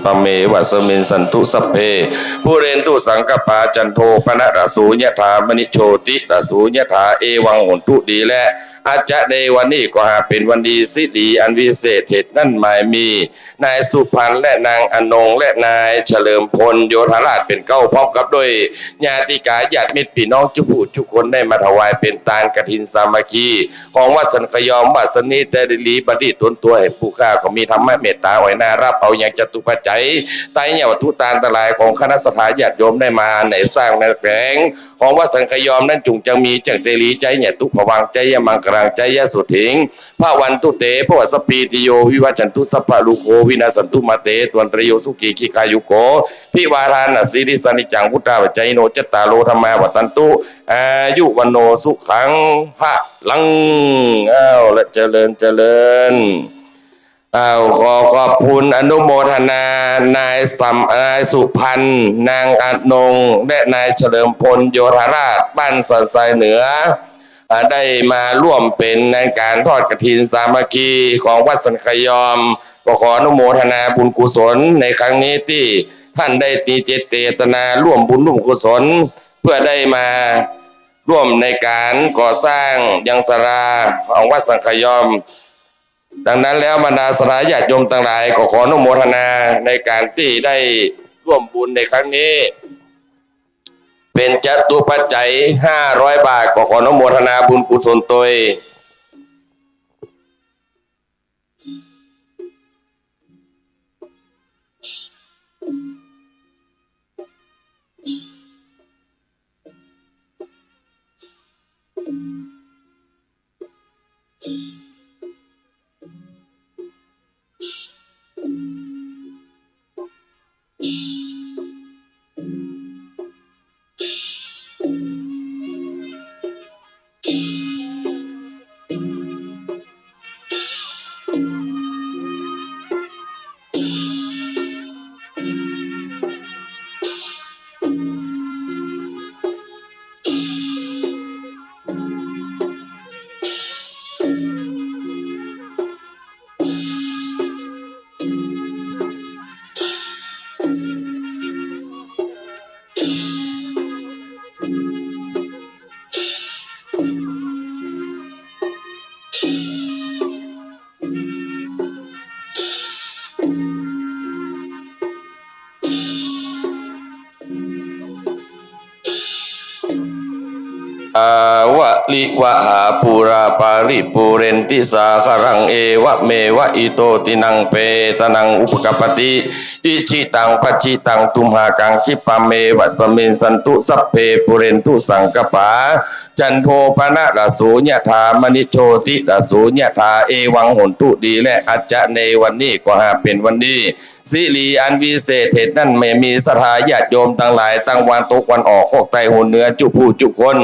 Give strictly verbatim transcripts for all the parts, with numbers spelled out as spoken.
ปะเมวะสะมิชฉันตุ สัพเพ ปูเรนตุ สังกัปปา จันโท ปะนะระโส ยะถา มะณิ โชติระโส ยะถา เอวัง โหนตุ ดีแล้ว อาจจะในวันนี้ก็หาเป๋นวันดี สิริอันวิเศษเหตุนั้นหมายมี นายสุพรรณ และนางอนง และนายเฉลิมพล โยธาราชเป๋นเก๊า พร้อมกับด้วยญาติกาญาติมิตรปี้น้องจุผู้จุคน ได้มาถวายเป๋นตานกฐินสามัคคี ของวัดสันขยอม วาสนีแต่ดีหลี บัดนี้ตนตั๋วแห่งผู้ข้าก็มีธรรมะเมตต๋าอ่อยหน้าฮับเอายังจตุปัจจัย ไตรยวัตถุตานตังหลายของคณะศรัทธาญาติโยมได้มาในสร้างในแปลงของวัดสันขยอมนั้น จุ่งจังมีจังแต่ดี ไจยะตุผวังค์ ไจยะมังคลัง ไจยะโสตถิง ภะวันตุเต ภะวะสัพพีติโย วิวัชชันตุ สัพพะโรโค วินัสสันตุ มาเต ตวันตะระโย สุขี ทีฆายุโก อภิวาทานะสีลิสสะ นิจจัง วุฑฒาปะจายิโน จัตตาโร ธัมมา วัฑฒันตุ อายุ วัณโณ สุขัง พะลัง อ้าว และเจริญ เจริญ อ้าว ขอขอบคุณอนุโมทนา นายสำ นายสุพรรณ นางอนง และนายเฉลิมพล โยธาราช บ้านสันทรายเหนือ อ่า ได้มาร่วมเป๋นในการทอดกฐินสามัคคีของวัดสันขยอม ก็ขออนุโมทนาบุญกุศลในครั้งนี้ตี้ต้านได้มีเจตนาร่วมบุญร่วมกุศล เพื่อได้มาร่วมในการก่อสร้างยังศาลาของวัดสันขยอม ดังนั้นแล้วบรรดาศรัทธาญาติโยมตังหลายก็ขออนุโมทนาในการตี้ได้ร่วมบุญในครั้งนี้ เป๋นจตุปัจจัยห้าร้อยบาท ก็ขออนุโมทนาบุญกุศลตวย อะวะริวะหาปูราปาริปูเรนติสาคะรัง เอวะเมวะอิโตตินังเปตานังอุปะกัปปะติ อิชิตังปัจฉิตังตุมหัง คิปะเมวะสะมิชฉันตุ สัพเพปูเรนตุสังกัปปา จันโทปะนะระโส ยะถา มะณิ โชติระโส ยะถา เอวัง โหนตุ ดีแล้ว อาจจะในวันนี้ก็หาเป๋นวันดี สิริอันวิเศษเหตุนั้นแม้มีศรัทธาญาติโยมตังหลาย ตังวันตกวันออก ฮอกใต้ฮุนเหนือ จุผู้จุคน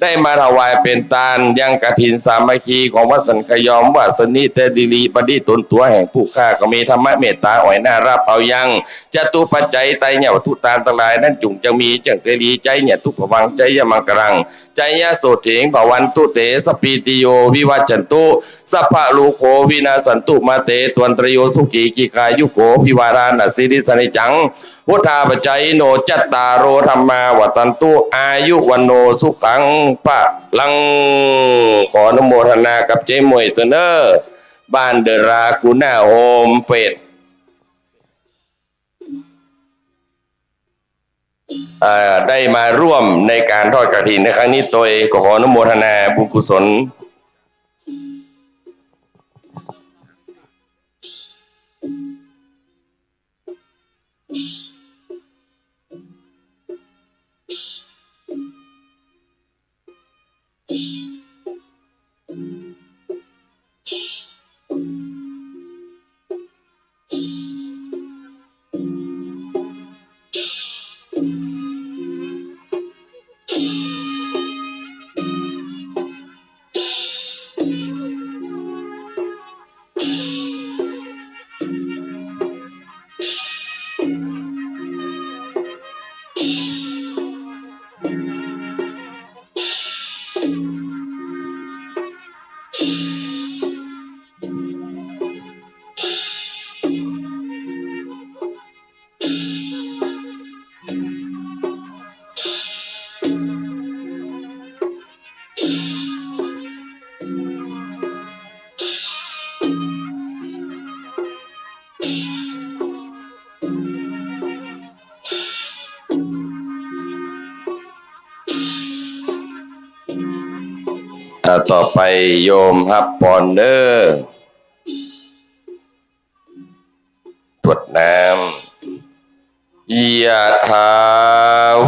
ได้มาถวายเป๋นตานยังกฐินสามัคคีของวัดสันขยอม วาสนีแต่ดีหลี บัดนี้ตนตั๋วแห่งผู้ข้าก็มีธรรมะเมตต๋าอ่อยหน้าฮับเอายังจตุปัจจัย ไตรยวัตถุตานตังหลายนั้น จุ่งจังมีจังแต่ดี ไจยะตุผวังค์ ไจยะมังคลัง ไจยะโสตถิง ภะวันตุเต สัพพีติโย วิวัชชันตุ สัพพะโรโค วินัสสันตุ มาเต ตวันตะระโย สุขี ทีฆายุโก อภิวาทานะสีลิสสะ นิจจัง วุฑฒาปะจายิโน จัตตาโร ธัมมา วัฑฒันตุ อายุ วัณโณ สุขัง พะลัง ขออนุโมทนากับเจ๊หมวยเต๊อะเน่อ บ้านเดอะลากูน่าโฮมเฟส เอ่อ ได้มาร่วมในการทอดกฐินในครั้งนี้ตวย ก็ขออนุโมทนาบุญกุศล อ่า ต่อไปโยมฮับปอนเน้อ ตรวจน้ำ ยะถา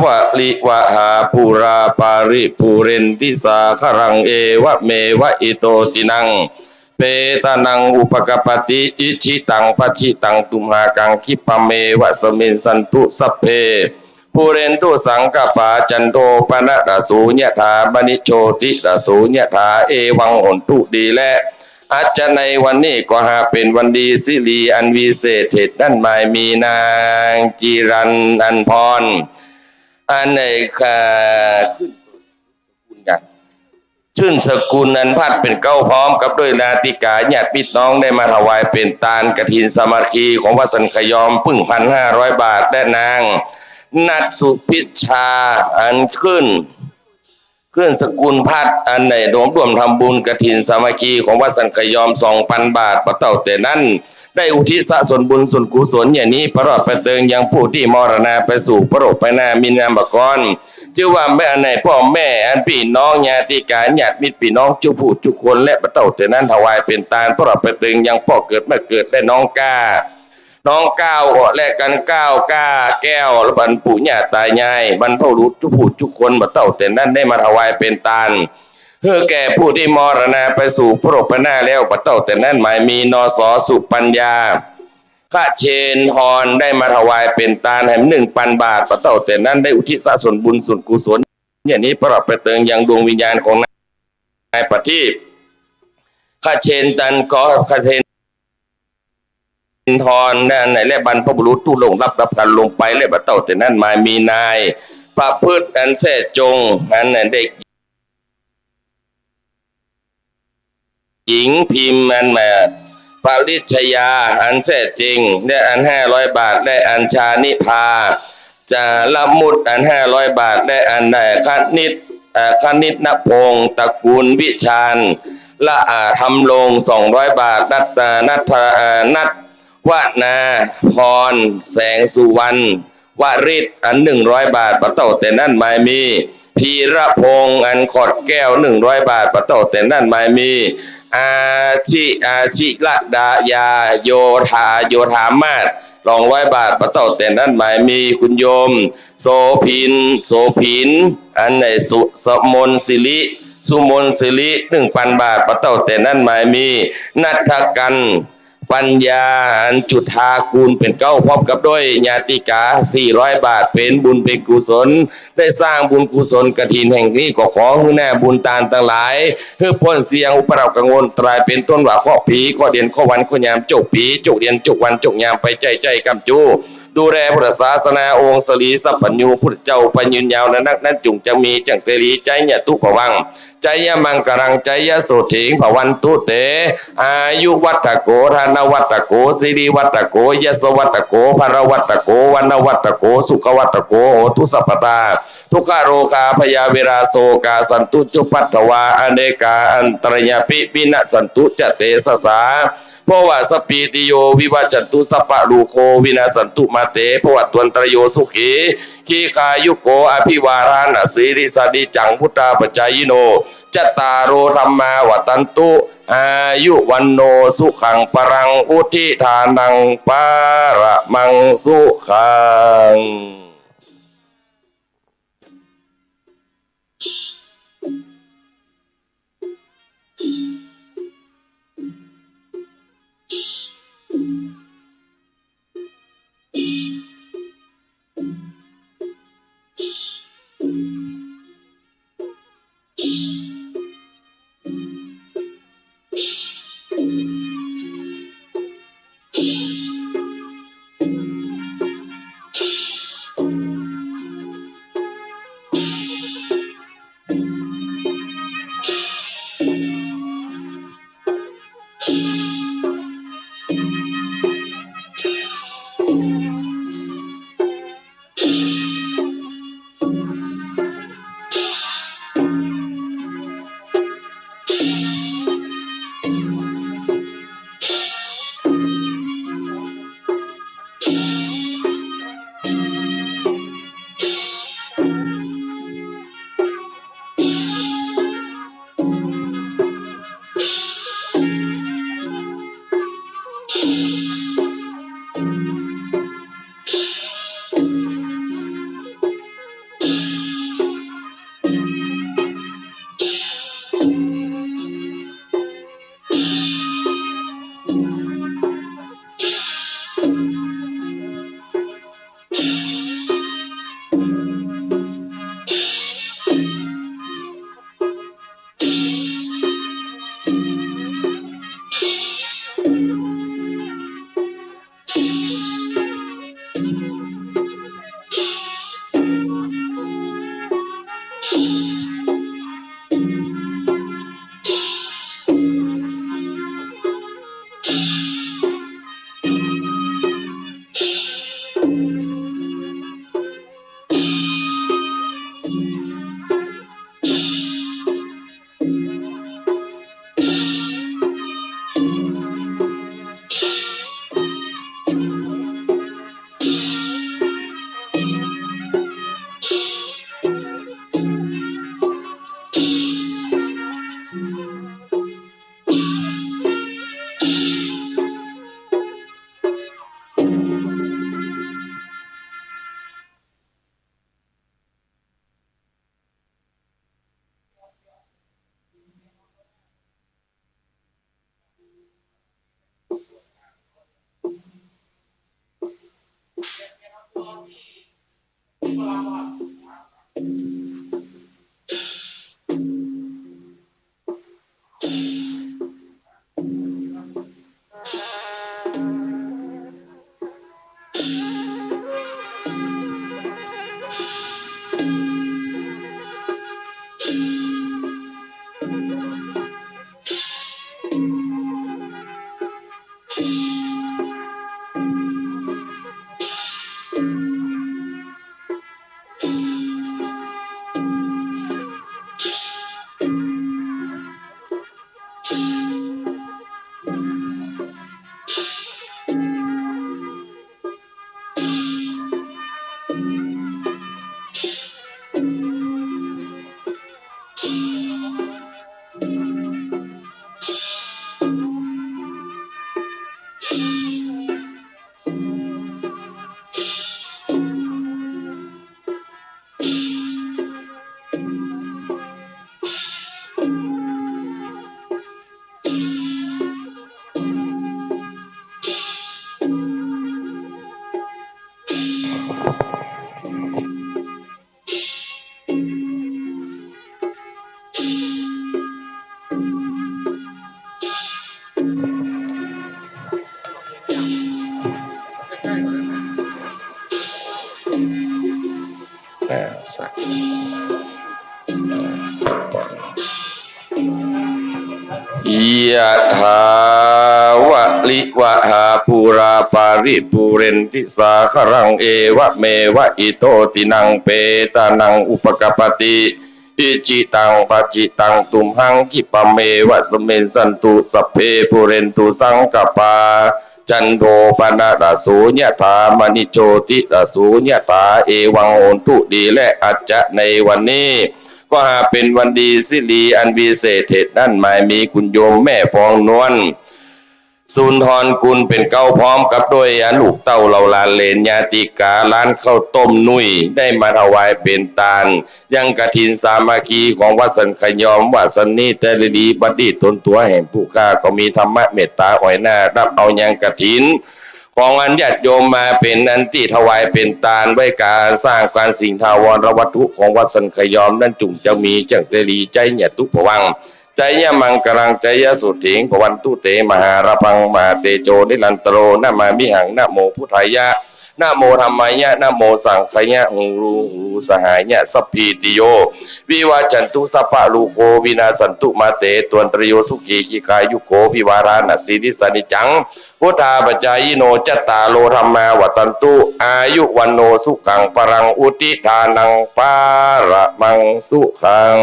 วะริวะหา ปูรา ปาริ ปูเรนติ สาคะรัง เอวะเมวะ อิโต ทินัง เปตานัง อุปะกัปปะติ อิจฉิตัง ปัจฉิตัง ตุมหัง ขิปปะเมวะ สะมิชฌันตุ สัพเพ ปูเรนตุ สังกัปปา จันโท ปะนะระโส ยะถา มะณิ โชติระโส ยะถา เอวัง โหนตุ ดีแล้ว อาจจะในวันนี้ก็หากเป๋นวันดี สิริอันวิเศษ เหตุนั้นหมายมีนางจิรันอันพร อันไหนค่ะ ขึ้นสกุลกัน ชื่นสกุลอันพัดเป๋นเกล้า พร้อมกับด้วยญาติกาญาติมิตรน้อง ได้มาถวายเป๋นตานกฐินสามัคคีของวัดสันขยอม ปึ้งพันห้าร้อยบาท และนางนัทสุพิชชา อันขึ้น ขึ้นสกุลพัด อันได้รวมร่วมทำบุญกฐินสามัคคีของวัดสันขยอม สองปันบาท ปะเต้าแต่นั้น ได้อุทิศส่วนบุญส่วนกุศลอย่างนี้ ปะรอดไปเติงยังผู้ตี้มรณาไปสู่ปรกไปหน้า มีนามปะกร จื้อว่าแม่ อันไหนป้อแม่ อันปี้น้อง ญาติกาญาติมิตรปี้น้อง จุผู้จุคน และปะเต้าแต่นั้น ถวายเป๋นตาน ปะรอดไปเติงยังป้อเกิดแม่เกิด และน้องก้า น้องก้าว และกันก้าว ก้าแก้ว และบรรพปู่ย่าตายาย บรรพบุรุษจุผู้จุคน ปะเต้าแต่นั้น ได้มาถวายเป๋นตาน หื้อแก่ผู้ตี้มรณาไปสู่ปรกไปหน้าแล้ว ปะเต้าแต่นั้น หมายมี นส สุปัญญา ขเชนทร ได้มาถวายเป๋นตานแหม หนึ่งปันบาท ปะเต้าแต่นั้น ได้อุทิศส่วนบุญส่วนกุศลอย่างนี้ ปะรอดไปเติงยังดวงวิญญาณของนายประทีป ขเชนตัน ขอขเชนทร นั่นแหละ และบรรพบุรุษตี้ล่วงลับ ลับกั๋นลงไปแล้ว ปะเต้าแต่นั้น หมายมี นายประพฤติ อันแซ่จง อันนั้น เด็ก หญิงพิมพ์ อันแม่ปริชยา อันแซ่เจง และอันห้าร้อยบาท และอันชานิภา จาระมุต อันห้าร้อยบาท และอันนายคณิต เอ่อ คณิตนพงศ์ ตระกูลวิชาญ ละอาธรรมลง สองร้อยบาท นัท เอ่อ นัท เอ่อ นัทวนาพร แสงสุวรรณ วริศ อันหนึ่งร้อยบาท ปะเต้าแต่นั้น หมายมี พีระพงศ์ อันขอดแก้ว หนึ่งร้อยบาท ปะเต้าแต่นั้น หมายมี อาชิ อาชิระดายา โยธา โยธามาศ สองร้อยบาท ปะเต้าแต่นั้น หมายมี คุณโยม โสภิน โสภิน อันไหน สุ สมนสิริ สุมนสิริ หนึ่งปันบาท ปะเต้าแต่นั้น หมายมี นัทกัน ปัญญา อันจุฑากูลเป๋นเกล้า พร้อมกับด้วยญาติกา สี่ร้อยบาท เป๋นบุญเป๋นกุศล ได้สร้างบุญกุศลกฐินแห่งนี้ ก็ขอหื้อหน้าบุญตานตังหลาย หื้อป๊นเสี้ยงอุปสรรคกังวลอันตราย เป๋นต้นว่าเคราะห์ผี เคราะห์เดือน เคราะห์วัน เคราะห์ยาม โจคผี โจคเดือน โจควัน โจคยาม ไปใจ้ใจ้ก้ำจู้ ดูแลพุทธศาสนา องค์สรีสัพพัญญู พุทธเจ้าพระยืนยาวนานัก นั้นจุ่งจะมีจั้งเตรี ไชยะตุพะวัง ไชยะมังคลัง ไชยะโสตถี ภะวันตุเต อายุวัฑฒโข ธนวัฑฒโข สิริวัฑฒโข ยศวัฑฒโข พละวัฑฒโข วรรณวัฑฒโข สุขวัฑฒโข โหตุสัพพะทา ทุกขะโรคา พยาเวรา โศกา สันตุ จุปปัททวา อเนกา อันตรายาปิ วินะสสันตุ จะเตสะสา ภวะสัพพีติโย วิวัชชันตุ สัพพะโรโค วินะสสันตุ มาเต ภวะตวันตะรโย สุขี ทีฆายุโก อภิวาทะนะสีลิสะนิจจัง วุฑฒาปะจายิโน จัตตาโร ธัมมา วัฑฒันตุ อายุ วัณโณ สุขัง พะลัง วุฑิ ฐานัง พะละมัง สุขัง อ่า สาธุ ยะถา วะริวะหา ปูรา ปาริ ปูเรนติ สาคะรัง เอวะเมวะ อิโต ตินัง เปตานัง อุปะกัปปะติ อิจิตัง ปัจจิตัง ตุมหัง คิปะเมวะ สะมิชชันตุ สัพเพ ปูเรนตุ สังกะปา จันโท ปะนะระโส ยะถา มะณิ โชติระโส ยะถา เอวัง โหนตุ ดีแลอัจจะ ในวันนี้ ก็หาเป๋นวันดี สิริอันวิเศษ เหตุนั้นหมายมี คุณโยมแม่ฟองนวล สุนทรกุล เป๋นเก๊า พร้อมกับด้วยอาลูกเต้าเหล่าหลานเหลน ญาติกา ร้านข้าวต้มนุ่ย ได้มาถวายเป๋นตาน ยังกฐินสามัคคีของวัดสันขยอม ว่าสันนี้แต่ละลี บัดนี้ตนตั๋วแห่งผู้ข้าก็มีธรรมะเมตตาอ่อยหน้า รับเอายังกฐิน ของอันญาติโยมมาเป๋นอันตี้ถวายเป๋นตาน ไว้ก๋านสร้างก๋านสิ่งถาวรวัตถุของวัดสันขยอมนั้น จุ่งจะมีจั้งแต่ละลี ใจ๊ญาตุผวังค์ จายะมังคลัง จายะสุเถง ภะวันตุเต มหาลาภัง มหาเตโจ นิรันตโร นะมามิหัง นะโมพุทธายะ นะโมธัมมายะ นะโมสังฆายะ หูรูหูรูสหายะ สัพพีติโย วิวัชชันตุ สัพพะโรโค วินาสสันตุ มาเต ตวนตะรโย สุขี ทีฆายุโก ภะวะ อะราหะสีลิสสะ นิจจัง พุทธาปะจายิโน จัตตาโร ธัมมา วัฑฒันตุ อายุ วัณโณ สุขัง พะลัง อุตติฐานัง พะละมัง สุขัง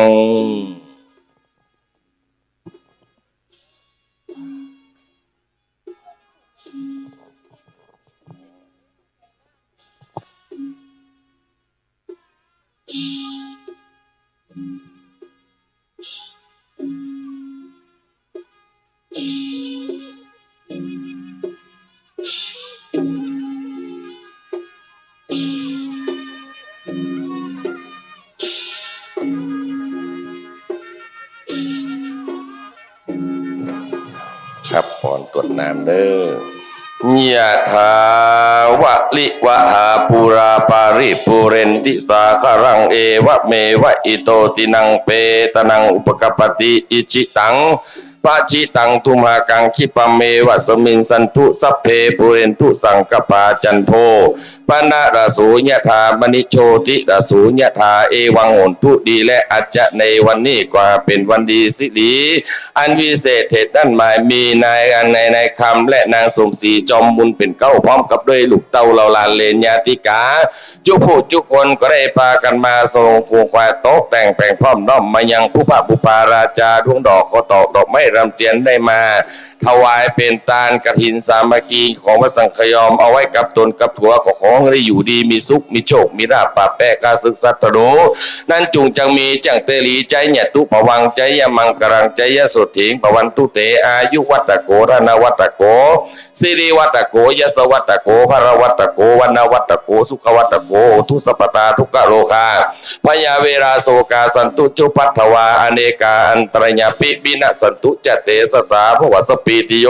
ครับ ปอนตรวจน้ำเน้อ ยะถา วะริวะหา ปูรา ปาริ ปูเรนติ สาคะรัง เอวะเมวะ อิโต ตินัง เปตะนัง อุปะกัปปะติ อิจิตัง ปะจิตัง ตุมหัง ขิปปะเมวะ สะมิชฌันตุ สัพเพ ปูเรนตุ สังกัปปา จันโท ปะนะระโส ยะถา มะณิ โชติระโส ยะถา เอวัง โหนตุ ดีแล้ว อาจจะในวันนี้ก็เป๋นวันดีสิริ อันวิเศษเหตุนัดหมาย มีนาย อันนาย นายคำ และนางสมศรี จอมบุญ เป๋นเก๊า พร้อมกับด้วยลูกเต้าเหล่าหลานเหลนญาติกา จุผู้จุคนก็ได้ปากั๋นมาสรงควงควายตกแต่งแป๋งพร้อมน้อมมายังปุพพะปุปปาราจาดวงดอก ขอตอกดอกไม้รำเตียนได้มา ถวายเป๋นตานกฐินสามัคคีของวัดสังขยอม เอาไว้กับต๋นกับตั๋ว ก็ขอหื้อได้อยู่ดีมีสุข มีโชค มีลาภ ปราบแป๊ข้าศึกศัตรู นั้นจุ่งจังมีจั้งเตหลี ไจยะตุปะวัง ไจยะมังคะลัง ไจยะโสฏฐี ปะวันตุเต อายุวัตถะโก ธนะวัตถะโก สิริวัตถะโก ยะสะวัตถะโก พะละวัตถะโก วะนะวัตถะโก สุขะวัตถะโก โหตุ สัพพะตา ทุกขะโรคา พยาเวรา โศกา สันตุ จุปปัททวา อเนกา อันตะรายาปิ วินะสสันตุ จะ เตสะสา ภะวะ สัพพีติโย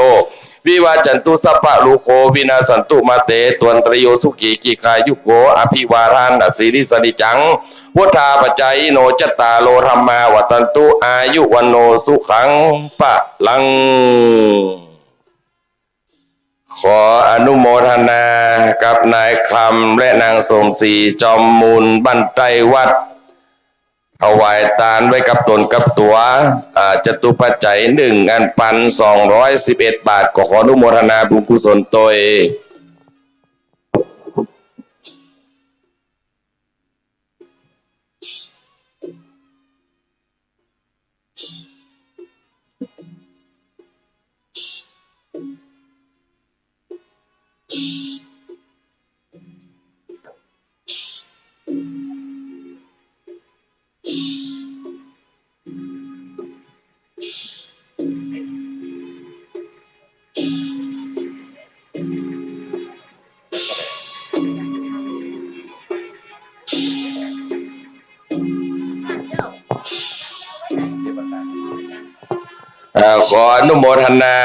วิวัชชันตุ สัพพะโรโค วินะสสันตุ มา เต ตวนตะรายโย สุขี ทีฆายุโก อะภิวาทะนะสีลิสสะ นิจจัง วุฑฒาปะจายิโน จัตตาโร ธัมมา วัฑฒันตุ อายุ วัณโณ สุขัง พะลัง ขออนุโมทนากับนายคำและนางสมศรี จอมบุญบ้านใต้วัด ถวายตานไว้กับต๋นกับตั๋ว อ่า จตุปัจจัย หนึ่งอันปัน สองร้อยสิบเอ็ดบาท ก็ขออนุโมทนาบุญกุศลตวย เอ่อ ขออนุโมทนา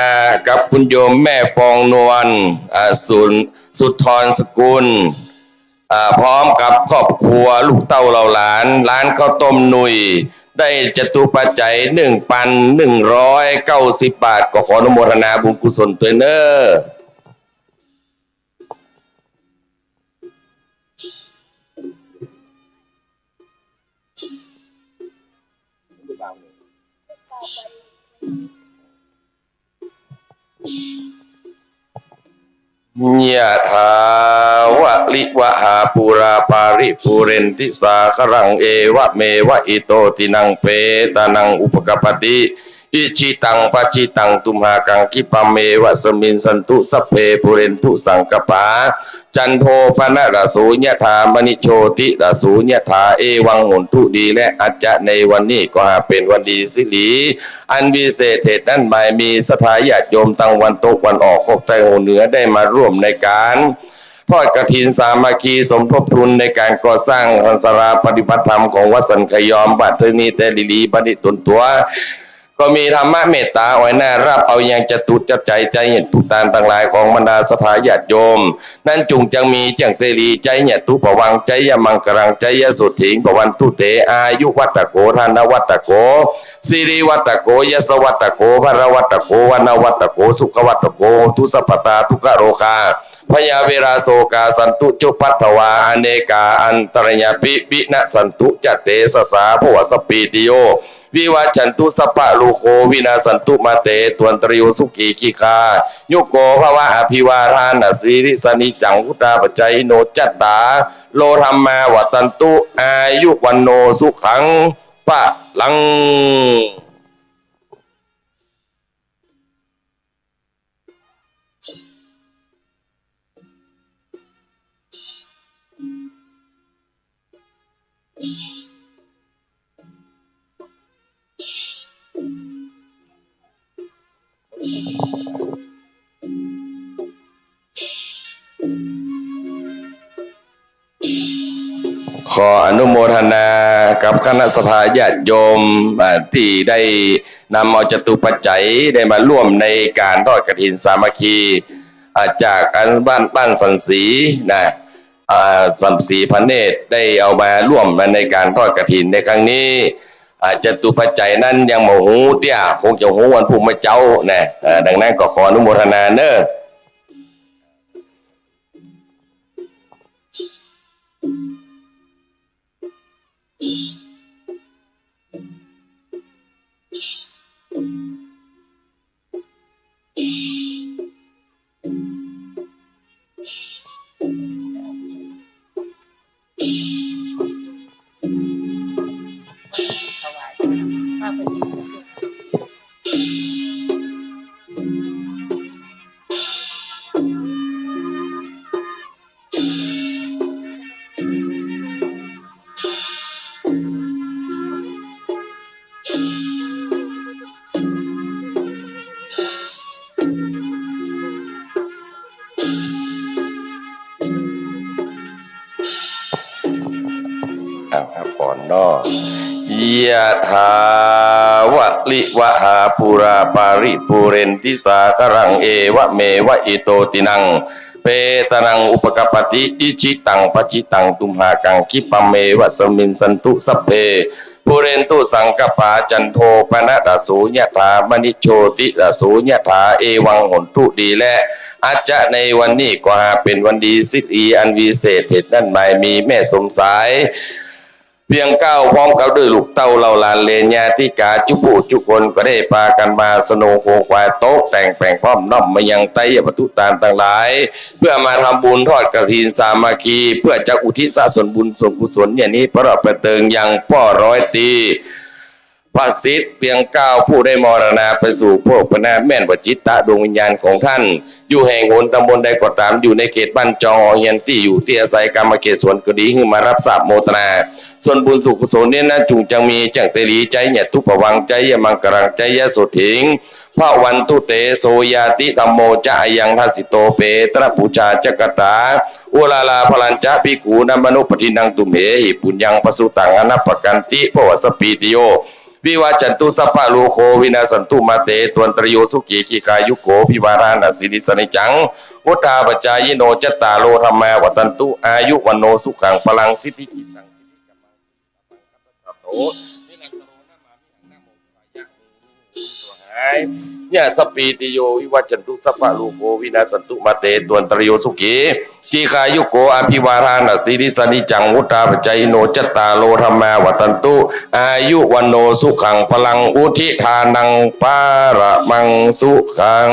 กับคุณโยมแม่ปองนวล อ่า สุน สุนทรสกุล อ่า พร้อมกับครอบครัวลูกเต้าเหล่าหลาน ร้านข้าวต้มหนุ่ย ได้จตุปัจจัย หนึ่งปันหนึ่งร้อยเก้าสิบบาท ก็ขออนุโมทนาบุญกุศลตวยเน้อ ยะถา วะริวะหา ปูรา ปาริ ปูเรนติ สาคะรัง เอวะเมวะ อิโต ตินัง เปตะนัง อุปะกัปปะติ อิจิตัง ปะจิตัง ตุมหัง ขิปปะเมวะ สะมิชฌันตุ สัพเพ ปูเรนตุ สังกัปปา จันโท ปะนะระโส ยะถา มะณิ โชติระโส ยะถา เอวัง โหนตุ ดีแล้ว อาจจะในวันนี้ก็หาเป๋นวันดีสิริ อันวิเศษเหตุนัดหมาย มีศรัทธาญาติโยมตังวันตกวันออก ฮอกใต้ฮอกเหนือ ได้มาร่วมในก๋านทอดกฐินสามัคคี สมทบทุนในก๋านก่อสร้างศาลาปฏิบัติธรรมของวัดสันขยอม บัดเทื่อนี้แต๊หลีๆ บัดนี้ตนตั๋ว ก็มีธรรมะเมตต๋าออยหน้าฮับเอายังจตุปัจจัย ไจยะตุตานตังหลายของบรรดาศรัทธาญาติโยม นั้นจุ่งจังมีจั้งเตหลี ไจยะตุปะวัง ไจยะมังคะลัง ไจยะโสฏฐี ปะวันตุเต อายุวัตถะโก ธนะวัตถะโก สิริวัตถะโก ยะสะวัตถะโก พะละวัตถะโก วะนะวัตถะโก สุขะวัตถะโก โหตุ สัพพะตา ทุกขะโรคา พยาเวรา โศกา สันตุ จุปปัททวา อเนกา อันตะรายาปิ วินะสสันตุ จะ เตสะสา ภะวะ สัพพีติโย วิวัชชันตุ สัพพะโรโค วินะสสันตุ มา เต ตวนตะรายโย สุขี ทีฆายุโก ภะวะ อะภิวาทะนะสีลิสสะ นิจจัง วุฑฒาปะจายิโน จัตตาโร ธัมมา วัฑฒันตุ อายุ วัณโณ สุขัง พะลัง ขออนุโมทนากับคณะศรัทธาญาติโยม อ่า ตี้ได้นำเอาจตุปัจจัยได้มาร่วมในก๋านทอดกฐินสามัคคี อ่า จากอันบ้าน บ้านสันศรีนะ อ่า สันศรีพระเนตรได้เอามาร่วมในก๋านทอดกฐินในครั้งนี้ อ่า จตุปัจจัยนั้นยังบ่ฮู้เตื้อ คงจะฮู้วันพรุ่งมื้อเจ๊านะ อ่า ดังนั้นก็ขออนุโมทนาเน้อ อ้าว ครับ ก่อนเนาะ ยะถาวะริวะหาปูราปาริปูเรนติสาคะรัง เอวะเมวะอิโตตินัง เปตานังอุปะกัปปะติ อิจิตังปัจจิตังตุมหังคิปะเมวะสะมิชฌันตุ สัพเพ ปูเรนตุสังกัปปา จันโทปะนะระโสยะถา มะณิโชติระโสยะถา เอวังโหนตุ ดีแล้ว อาจจะในวันนี้ก็หาเป๋นวันดีสิริอันวิเศษ เหตุนั้นหมายมีแม่สมสาย เวียงเก้า พร้อมกับด้วยลูกเต้าเหล่าหลานเหลนญาติกาจุผู้จุคนก็ได้ปากั๋นมาสนงโขงขวายตกแต่งแป๋งพร้อมน้อมมายังไตรยะประตูตานตังหลาย เพื่อมาทำบุญทอดกฐินสามัคคี เพื่อจะอุทิศส่วนบุญส่วนกุศลอย่างนี้ประดับประเติงยังป้อร้อยตรี ประสิทธิ์ เวียงเก้า ผู้ได้มรณาไปสู่โภคพระนาแม่นวจิตตะดวงวิญญาณของท่าน อยู่แห่งหนตำบลใดก็ต๋าม อยู่ในเขตบ้านจอง หอเฮียน ตี้อยู่ตี้อาศัย กามาเขตสวนก็ดี หื้อมาฮับทราบโมทนา ส่วนบุญส่วนกุศลนี้นั้น จุ่งจังมี จั่งเตหลีใจ๊ ยะตุปะวัง ใจ๊ ยะมังคะลัง ใจ๊ ยะโสตถิง ภะวันตุเต โสญาติธัมโมจะ อะยังทัสสิโต เปตะปูชาจะกะตา อุราลาภะรัญจะ ภิกขูนามะนุปะทินนัง ตุมเหหิ ปุญญังปะสุตัง อะนะปะกันติ ภะวะ สะปปะติโย วิวัชชันตุ สัพพะโรโค วินาสสันตุ มา เต ตวนตะระโย สุขี ทีฆายุโก อะภิวาทะนะสีลิสสะ นิจจัง วุฑฒาปะจายิโน จัตตาโร ธัมมา วัฑฒันตุ อายุ วัณโณ สุขัง พะลัง สิทธิกิจจัง สิทธิกัมมัง สิทธิกัมมัง คัตถะโต นิรันตะโร นะมามิหัง นะโม สวาหายะ สะปปะติโย วิวัชชันตุ สัพพะโรโค วินาสสันตุ มา เต ตวนตะระโย สุขี ทีฆายุโก อะภิวาทะนะสีลิสสะ นิจจัง วุฑฒาปะจายิโน จัตตาโร ธัมมา วัฑฒันตุ อายุ วัณโณ สุขัง พะลัง อุทิศทานัง ปะระมัง สุขัง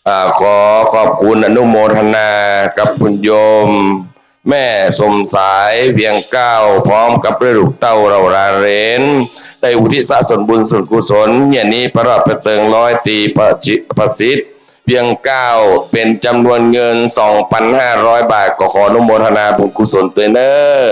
อ่า ขอขอบคุณอนุโมทนากับคุณโยมแม่สมสาย เวียงเก้า พร้อมกับด้วยลูกเต้าเหล่าหลานเหลน ได้อุทิศส่วนบุญส่วนกุศล เยียะนี้ประดับประเติงร้อยตรีประจิ ประสิทธิ์ เวียงเก้า เป๋นจ๋ำนวนเงิน สองปันห้าร้อยบาท ก็ขออนุโมทนาบุญกุศลตวยเน้อ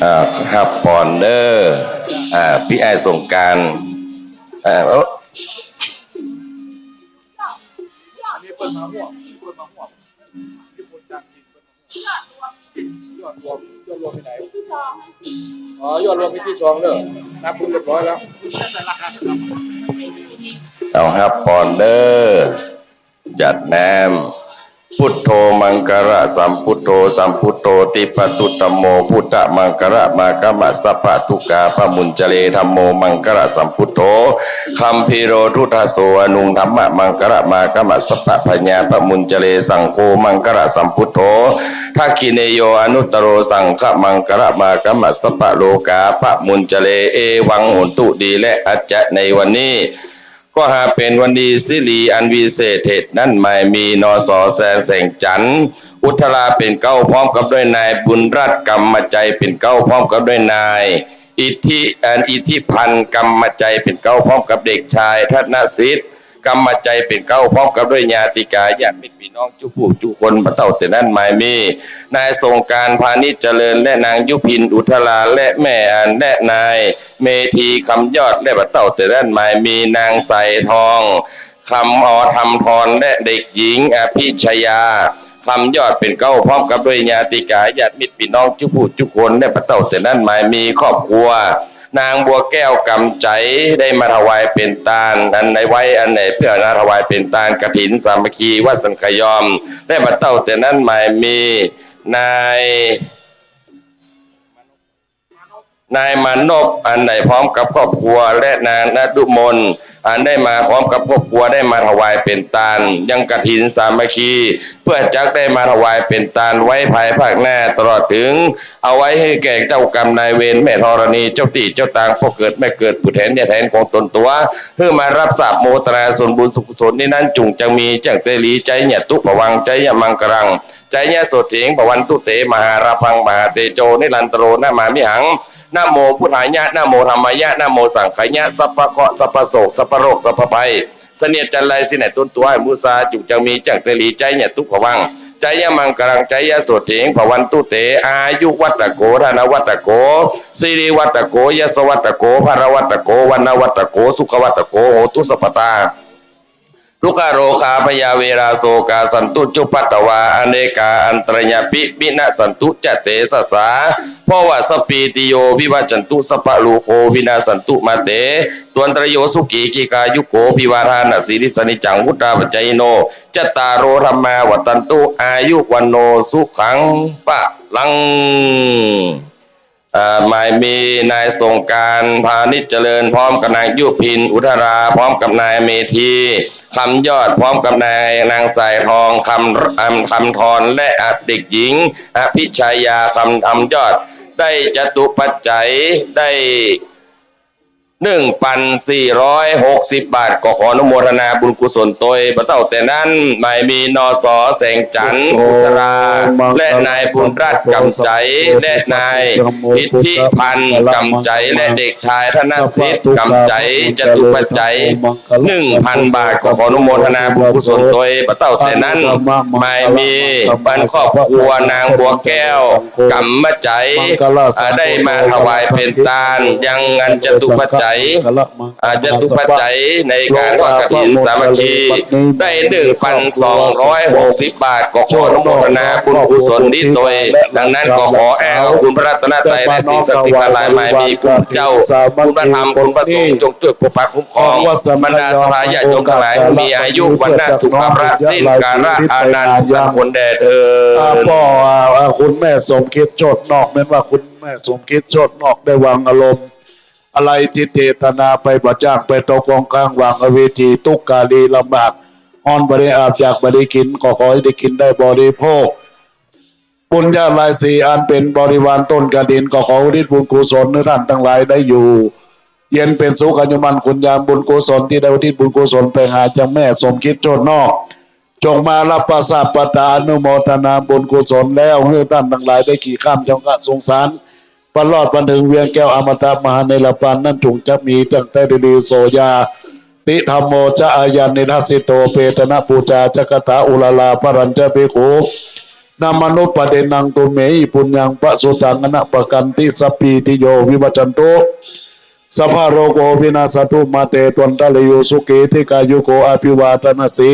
อ่า ฮับปอนเน้อ อ่า ปี้อ้ายสงกรานต์ อ่า โอ้ ยอดรวม ยอดรวมไปไหน อ๋อ ยอดรวมไปตี้สองเน้อ นับเรียบร้อยแล้ว เอาฮับปอนเน้อ จัดแนม พุทโธมังคะละสัมพุทโธ สัมพุทโธติปะตุตโต ธัมโมพุทธมังคะละมาคะมะ สัพพะทุกขาปะมุญจะเร ธัมโมมังคะละสัมพุทโธ คัมภีโรทุตโธ อนุงธัมมะมังคะละมาคะมะ สัพพะภัยยาปะมุญจะเร สังโฆมังคะละสัมพุทโธ ทักขิเณโย อนุตตโร สังฆะมังคะละมาคะมะ สัพพะโรคาปะมุญจะเร เอวังโหนตุ ดีและอาจจะในวันนี้ ก็หาเป๋นวันดีสิริอันวิเศษเหตุนั้นหมายมี นส แสนแสงจันทร์ อุทราเป๋นเก๊าพร้อมกับด้วยนายบุญรัตน์ กำมะไจเป๋นเก๊าพร้อมกับด้วยนายอิทธิ อันอิทธิพันธ์ กำมะไจเป๋นเก๊าพร้อมกับเด็กชายธนสิทธิ์ กำมะไจเป๋นเก๊าพร้อมกับด้วยญาติกาญาติมิตร พี่น้องจุผู้จุคน บ่าเต้าแต่นั้นหมายมี นายสงกรานต์ พานิชเจริญ และนางยุพิน อุทรา และแม่อัน และนายเมธี คำยอด และบ่าเต้าแต่นั้นหมายมี นางสายทอง คำอธรรมทร และเด็กหญิงอภิชยา คำยอดเป๋นเก๊าพร้อมกับด้วยญาติกาญาติมิตร พี่น้องจุผู้จุคน และบ่าเต้าแต่นั้นหมายมี ครอบครัว นางบัวแก้ว กำใจ๋ ได้มาถวายเป๋นตาน อันไหนไว้อันไหนเปื้อมาถวายเป๋นตานกฐินสามัคคีวัดสันขยอม และบ่าเต้าแต่นั้นหมายมี นาย นายมานพ อันไหนพร้อมกับครอบครัว และนางนฤมล อันได้มาพร้อมกับครอบครัว ได้มาถวายเป๋นตานยังกฐินสามัคคี เปื้อจักได้มาถวายเป๋นตานไว้ภายภาคหน้า ตลอดเถิง เอาไว้หื้อแก่เจ้ากรรมนายเวร แม่ธรณี เจ้าตี้เจ้าตาง ป้อเกิดแม่เกิด ปู่แถนย่าแถนของตนตั๋ว หื้อมาฮับสาบโมทนาส่วนบุญส่วนกุศลนี้นั้น จุ่งจังมีแจ้งเตลี ไจยะตุผวังค์ ไจยะมังคะลัง ไจยะโสตถิง ภวันตุเต มหาลาภัง มหาเตโจ นิรันตโร นะมามิหัง นะโมพุทธายะ นะโมธัมมายะ นะโมสังฆายะ สัพพะเคราะห์ สัพพะโศก สัพพะโรค สัพพะภัย เสนียดจัญไรสิ่งไหนตนตั๋ว อมุสา จุ่งจังมีแจ้งเตลี ไจยะตุผวังค์ ไจยะมังคะลัง ไจยะโสตถิง ภวันตุเต อายุวัตโก ธนวัตโก สิริวัตโก ยศวัตโก พละวัตโก วรรณวัตโก สุขวัตโก โหตุสัพพะทา ทุกขโรคาพยาเวราโศกาสันตุจุปปัตตวา อเนกาอันตรายาปิ วินะสสันตุจะเตสะสา ภวะสัพพีติโย วิวัชชันตุ สัพพะโรโค วินาสสันตุ มาเต ตวันตะระโย สุขี ทีฆายุโก อภิวาทานะสีลิสสะ นิจจังวุฑฒาปะจายิโน จัตตาโร ธัมมา วัฑฒันตุ อายุ วัณโณ สุขัง พะลัง อ่า หมายมีนายสงกรานต์ พานิชเจริญ พร้อมกับนางยุพิน อุทรา พร้อมกับนายเมธี คำยอด พร้อมกับนาย นางสายทอง คำ อ่า คำทร และเด็กหญิงอภิชยา คำ คำยอด ได้จตุปัจจัย ได้ หนึ่งปันสี่ร้อยหกสิบบาท ก็ขออนุโมทนาบุญกุศลตวย บ่าเต้าแต่นั้น หมายมี นส แสงจันทร์ อุทรา และนายบุญรัตน์ กำใจ๋ และนายอิทธิพันธ์ กำใจ๋ และเด็กชายธนสิทธิ์ กำใจ๋ จตุปัจจัย หนึ่งพันบาท ก็ขออนุโมทนาบุญกุศลตวย บ่าเต้าแต่นั้น หมายมี อันครอบครัวนางบัวแก้ว กำมะไจ อ่า ได้มาถวายเป๋นตาน ยังอันจตุปัจจัย อ่า จตุปัจจัยในก๋านทอดกฐินสามัคคี ได้หนึ่งปันสองร้อยหกสิบบาท ก็ขออนุโมทนาบุญกุศลนี้ตวย ดังนั้นก็ขออ้างคุณพระรัตนตรัยและสิ่งศักดิ์สิทธิ์ทั้งหลาย หมายมีคุณเจ้า คุณพระธรรม คุณพระสงฆ์ จงช่วยปกปักคุ้มครอง บรรดาศรัทธาญาติโยมทั้งหลาย มีอายุ วรรณะ สุขะ พละ สิ้นกาละ อานันต์ ทุกประคนแด่เทอญ อ่า ป้อ อ่า อ่า คุณแม่สมคิดโชตินอก แม่นว่าคุณแม่สมคิดโชตินอกได้วางอารมณ์ อะไรตี้เจตนาไปบ่จ้าง ไปตกลงกลางหว่างอเวจี ตุ๊กข์กาลีลำบาก ฮ้อนบ่ได้อาบ อยากบ่ได้กิ๋น ก็ขอหื้อได้กิ๋นได้บริโภค บุญญาหลายสีอันเป๋นบริวารต้นกฐิน ก็ขออุทิศบุญกุศลหื้อต้านตังหลายได้อยู่เย็นเป๋นสุข อายุมั่นขวัญยืน บุญกุศลตี้ได้อุทิศบุญกุศลไปหายังแม่สมคิดโชตินอก จงมาฮับประสาทประตาอนุโมทนาบุญกุศลแล้ว หื้อต้านตังหลายได้ขี่ข้ามชำระสงสาร ปะรอดปะเถิงเวียงแก้วอมตะมหานิรปานนั้น จุ่งจักมีตั้งแต่ฤๅษีโสยา ติธัมโมจะอายังนิทัสสิโต เปตะนะปูจาจะกะถาอุรารา พะรัญจะภิกขุ Namanupadennaṃ tumhehi puññaṃ pasutaṃ anappakanti. Sabbītiyo vivajjantu, sabbarogo vinassatu, mā te bhavatvantarāyo, sukhī dīghāyuko abhivādanasī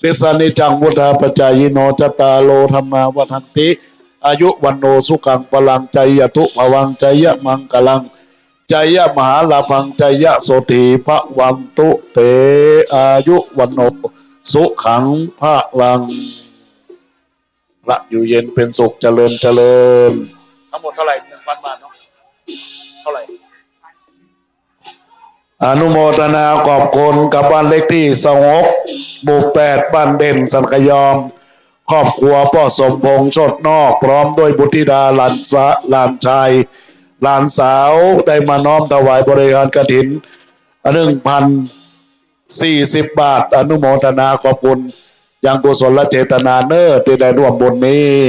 lissa niccaṃ vuḍḍhāpacāyino, cattāro dhammā vaḍḍhanti, āyu vaṇṇo sukhaṃ balaṃ. Jayatu bhavaṃ jayamaṅgalaṃ, jayamahālābhaṃ, jayasotthī bhavantu te. Āyu vaṇṇo sukhaṃ balaṃ. พระอยู่เย็นเป็นสุข เจริญ เจริญ ทั้งหมดเท่าไหร่ หนึ่งพัน บาทเนาะ เท่าไหร่ อนุโมทนาขอบคุณกับบ้านเลขที่ ซาวหก หมู่ แปด บ้านเด่น สันขยอม ครอบครัวป้อสมพงษ์ โชตินอก พร้อมด้วยบุตรธิดา หลานสะ หลานชาย หลานสาว ได้มาน้อมถวายบริจาคกฐิน หนึ่งพันสี่สิบ บาท อนุโมทนาขอบคุณยังกุศลเจตนาเน้อ ตี้ได้ร่วมบุญนี้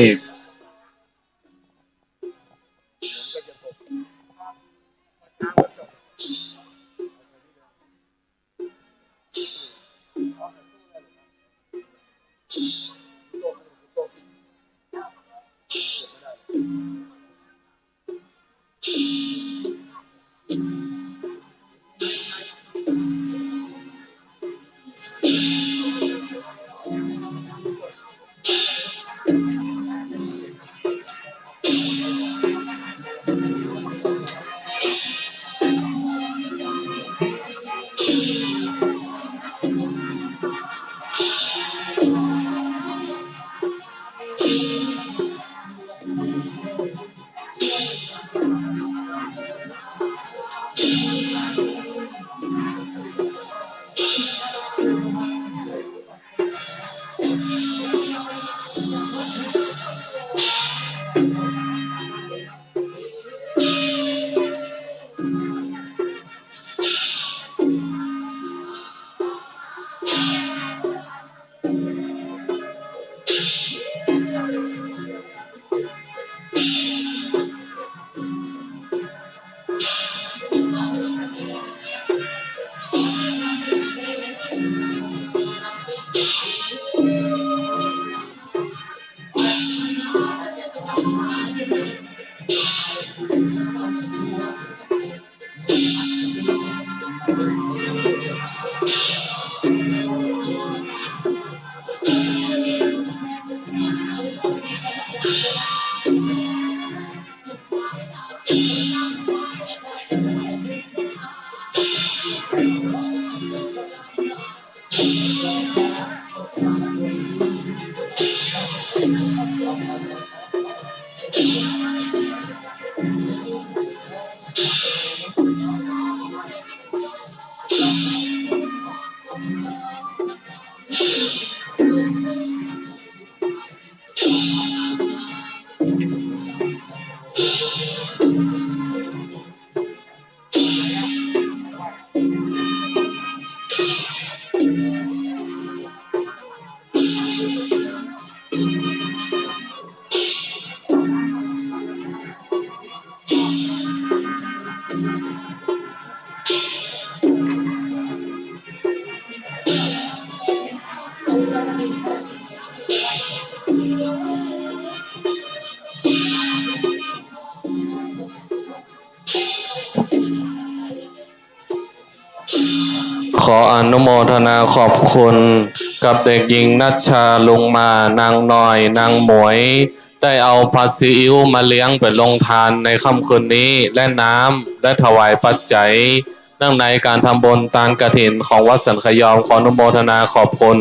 ขออนุโมทนาขอบคุณกับเด็กหญิงนัชชา ลุงมา นางหน่อย นางหมวย ได้เอาผัดซีอิ๊วมาเลี้ยงเป็นโฮงตานในค่ำคืนนี้ และน้ำ และถวายปัจจัย เนื่องในการทำบุญตานกฐินของวัดสันขยอม ขออนุโมทนาขอบคุณ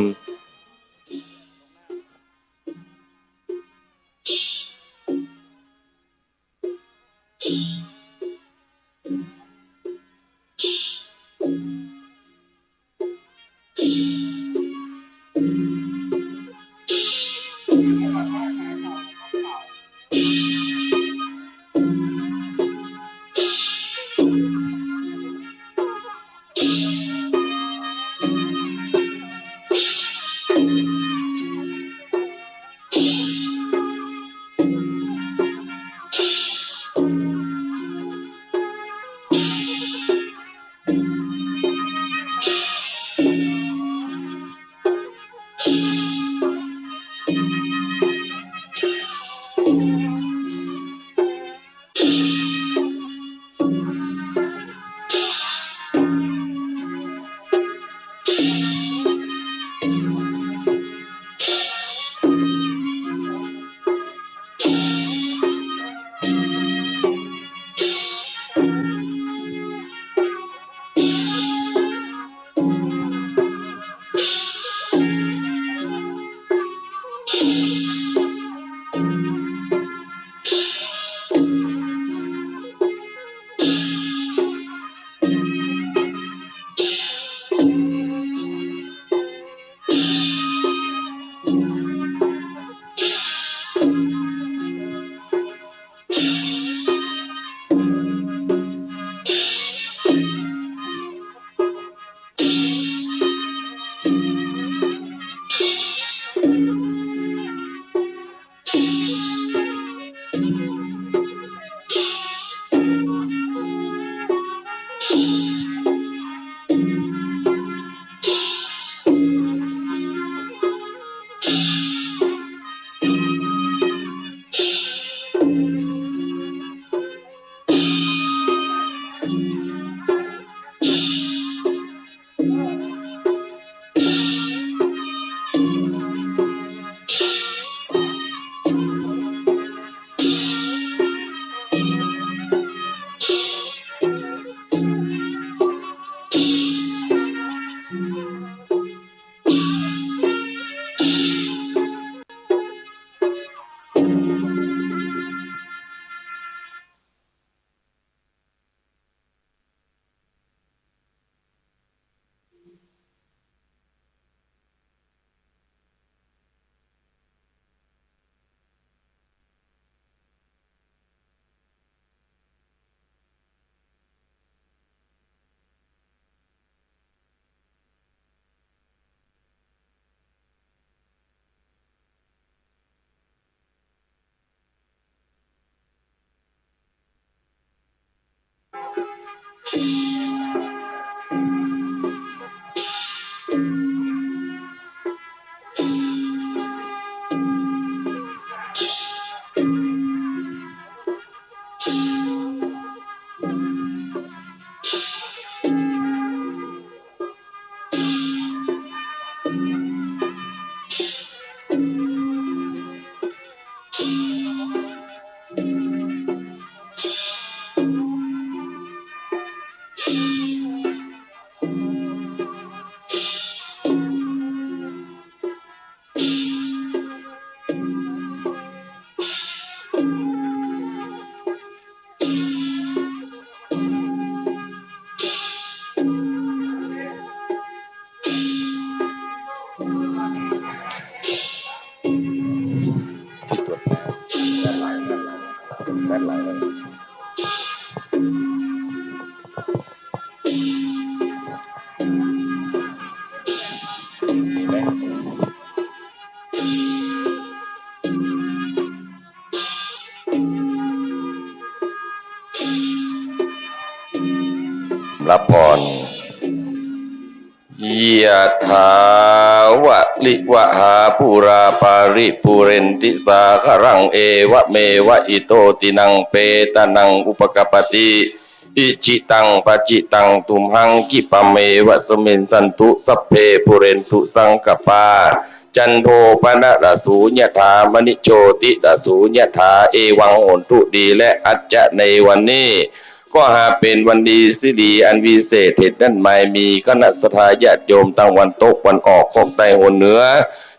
ที่ตรวจ ด้านหลัง ด้านหลัง ด้านหลัง มีไหม? รับพร ยะถาวะริวะหาปูราปาริปูเรนติสาคะรัง เอวะเมวะอิโตตินังเปตะนังอุปะกัปปะติ อิจิตังปะจิตังตุมหัง กิปะเมวะสะมิชฌันตุ สัพเพปูเรนตุสังกัปปา จันโทปะนะระโส ยะถามะณิโชติระโส ยะถา เอวังโหนตุ ดีและอัจจะในวันนี้ ก็หาเป๋นวันดีสิริอันวิเศษ เหตุนั้นหมายมีคณะศรัทธาญาติโยมตังวันตกวันออกของใต้หัวเหนือ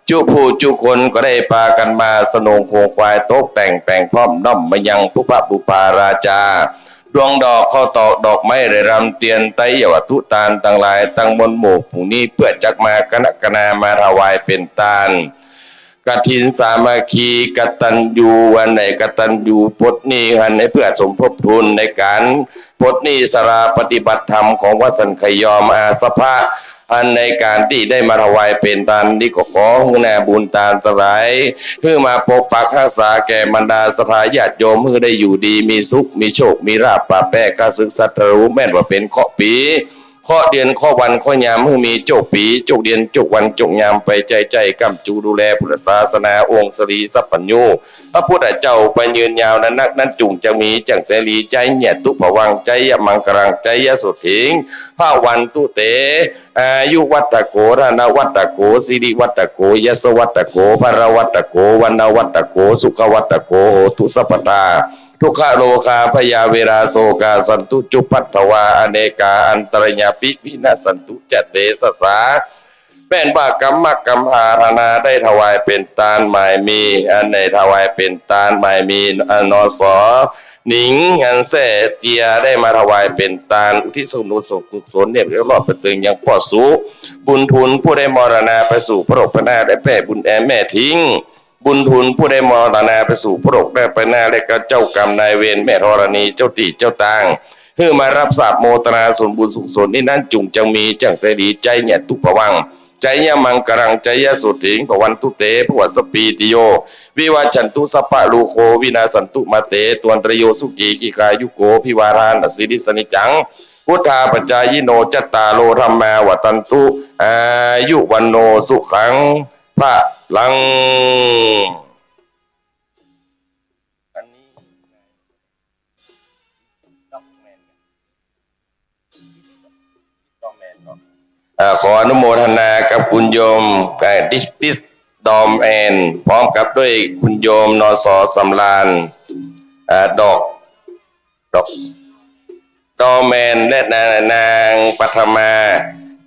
จุผู้จุคนก็ได้ปากั๋นมาสนงโขงขวายตกแต่งแป๋งพร้อมน้อมมายังปุพพะปุปปาราจา ดวงดอกข้าวตอกดอกไม้ไร่รำเตียนไตรยวัตถุตานตังหลายตังมวลหมู่ฝูงนี้ เปื้อจักมาคณะคณามาถวายเป๋นตาน กฐินสามัคคี กตัญญู วันไหนกตัญญูปลดหนี้หั้น หื้อเปื้อสมทบทุนในก๋านปลดหนี้สาราปฏิบัติธรรมของวัดสันขยอมอาสภะ อันในก๋านตี้ได้มาถวายเป๋นตานนี้ก็ขอหื้อนาบุญตานตังหลาย หื้อมาปกปักฮักษาแก่บรรดาศรัทธาญาติโยม หื้อได้อยู่ดีมีสุข มีโชค มีลาภ ปราบแป้ข้าศึกศัตรู แม่นว่าเป๋นเคราะห์ปี เคราะห์เดือน เคราะห์วัน เคราะห์ยาม หื้อมีโจคปี๋ โจคเดือน โจควัน โจคยามไป ใจ๊ๆ ก้ำจูดูแลพุทธศาสนา องค์สรีสัพพัญญู พระพุทธเจ้าไปยืนยาวนานัก นั้นจุ่งจะมีจั้งแสนดี จายะตุผวัง จายะมังคลัง จายะโสตถิง ภะวันตุเต อายุวัตถโข ธนวัตถโข สิริวัตถโข ยศวัตถโข พละวัตถโข วรรณวัตถโข สุขวัตถโข โหตุสัพพทา ทุกขโรคาพยาเวราโศกาสันตุจุปปัตถวา อเนกาอันตรายาปิ วินาสสันตุจะเตสะสา แม่นว่ากำมักกำพร้าอาราธนาได้ถวายเป๋นตานหมายมี อันไหนถวายเป๋นตานหมายมี อ น ส หนิง อันแซ่เจีย ได้มาถวายเป๋นตาน อุทิศส่วนบุญส่วนกุศล เนียบเรียบรอบไปเถิงยังป้อสุ บุญทูลผู้ได้มรณาไปสู่พระโลกไปหน้า และแม่บุญแอมแม่ทิ้ง บุญทูลผู้ได้มรณาไปสู่พระโลกไปหน้า และก็เจ้ากรรมนายเวรแม่ธรณี เจ้าตี้เจ้าตาง หื้อมารับทราบโมทนาส่วนบุญส่วนกุศลนี้นั้น จุ่งจังมีจั้งแสนดี จายะตุผวัง จายะมังคลัง จายะโสตถิง ภะวันตุเต ภะวะสะปีติโย วิวัชชันตุ สัพพะโรโค วินาสสันตุ มาเต ตวันตะรโย สุขี ทีฆายุโก อภิวาทานะสีลิสสะนิจจัง วุฑฒาปะจายิโน จัตตาโร ธัมมา วัฑฒันตุ อายุ วัณโณ สุขัง พะลัง อันนี้ เอ่อ ขออนุโมทนากับคุณโยม เอ่อ ดิส ดิส ดอมแอน พร้อมกับด้วยคุณโยม น ส สำราญ เอ่อ ดอก ดอก ดอมแอน และนาง นางปัทมา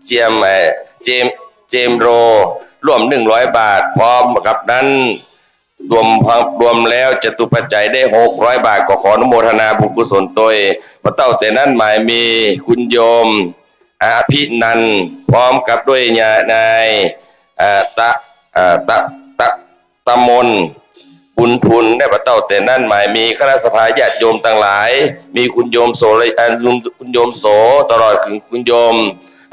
เจียม เอ่อ เจม เจมโร ร่วมหนึ่งร้อยบาท พร้อมกับนั้น รวม รวมแล้วจตุปัจจัยได้หกร้อยบาท ก็ขออนุโมทนาบุญกุศลตวย บ่าเต้าแต่นั้นหมายมี คุณโยม อภินันท์ พร้อมกับด้วยญา นาย เอ่อ ตะ เอ่อ ตะ ตะ ตะมน บุญทุน และบ่าเต้าแต่นั้นหมายมี คณะศรัทธาญาติโยมตังหลาย มีคุณโยมโส เอ่อ คุณโยมโส ตลอดถึงคุณโยม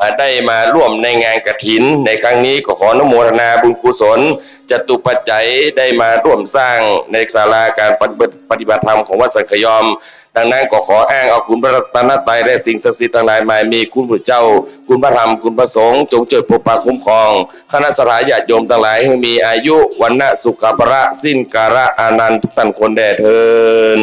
อ่า ได้มาร่วมในงานกฐินในครั้งนี้ ก็ขออนุโมทนาบุญกุศล จตุปัจจัย ได้มาร่วมสร้างในศาลาการปฏิบัติ ปฏิบัติธรรมของวัดสังขยอม ดังนั้นก็ขออ้างเอาคุณพระรัตนตรัยและสิ่งศักดิ์สิทธิ์ตังหลายมา มีคุณพระเจ้า คุณพระธรรม คุณพระสงฆ์ จงช่วยปกปักคุ้มครอง คณะศรัทธาญาติโยมตังหลาย หื้อมีอายุ วรรณะ สุขะ พละ สิ้นกาละอานันต์ทุกท่านคนแด่เทอญ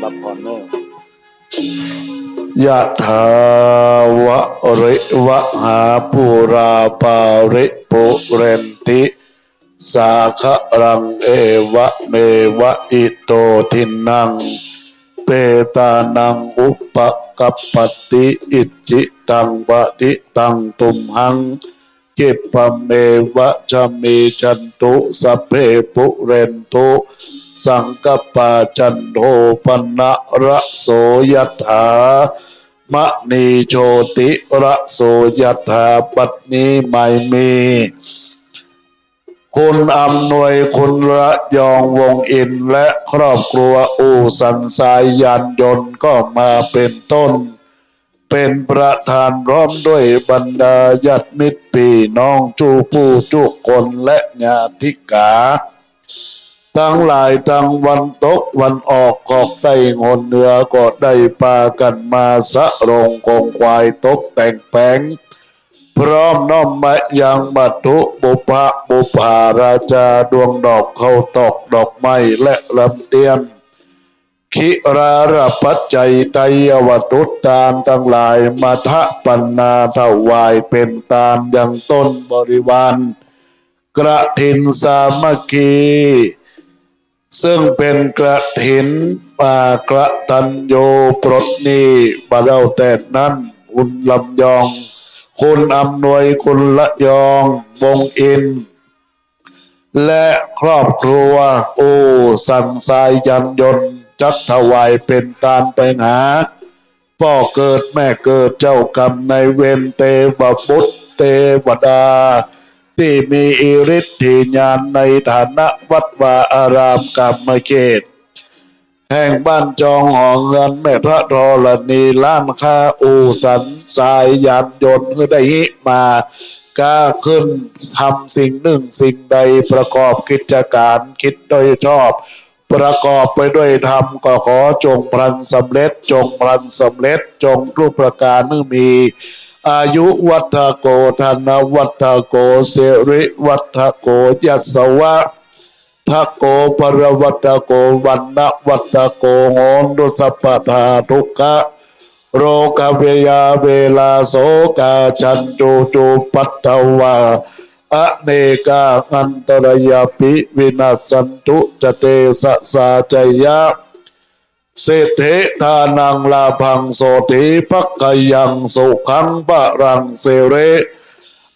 รับพรเนอะ ยะถา วะริวะหา ปูรา ปาริ ปุเรนติ สาคะรัง เอวะเมวะ อิโต ทินนัง เปตานัง อุปะกัปปะติ อิจฉิตัง ปะทิตัง ตุมหัง คิปปะเมวะ สะมิชฌันตุ สัพเพ ปุเรนตุ สังกัปปา จันโท ปะนะระโส ยะถา มะนี โชติระโส ยะถา บัดนี้หมายมี คุณอำนวย คุณระยอง วงศ์อินทร์ และครอบครัว อู่สันทรายยานยนต์ ก็มาเป็นต้น เป็นประธานพร้อมด้วยบรรดาญาติมิตรปี้น้อง กู้ผู้กู้คน และญาติกา ตังหลายตังวันตกวันออก ขอบใต้หนเหนือ ก็ได้ปากั๋นมาสะโรงคงควาย ตกแต่งแป๋ง พร้อมน้อมมายังมัตถุบุพพะบุพพาราจา ดวงดอกข้าวตอกดอกไม้และลำเตียน คิราระปัจจัย ไตรยวตุตตานตังหลาย มาทะปัณณาถวายเป๋นตานยังต้นบริวาร กฐินสามัคคี ซึ่งเป๋นกฐิน อ่า กตัญญูปลดหนี้ บ่าเล่าแต่นั้น คุณลำยอง คุณอำนวย คุณระยอง วงศ์อินทร์ และครอบครัว อู่สันทรายยานยนต์ จักถวายเป๋นตานไปหา ป้อเกิดแม่เกิด เจ้ากรรมนายเวร เตวบุตรเตวดา ตี้มีอิทธิญาณในฐานะวัดวาอารามกามเขต แห่งบ้านจองหอเฮือนแม่พระธรณี ร้านค้า อู่สันทรายยานยนต์ หื้อได้หิมา ก๊าขึ้นทำสิ่งนึ่งสิ่งใด ประกอบกิจก๋านกิจโดยชอบ ประกอบไปด้วยธรรม ก็ขอจงพลันสำเร็จ จงพลันสำเร็จ จงทุกประก๋าน หื้อมีอายุวัฒโก ธนวัฒโก สิริวัฒโก ยศวัฒโก บลวัฒโก วรรณวัฒโก โหนตุสัพพะทา ทุกขะ โรคะ พยา เวรา โสกา จันตุจุปัตตวา อเนกา อันตรายาปิ วินัสสันตุ จะเตสะสา จายะ สิทธิ ทานัง ลาภัง โสติ ภักขยัง สุขัง พลัง สิริ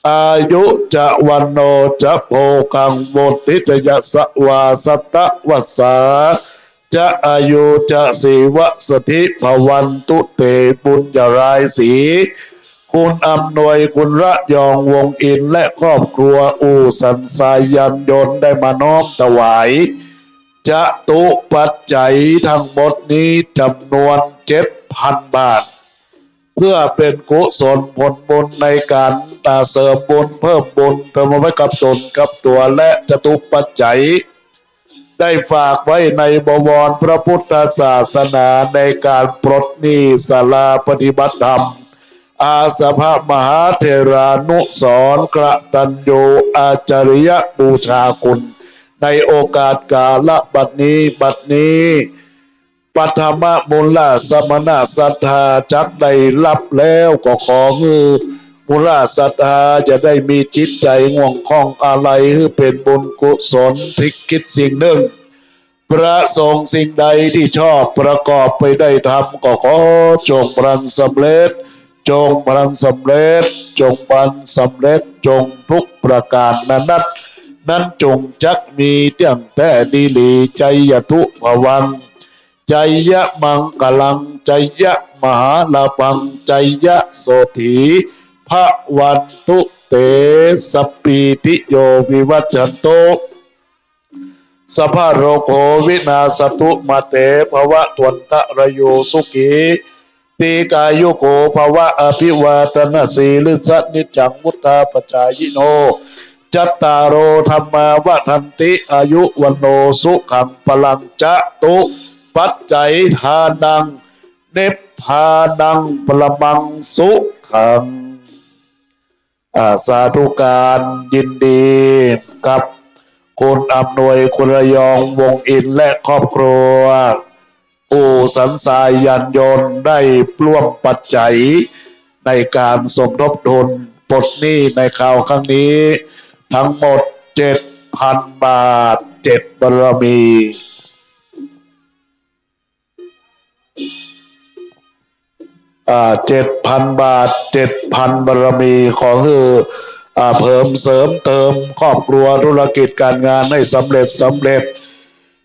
อายุ จะ วัณโณ จะ โภคัง วุฑฒิ จะ ยะสะวา สัตตะวัสสา จะ อายุ จะ สีวะสะถิ ภวันตุ เต บุญญาลายสี คุณอำนวย คุณระยอง วงศ์อินทร์ และครอบครัว อู่สันทรายยานยนต์ ได้มาน้อมถวาย จตุปัจจัยทั้งหมดนี้จำนวนเจ็ดพันบาท เพื่อเป๋นกุศลผลบุญในก๋านตาเสริมบุญเพิ่มบุญเติมเอาไว้กับตนกับตั๋ว และจตุปัจจัย ได้ฝากไว้ในบวรพระพุทธศาสนาในก๋านปลดหนี้ศาลาปฏิบัติธรรม อาสภะมหาเถรานุสรณ์ กตัญญูอาจาริยบูชาคุณ ในโอกาสกาละบัดนี้ บัดนี้ ปฐมมูลสมณศรัทธาจักได้ฮับแล้ว ก็ขอหื้อมูลศรัทธาจะได้มีจิตใจ๋ง่วงข้องอาลัย หื้อเป๋นบุญกุศลทิศกิจสิ่งนึ่ง ประสงค์สิ่งใดที่ชอบประกอบไปได้ธรรม ก็ขอจงพลันสำเร็จ จงพลันสำเร็จ จงพลันสำเร็จ จงทุกประก๋านนั้น นั้นจงจักมีเตี้ยงแต๊ดีหลี จายะทุพะวัง จายะมังคะลัง จายะมหาลาภัง จายะโสตถี ภวันตุ เต สัพพีติโย วิวัชชันตุ สัพพะโรโค วินาสสะตุ มา เต ภวะตวันตะระโย สุขี ตีฆายุโก ภวะ อภิวาทะนะสีลิสสะ นิจจัง วุฑฒาปะจายิโน จัตตาโร ธัมมา วัฑฒันติ อายุ วัณโณ สุขัง พลัง จตุปัจจัยทานัง นิพพานัง ปรมังสุขัง อ่า สาธุก๋าน ยินดีกับคุณอำนวย คุณระยอง วงศ์อินทร์ และครอบครัว ผู้สันสายญาณโยนได้ร่วมปัจจัยในก๋านสมทบทุนปลดหนี้ในคราวครั้งนี้ ตึงหมดเจ็ดพันบาท เจ็ดบารมี อ่า เจ็ดพันบาท เจ็ดพันบารมี ขอหื้อ อ่า เผิมเสริมเติมครอบครัวธุรกิจก๋านงานหื้อสำเร็จ สำเร็จ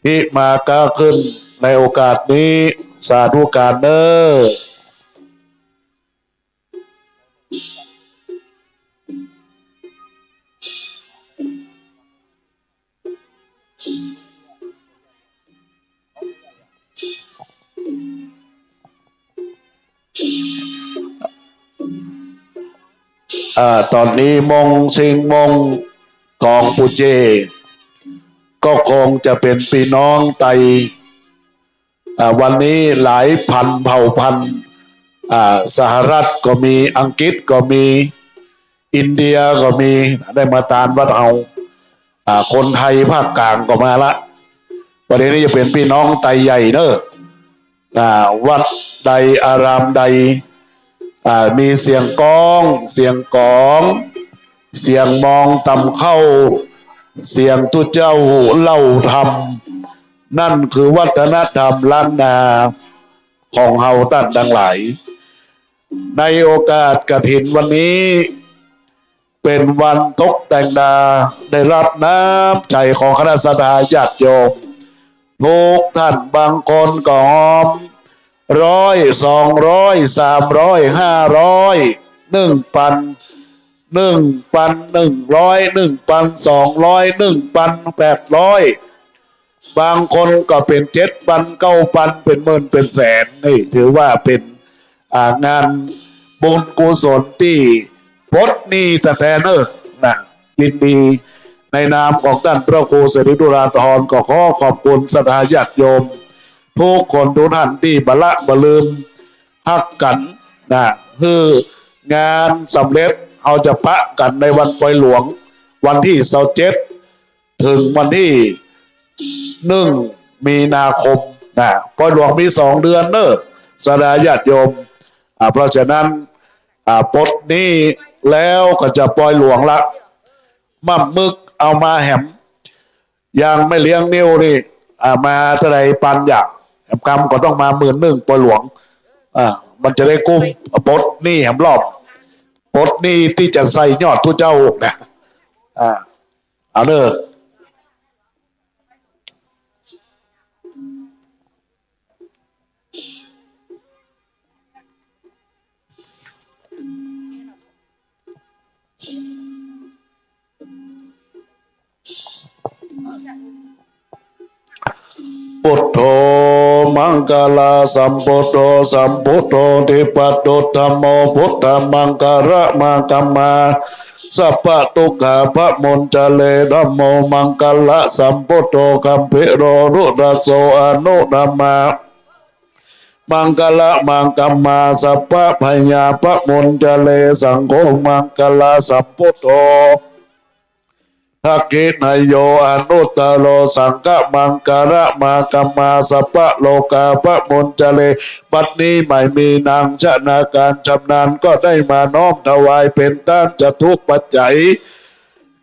ฮิมาก้าขึ้นในโอกาสนี้ สาธุก๋านเน้อ อ่า ต๋อนนี้มงเช็งมงก๋องปูเจ ก็คงจะเป๋นปี้น้องไต อ่า วันนี้หลายพันเผ่าพันธุ์ อ่า สหรัฐก็มี อังกฤษก็มี อินเดียก็มี ได้มาตานวัดเฮา อ่า คนไทยภาคกลางก็มาละ ประเด็นนี้จะเป๋นปี้น้องไตใหญ่เน้อ อ่า วัดใดอารามใด อ่า มีเสียงก้อง เสียงก๋อง เสียงมองตำเข้า เสียงตุ๊เจ้าเล่าธรรม นั่นคือวัฒนธรรมล้านนาของเฮาต้านตังหลาย ในโอกาสกฐินวันนี้ เป๋นวันตกแต่งนา ได้ฮับน้ำใจ๋ของคณะศรัทธาญาติโยม ทุกท่าน บางคนก็หอม ร้อย สองร้อย สามร้อย ห้าร้อย หนึ่งปัน หนึ่งปันหนึ่งร้อย หนึ่งปันสองร้อย หนึ่งปันแปดร้อย บางคนก็เป๋นเจ็ดปัน เก้าปัน เป๋นหมื่น เป๋นแสน นี่ถือว่าเป๋น อ่า งานบุญกุศลตี้ปลดหนี้แต๊ๆ เน้อ นะ ยินดีในนามของต้านพระครูเสรีดุราธร ก็ขอขอบคุณศรัทธาญาติโยม ทุกคนทุกท่านตี้บ่ละบ่ลืมฮักกั๋น นะ หื้องานสำเร็จ เฮาจะปะกั๋นในวันปอยหลวง วันตี้ซาวเจ็ด เถิงวันตี้หนึ่ง มีนาคม นะ ปอยหลวงมีสองเดือนเน้อ ศรัทธาญาติโยม อ่า เพราะฉะนั้น อ่า ปลดหนี้แล้วก็จะปอยหลวงละ ม่ำมึกเอามาแหม อย่างแม่เลี้ยงนิ้วนี่ อ่า มาเต้าใดปันอย่าง แหมกำก็ต้องมาหมื่นนึ่งปอยหลวง อ่า มันจะได้กุ้ม ปลดหนี้แหมรอบ ปลดหนี้ตี้จะใส่ยอดตุ๊เจ้านะ อ่า เอาเน้อ พุทโธ มังคลสัมพุทโธ สัมพุทโธ ทิปะตุ ธัมโม พุทธมังคละ มังคละ สัพพะทุกขะ ปะมุญจเร ธัมโม มังคละสัมพุทโธ กัมภีโร รุณโส อนุตตมะ มังคละ มังคละ สัพพะพยา ปะมุญจเร สังโฆ มังคละสัมพุทโธ ทักขิณาโย อนุตตโร สังฆะ มังคละ มังคละ สัพพะโลกา ปะมุญจเร บัดนี้หมายมีนางชนาการชำนาญก็ได้มาน้อมถวายเป๋นตานจตุปัจจัย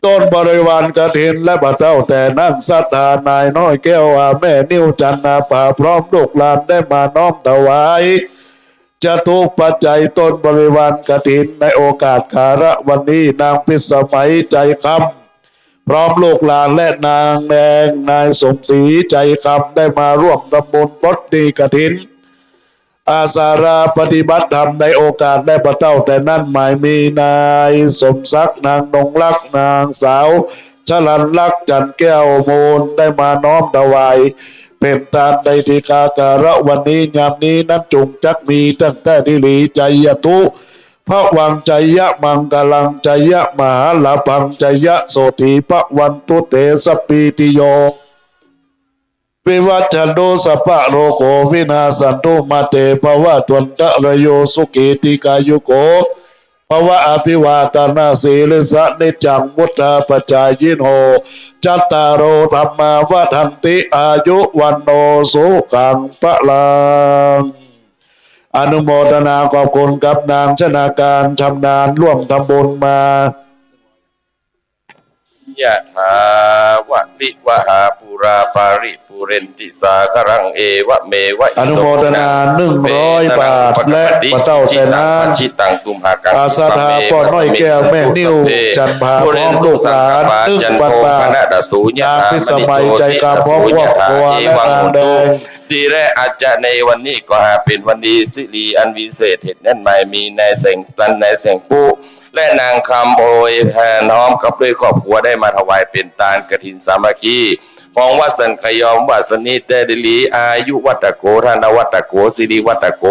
ต้นบริวารกฐินและบ่าเต๊าแต่นั้น ศรัทธานายน้อยแก้วอาแม่ นิ้วจันทร์อาภา พร้อมลูกหลานได้มาน้อมถวาย จตุปัจจัยต้นบริวารกฐิน ในโอกาสคารวันนี้ นางพิสมัย ใจคำ พร้อมลูกหลาน และนางแดง นายสมศรี ใจคำ ได้มาร่วมทำบุญปลดหนี้กฐิน อาสาฬาปฏิบัติธรรมในโอกาสและบ่าเต๊าแต่นั้น หมายมีนายสมศักดิ์ นางนงรัก นางสาวชลันลักษณ์ จันทร์แก้วมูล ได้มาน้อมถวายเป๋นตานในทีฆาคารวันนี้ ยามนี้นั้นจุ่งจักมีตั้งแต่ดีหลี ไชยะตุ ภะวัง ไชยะมังคลัง ไชยะมหาลาภัง ไชยะโสตถี ภะวันตุ เต สัพพีติโย วิวัชชันตุ สัพพะโรโค วินาสสันตุ มา เต ภะวัตวันตะราโย สุขี ทีฆายุโก ภวะอภิวาทนสีลิสสะ นิจจังวุฑฒาปจายิโน จัตตาโร ธัมมา วัฑฒันติ อายุ วัณโณ สุขัง พลัง อนุโมทนาขอบคุณกับนางชนาการชำนาญร่วมทำบุญมา ยะถา วะริวะหา ปูรา ปาริ ปูเรนติ สาคะรัง เอวะเมวะ อิโต อนุโมทนา หนึ่งร้อยบาท และบ่าเต้าแต่นั้น ปัจฉิตัง ตุมหากัง อาสา ป้อน้อยแก้ว แม่นิ่ว จันผา พร้อมลูกหลาน หนึ่งพันบาท นางพิสมัย ใจคำ พร้อมครอบครัว และนางแดง ทีแรกอาจจะในวันนี้ก็หาเป๋นวันดีสิริอันวิเศษ เหตุนั้นมามีนายแสงจันทร์ นายแสงปุ๊ และนางคำโอยแผ่น้อมกับด้วยครอบครัวได้มาถวายเป๋นตานกฐินสามัคคี ของวัดสันขยอม วัดสนิท ได้ดีหลี อายุวัตโก ธนวัตโก สิริวัตโก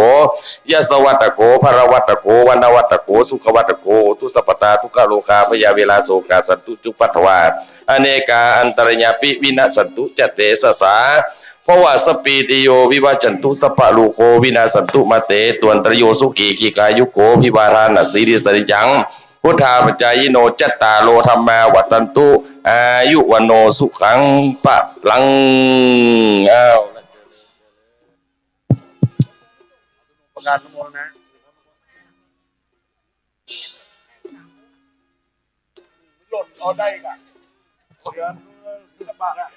ยศวัตโก พลวัตโก วรรณวัตโก สุขวัตโก โหตุสัพพตา ทุกขโรคา พยาเวรา โศกา สันตุ จุปปัตถวา อเนกา อันตรายาปิ วินัสสันตุ จะเตสสา ภวะสะปีติโย วิวัชชันตุ สัพพะโรโค วินาสสันตุ มาเต ตวันตรายโย สุขี ทีฆายุโก อภิวาทานะสีลิสสะ นิจจัง วุฑฒาปจายิโน จัตตาโร ธัมมา วัฑฒันตุ อายุ วัณโณ สุขัง พลัง อ้าว ประกาศอนุโมทนา หล่นเอาได้อีกอะ เดือนพฤษภาอะ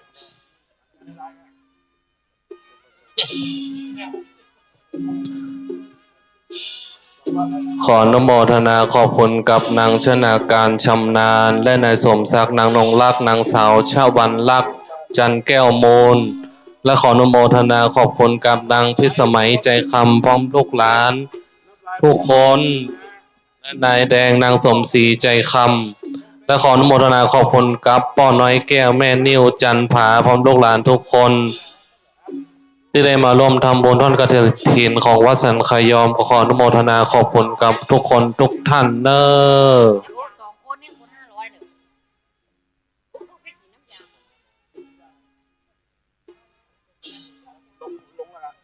ขออนุโมทนาขอบคุณกับนางชนาการชำนาญ และนายสมศักดิ์ นางนงรัก นางสาวชวันลักษณ์ จันทร์แก้วมูล และขออนุโมทนาขอบคุณกับนางพิสมัย ใจคำ พร้อมลูกหลานทุกคน และนายแดง นางสมศรี ใจคำ และขออนุโมทนาขอบคุณกับป้อน้อยแก้ว แม่นิ่ว จันผา พร้อมลูกหลานทุกคน ตี้ได้มาร่วมทำบุญทอดกฐินของวัดสันขยอม ก็ขออนุโมทนาขอบคุณกับทุกคนทุกท่านเน้อ สองคนนี่คนห้าร้อยเนี่ย ลง ลงแล้วครับ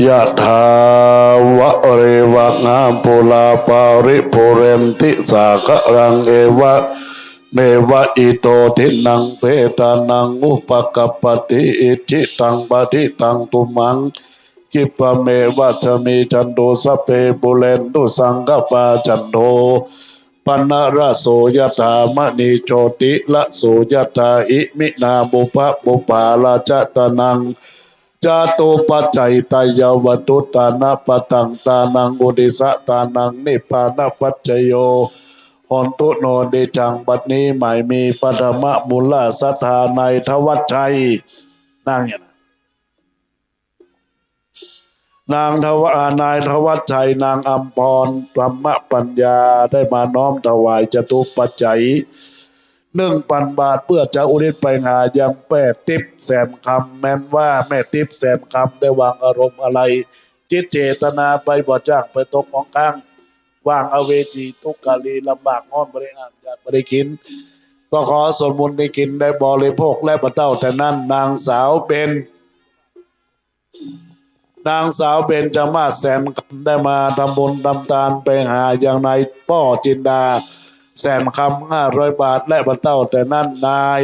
ยะถา วะริวะหา ปูรา ปาริปูเรนติ สาคะรัง เอวะ เมวะ อิโต ทินนัง เปตานัง อุปะกัปปะติ อิจฉิตัง ปะฏิตัง ตุมหัง คิปปะเมวะ สะมิชฌันตุ สะพเพ ปูเรนตุ สังกะปปา จันโท ปะนะระโส ยะถา มะณี โชติระโส ยะถา อิมินา ปุพพะ ปุพพา ราชะตานัง จตุปัจจัยตายาวัตถุตานะปะทัง ตานัง อุทิสะ ตานัง นิพพานะปัจจโย โหนตุ โน นิจจัง บัดนี้หมายมีปฐมมูลศรัทธา นายธวัชชัย นางหยัง นางธว- อ่า นายธวัชชัย นางอำพร ธรรมปัญญา ได้มาน้อมถวายจตุปัจจัย หนึ่งปันบาท เปื้อจะอุทิศไปหายังแม่ติ๊บ แสนคำ แม้นว่าแม่ติ๊บ แสนคำ ได้วางอารมณ์อาลัย จิตเจตนาไปบ่จ้างไปตกของค้าง ว่างอเวจี ตุ๊กข์กะลี ลำบากฮ้อน บ่ได้อาบ อยากบ่ได้กิ๋น ก็ขอส่วนบุญได้กิ๋นได้บริโภค และบ่เต้าแต่นั้น นางสาวเบญ นางสาวเบญจมาศ แสนคำ ได้มาทำบุญทำตานไปหายังนายป้อจินดา แสนคำ ห้าร้อยบาท และบ่เต้าแต่นั้น นาย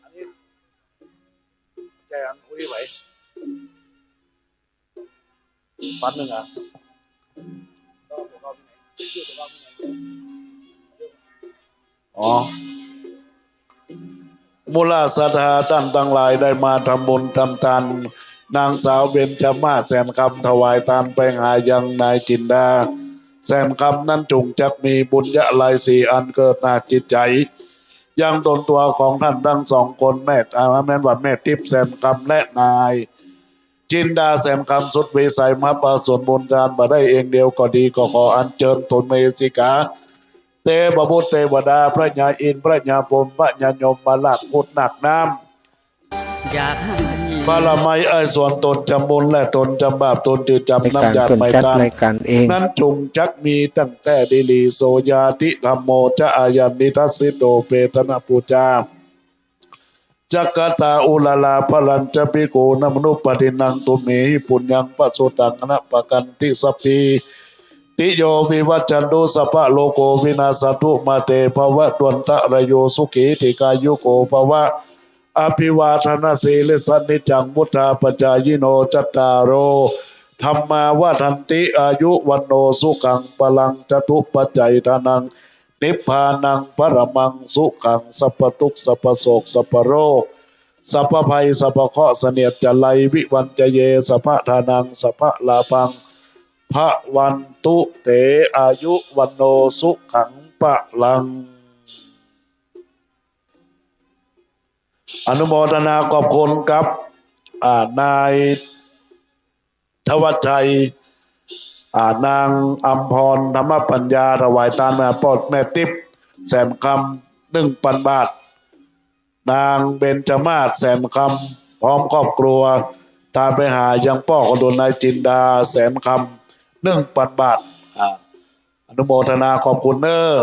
อันนี้ ใจอันอุ้ยไหว ปันหนึ่งอ่ะ อ๋อ มูลศรัทธาต้านตังหลายได้มาทำบุญทำตาน นางสาวเบญจมาศ แสนคำ ถวายตานไปหายังนายจินดา แสนคำ นั้นจุ่งจักมีบุญญาลัยสี่อันเกิดหน้าจิตใจ๋ ยังตนตั๋วของต้านตังสองคน แม่ อ่า แม้นว่าแม่ติ๊บ แสนคำ และนาย จินดา แสนคำ สุดวิสัย มาประสานบุญตานบ่ได้เองเดียวก็ดี ก็ขออัญเจิญทูลมเหสีกา เตพบุตรเตวดา พระยาอินทร์ พระยาพรหม พระยายมราช พุทธนาคน้ำ อยากให้ บารมีไอ้ส่วนตนจำบุญและตนจำบาป ตนจื้อจำน้ำหยาดไม้ตาน ในการเปิ้นจัดรายการเอง นั้นจุ่งจักมีตั้งแต่ดีหลี โสญาติธัมโม จะ อายันนิทัสสิโต เปตะนะปูจา จักขัตตา อุรารา พลัญจะ ภิกขูนัง มะนุปปาทินัง ตุมเหหิ ปุญญัง ปะสุตัง อนะปะกันติ สัพพีติโย วิวัชชันตุ สัพพะโรโค วินาสสะตุ มา เต ภะวะตวันตะราโย สุขี ทีฆายุโก ภะวะ อภิวาทะนะสีลิสสะ นิจจัง วุฑฒาปะจายิโน จัตตาโร ธัมมา วัฑฒันติ อายุ วัณโณ สุขัง พะลัง จตุปัจจัย ทานัง นิพพานัง ปะระมัง สุขัง สัพพะตุ๊กข์ สัพพะโศก สัพพะโรค สัพพะภัย สัพพะเคราะห์ เสนียดจัญไร วิวัญจะเย สัพพะทานัง สัพพะลาภัง ภะวันตุ เต อายุ วัณโณ สุขัง พะลัง อนุโมทนาขอบคุณครับ อ่า นายธวัชชัย อ่า นางอำพร ธรรมปัญญา ถวายตานแม่ปอดแม่ติ๊บ แสนคำ หนึ่งปันบาท นางเบญจมาศ แสนคำ พร้อมครอบครัว ตานไปหายังป้อของตนนายจินดา แสนคำ หนึ่งปันบาท อ่า อนุโมทนาขอบคุณเน้อ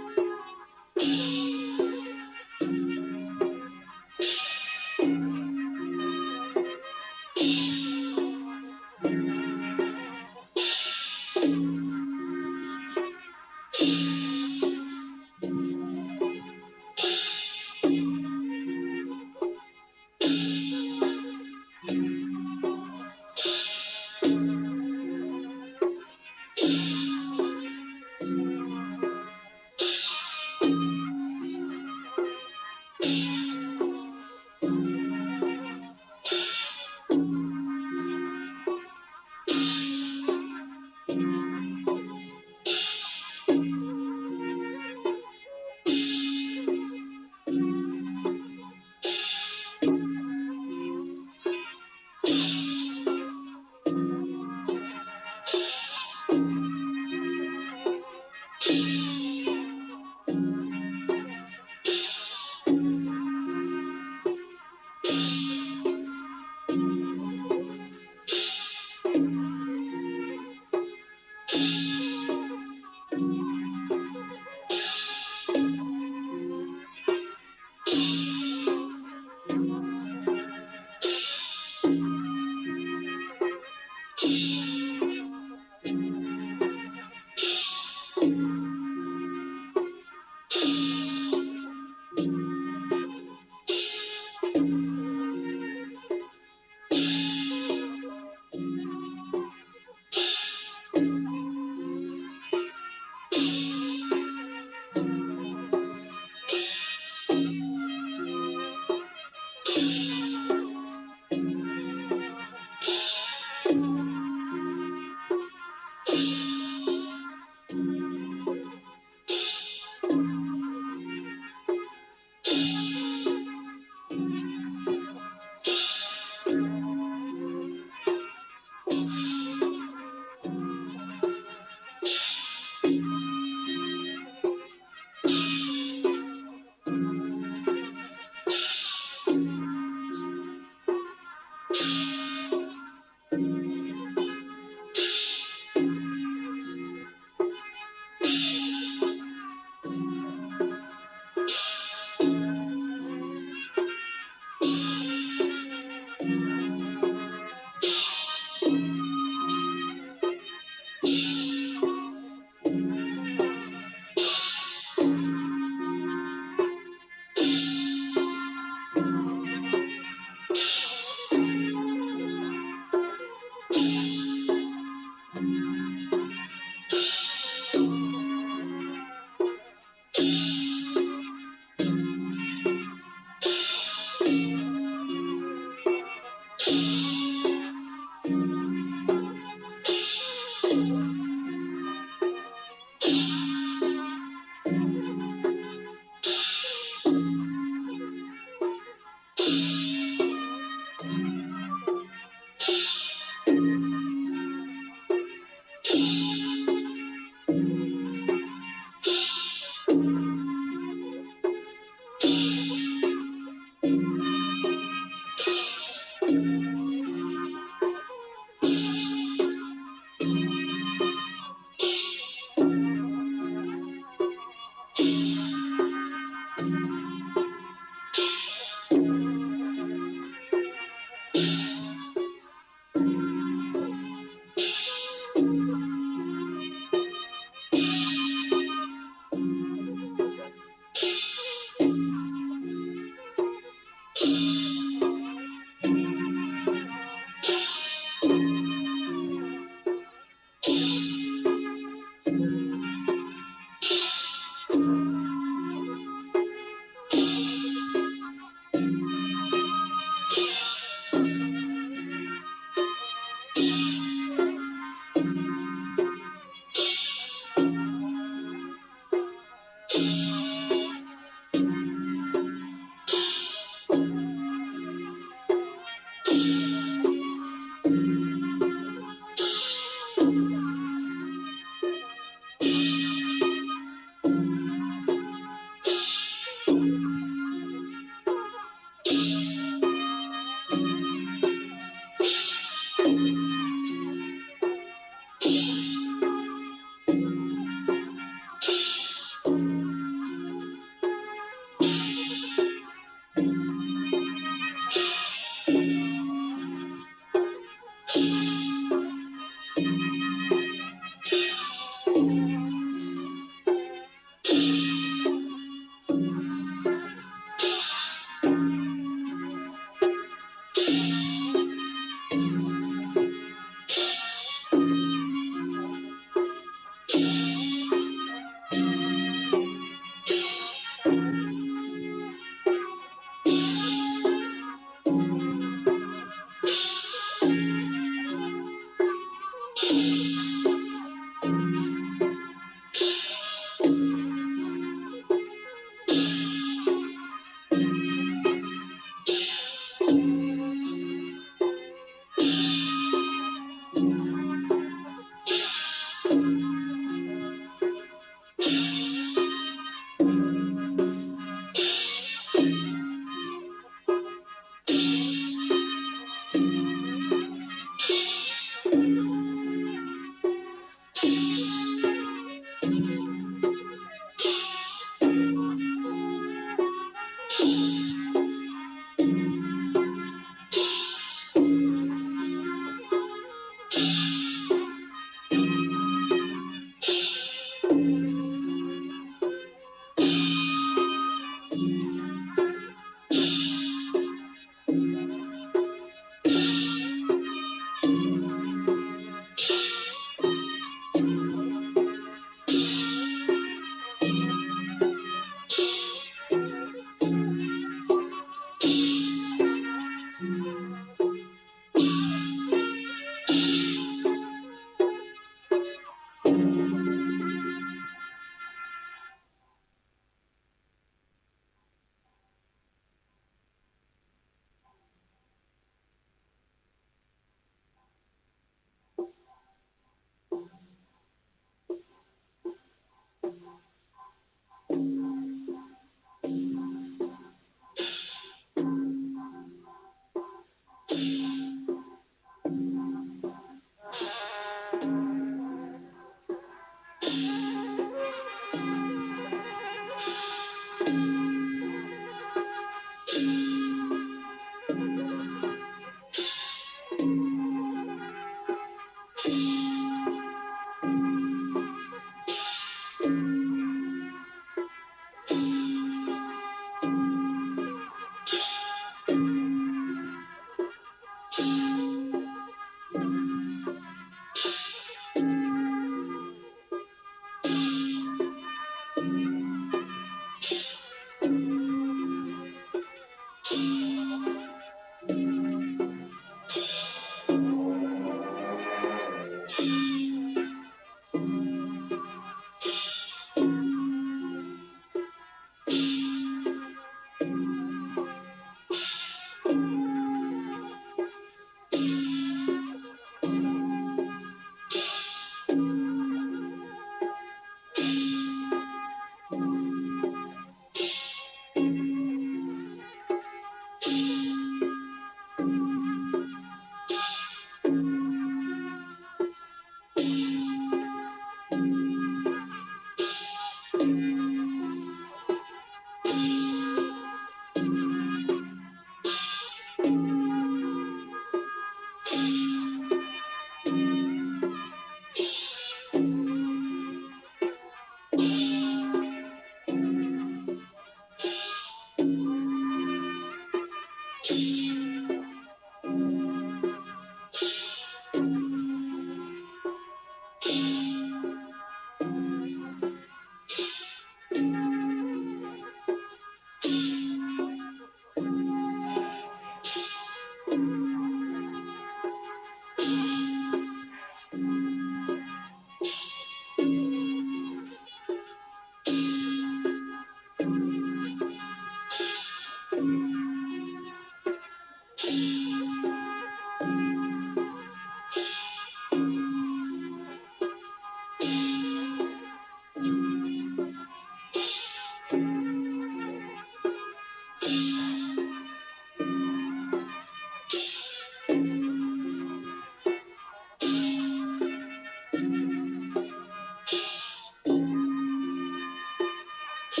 ไป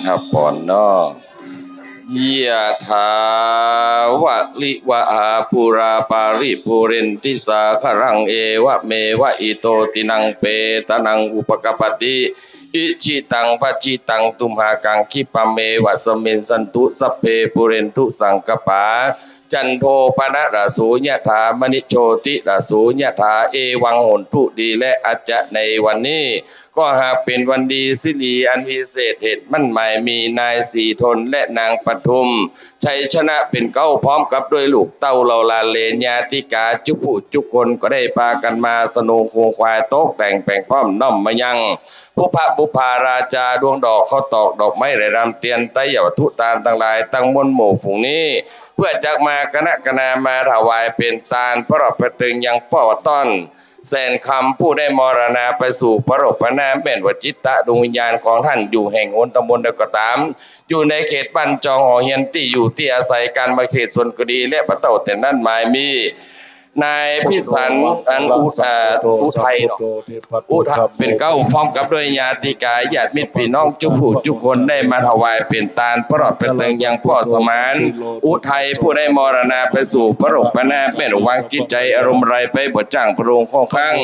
ฮับปอนเนาะ ยะถาวะริวะหาปูราปาริปูเรนติสาคะรัง เอวะเมวะอิโตตินังเปตะนังอุปะกัปปะติ อิจิตังปัจจิตังตุมหัง คิปะเมวะสะมิชฌันตุ สัพเพปูเรนตุสังกัปปา จันโทปะนะระโสยะถา มะณิโชติระโสยะถา เอวังโหนตุ ดีแล้ว อาจจะในวันนี้ ก็หากเป๋นวันดีสิริอันวิเศษ เหตุมั่นหมายมี นายศรีทนและนางปทุม ชัยชนะเป๋นเก๊า พร้อมกับด้วยลูกเต้าเหล่าหลานเหลนญาติกาจุผู้จุคน ก็ได้ปากั๋นมาสนงโขงขวาย ตกแต่งแป๋งพร้อมน้อมมายัง ปุพพะบุปผาราจา ดวงดอกข้าวตอกดอกไม้ ไร่รำเตียน ไตรยวัตถุตานตังหลาย ตังมวลหมู่ฝูงนี้ เปื้อจักมาคณะคณามาถวายเป๋นตาน ประดับประเติงยังป้อต้อน แสนคำ ผู้ได้มรณาไปสู่ปรโลกไปหน้า แม่นว่าจิตตะดวงวิญญาณของต้านอยู่แห่งหนตำบลใดก็ต๋าม อยู่ในเขตบ้านจองหอเฮียน ตี้อยู่ตี้อาศัย ก๋านมาเขตสวนก็ดี และบ่เต้าแต่นั้นหมายมี นายพิสัน อันอุท- เอ่อ อุทัยเนาะ อุทัยเป๋นเก๊า พร้อมกับด้วยญาติกาญาติมิตรปี้น้องจุ๊ผู้จุ๊คน ได้มาถวายเป๋นตาน ปลอดไปเติงยังป้อสมานอุทัย ผู้ได้มรณาไปสู่ปรโลกไปนา แม่นวางจิตใจ๋อารมณ์ใดไปบ่จ้างพระองค์ข้องข้าง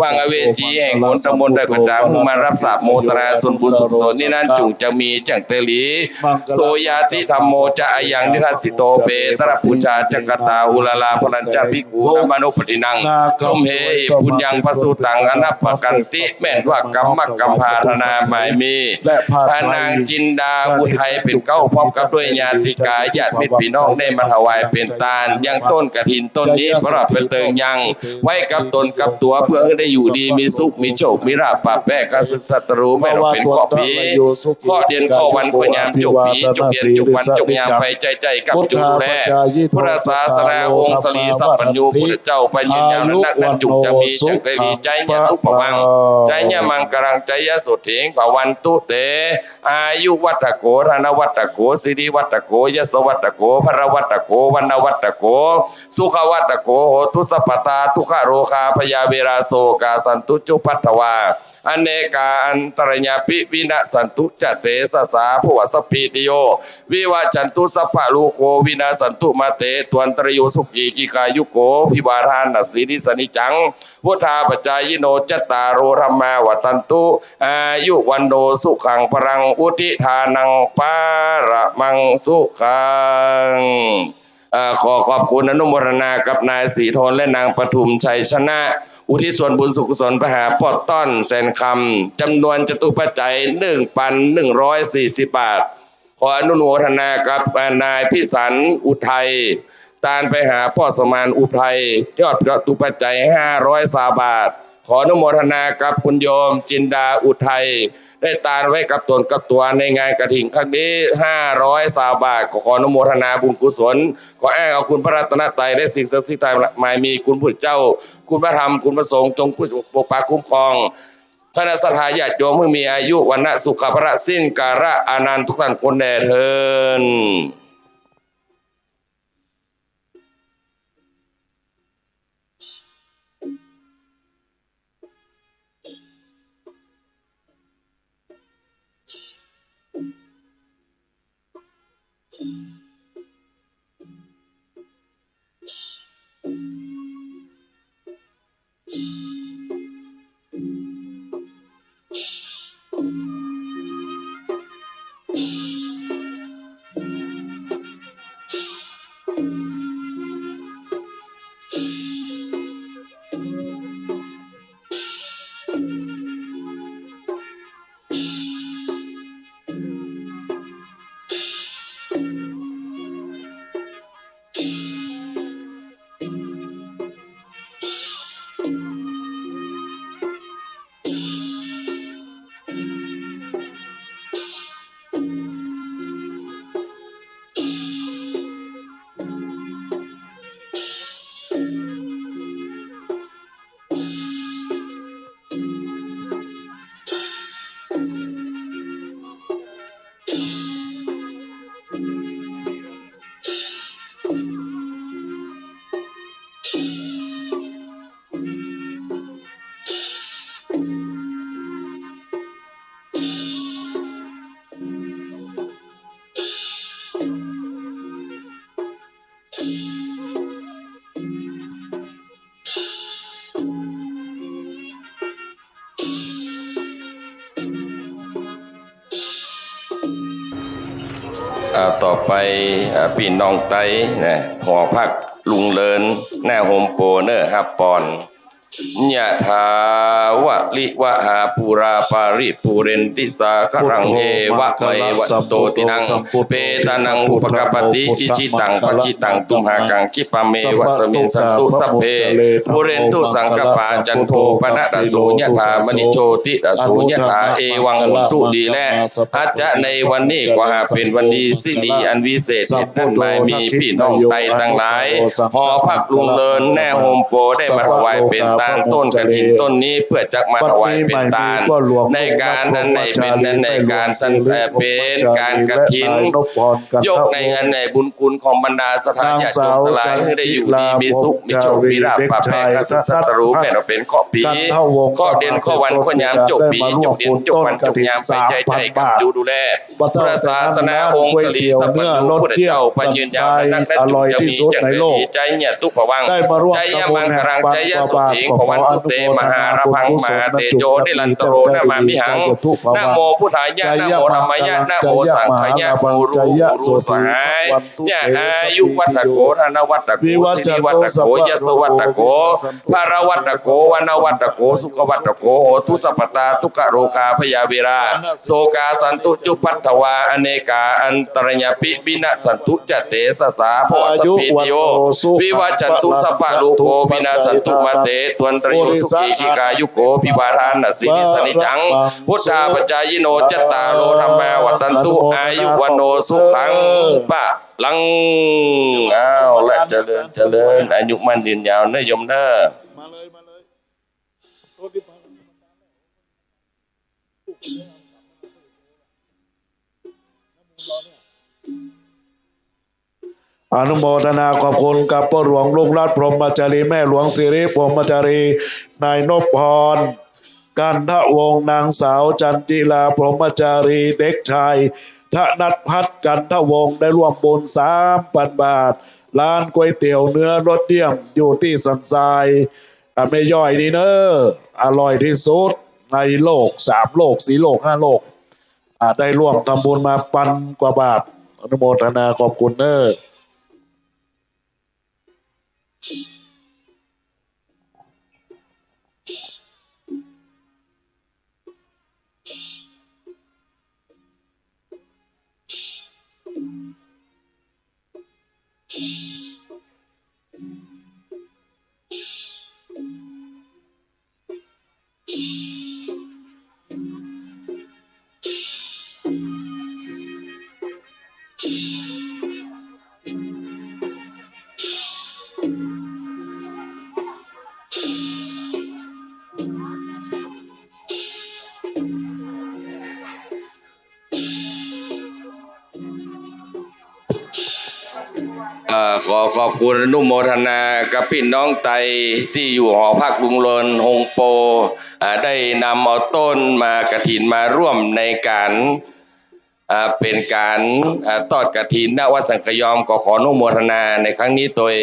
วางอเวจีแห่งหนตำบลใดก็ต๋าม หื้อมาฮับสาบโมทนาส่วนบุญส่วนกุศลนี้นั้น จุ่งจะมีจั้งเตอหลี โสญาติธัมโมจะ อายังนิทัสสิโต เปตระปูชาจะกตา อุราราภรัญจะ ภิกขุธัมมานุปัฏฐินัง ตุมเหหิ ปุญญัง ปะสุตัง อนัปปะกันติ แม่นว่ากำมะกำพร้า ทนาหมายมี พระนางจินดาอุทัยเป๋นเก๊า พร้อมกับด้วยญาติกาญาติมิตรปี้น้อง ได้มาถวายเป๋นตาน ยังต้นกฐินต้นนี้ ปลอดไปเติงยัง ไว้กับต๋นกับตั๋ว เปื้อหื้อได้อยู่ดีมีสุข มีโชค มีลาภ ปราบแป้ข้าศึกศัตรู แม่นว่าเป๋นเคราะห์ผี เคราะห์เดือน เคราะห์วัน เคราะห์ยาม จุกปี จุกเดือน จุกวัน จุกยาม ไปใจ้ๆ กับจุกแล พุทธศาสนาองค์สรีสัพพัญญู พุทธเจ้าพระยืนยาวนั้นนัก นั้นจุกจะมีจั้งเตอหลี จายะตุพะวัง จายะมังคลัง จายะโสฏฐิง ภะวันตุเต อายุวัฑฒโข ธนวัฑฒโข สิริวัฑฒโข ยศวัฑฒโข พละวัฑฒโข วรรณวัฑฒโข สุขวัฑฒโข โหตุสัพพะทา ทุกขะโรคา พยาเวรา โศกา สันตุ จุปัฏฐวา อเนกา อันตะรายาปิ วินะสสันตุ จะเตสะสา ภวะสัพพีติโย วิวัจจันตุ สัพพะโรโค วินาสสันตุ มาเต ตวันตะรายโย สุขี ทีฆายุโก อภิวาทานะสีลิสสะนิจจัง วุฑฒาปจายิโน จัตตาโร ธัมมา วัฑฒันตุ อายุ วัณโณ สุขัง พะลัง วุฑฒิ ทานัง ปะระมัง สุขัง เอ่อ ขอขอบคุณอนุโมทนากับนายศรีทนและนางปทุมชัยชนะ อุทิศส่วนบุญส่วนกุศลไปหาป้อต้อนแสนคำ จ๋ำนวนจตุปัจจัย หนึ่งปันหนึ่งร้อยสี่สิบบาท ขออนุโมทนากับ เอ่อ นายพิสันอุทัย ตานไปหาป้อสมานอุทัย ยอดจตุปัจจัย ห้าร้อยซาวบาท ขออนุโมทนากับคุณโยมจินดาอุทัย ได้ตานไว้กับต๋นกับตั๋วในงานกฐินครั้งนี้ ห้าร้อยซาวบาท ก็ขออนุโมทนาบุญกุศล ขออ้างเอาคุณพระรัตนตรัยและสิ่งศักดิ์สิทธิ์ทั้งหลาย มีคุณพุทธเจ้า คุณพระธรรม คุณพระสงฆ์ จงปกปักคุ้มครอง คณะศรัทธาญาติโยม หื้อมีอายุ วรรณะ สุขะ พละ สิ้นกาละอานานทุกท่านคนแด่เทอญ อ่า ต่อไป อ่า ปี้น้องใต้นะ หอพักลุงเลิน หน้าโฮมโปรเนอร์ ฮับปอน ยะถาวะริวะหาปูราปาริปูเรนติสาคะรัง เอวะเมวะอิโตตินัง เปตานังอุปะกัปปะติ อิจิตังปัจจิตัง ตุมหัง คิปะเมวะสะมิชฌันตุ สัพเพ ปูเรนตุสังกัปปา จันโทปะนะระโส ยะถา มะณิโชติระโส ยะถา เอวัง โหนตุ ดีแล อาจจะในวันนี้ก็หาเป๋นวันดี สิริอันวิเศษ เหตุนั้นหมายมี ปี้น้องใต้ตังหลาย หอพักลุงเลิน หน้าโฮมโปร ได้มาถวายเป๋นตานต้นกฐินต้นนี้ เปื้อจักมา ถวายเป๋นตาน ในก๋านอันไหนเป๋น ในก๋านอันไหนเป๋นก๋านกฐิน ยกในอันไหนบุญคุณของบรรดาศรัทธาญาติโยมตังหลาย หื้อได้อยู่ดีมีสุข มีโชค มีลาภ ปราศแผลข้าศึกศัตรู แม่นว่าเป๋นเคราะห์ปี เคราะห์เดือน เคราะห์วัน เคราะห์ยาม โจ๊ะปี โจ๊ะเดือน โจ๊ะวัน โจ๊ะยาม ไปใจ๊ๆ กั๋นอยู่ดูแล พุทธศาสนาองค์สรีสัพพัญญู พุทธเจ้า พระยืนยาวนัก และจุ่งจะมีจังใดดี ไจยะตุผวัง ไจยะมังคลัง ไจยะโสติง ภวันตุเต มหาลาภัง มหาเตโจ นิรันตโร นะมามิหัง นะโมพุทธายะ นะโมธัมมายะ นะโมสังฆายะ กูรู กูรูสหาย ยะอายุวัฒโข ธนวัฒโข สิริวัฒโข ยโสวัฒโข พลวัฒโข วรรณวัฒโข สุขวัฒโข โหตุสัพพตา ทุกขโรคา พยาเวรา โศกา สันตุ จุปปัตถวา อเนกา อันตรายาปิ วินะสสันตุ จะเตสะสา ภะวะสัพพีติโย วิวัชชันตุ สัพพะโรโค วินะสสันตุ มาเต ตวันตะระโย สุขี ทีฆายุโข อภิวาทานะสีลิสะนิจจัง วุฑฒาปจายิโน จัตตาโร ธัมมา วัฑฒันตุ อายุ วัณโณ สุขัง พะลัง อ้าว และเจริญ เจริญ อายุมั่นยืนยาวเน่อโยมเน่อ อนุโมทนาขอบคุณกับป้อหลวงลุงรัตน์ พรหมจารี แม่หลวงสิริ พรหมจารี นายนพพร กันทวงศ์ นางสาวจันจิลา พรหมจารี เด็กชายธนัทพัฒน์ กันทวงศ์ ได้ร่วมบุญสามพันบาท ร้านก๋วยเตี๋ยวเนื้อรสเยี่ยม อยู่ตี้สันทราย อ่ะ แม่ย่อยนี่เน่อ อร่อยตี้สุดในโลก สามโลก สี่โลก ห้าโลก อ่ะ ได้ร่วมทำบุญมาพันกว่าบาท อนุโมทนาขอบคุณเน่อ เอ่อ ขอขอบคุณอนุโมทนากับปี้น้องไตตี้อยู่หอพักลุงเรินโฮมโปร อ่า ได้นำเอาต้นมากฐินมาร่วมในก๋าน อ่า เป๋นก๋าน อ่า ทอดกฐิน ณ วัดสังขยอม ก็ขออนุโมทนาในครั้งนี้ตวย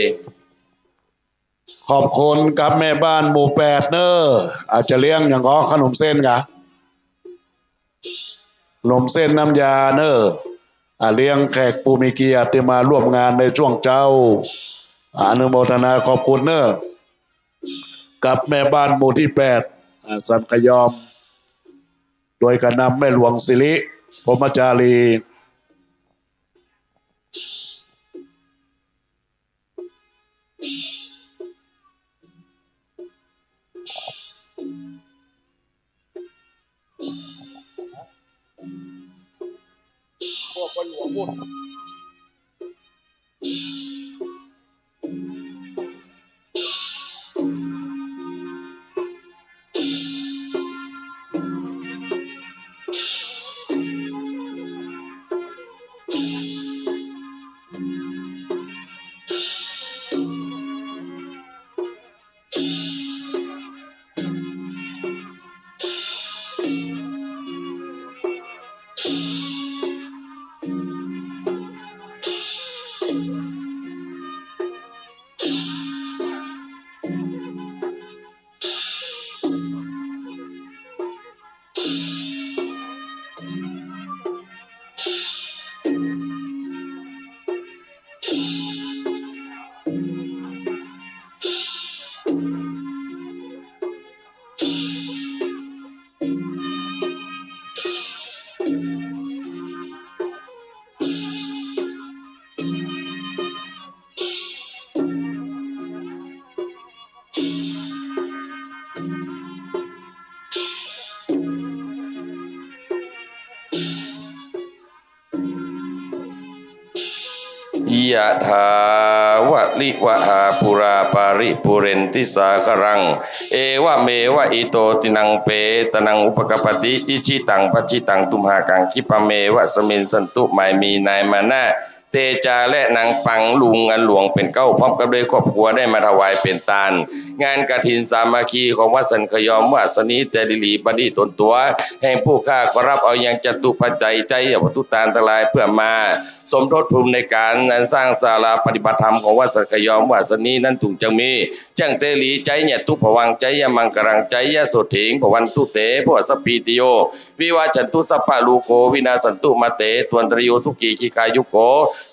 ขอบคุณกับแม่บ้านหมู่แปดเน่อ อาจจะเลี้ยงอย่างก็ขนมเส้นกะ ขนมเส้นน้ำยาเน่อ อ่า เลี้ยงแขกผู้มีเกียรติตี้มาร่วมงานในช่วงเจ๊า อ่า อนุโมทนาขอบคุณเน่อ กับแม่บ้านหมู่ตี้แปด อ่า สันขยอม โดยก๋านนำแม่หลวงสิริ พรหมจารี ยะถา วะริวะหาปูราปาริปูเรนติสาคารัง เอวะเมวะอิโตตินังเปตานังอุปกัปปติ อิชิตังปัจฉิตังตุมหากัง คิปะเมวะสะมิชชันตุ หมายมีนายมานะ เตจาและนางปัง ลุงอันหลวงเป๋นเก๊า พร้อมกับด้วยครอบครัวได้มาถวายเป๋นตาน งานกฐินสามัคคีของวัดสันขยอมวาสนี แต่ดีหลีบัดนี้ต๋นตั๋วแห่งผู้ข้าก็ฮับเอายังจตุปัจจัยใจ๊วัตถุตานตังหลายเปื้อมาสมทบทุนในก๋านอันสร้างศาลาปฏิบัติธรรมของวัดสันขยอมวาสนีนั้น ถุงจักมี จั้งแต่ดีหลี จายะตุภวัง จายะมังคลัง จายะโสตถี ภวันตุเต ภวสัพพีติโย วิวัชชันตุ สัพพะโรโค วินาสสันตุ มาเต ตวันตะราโย สุขี ทีฆายุโก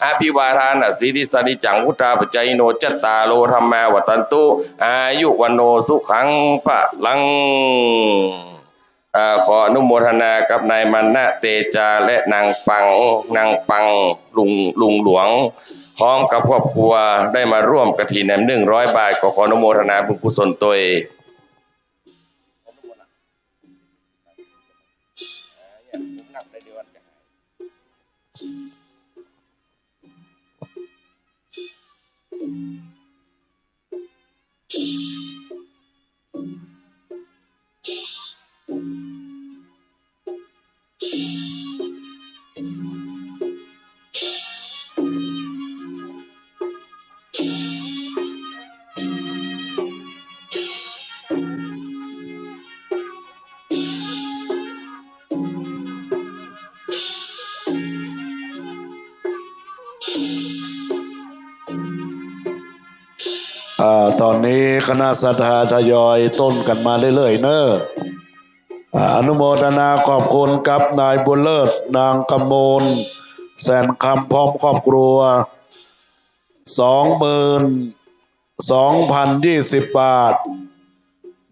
อภิวาทานะสีลิสสะ นิจจัง วุฑฒาปะจายิโน จัตตาโร ธัมมา วัฑฒันตุ อายุ วัณโณ สุขัง พะลัง อ่า ขออนุโมทนากับนายมานะ เตจา และนางปัง นางปัง ลุง ลุงหลวง พร้อมกับครอบครัวได้มาร่วมกฐินแหมหนึ่งร้อยบาท ก็ขออนุโมทนาบุญกุศลตวย อ่า ต๋อนนี้คณะศรัทธาทยอยต้นกั๋นมาเรื่อยๆ เน่อ อ่า อนุโมทนาขอบคุณกับนายบุญเลิศ นางคำมูล แสนคำ พร้อมครอบครัว สองหมื่นสองพันยี่สิบบาท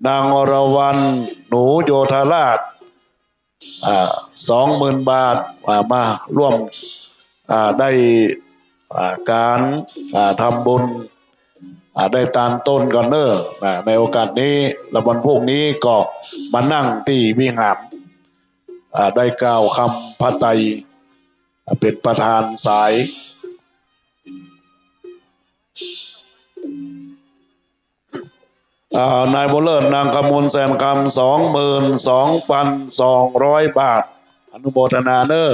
นางอรวรรณ หนูโยธาราช อ่า สองหมื่นบาท อ่า มาร่วม อ่า ได้ อ่า ก๋าน อ่า ทำบุญ อ่า ได้ตานต้นกั๋นเน่อ อ่า ในโอกาสนี้ และวันพรุ่งนี้ก็มานั่งตี้วิหาร อ่า ได้กล่าวคำพระไตร อ่า เป๋นประธานสาย อ่า นายบุญเลิศ นางคำมูล แสนคำ สองหมื่นสองพันสองร้อยบาท อนุโมทนาเน่อ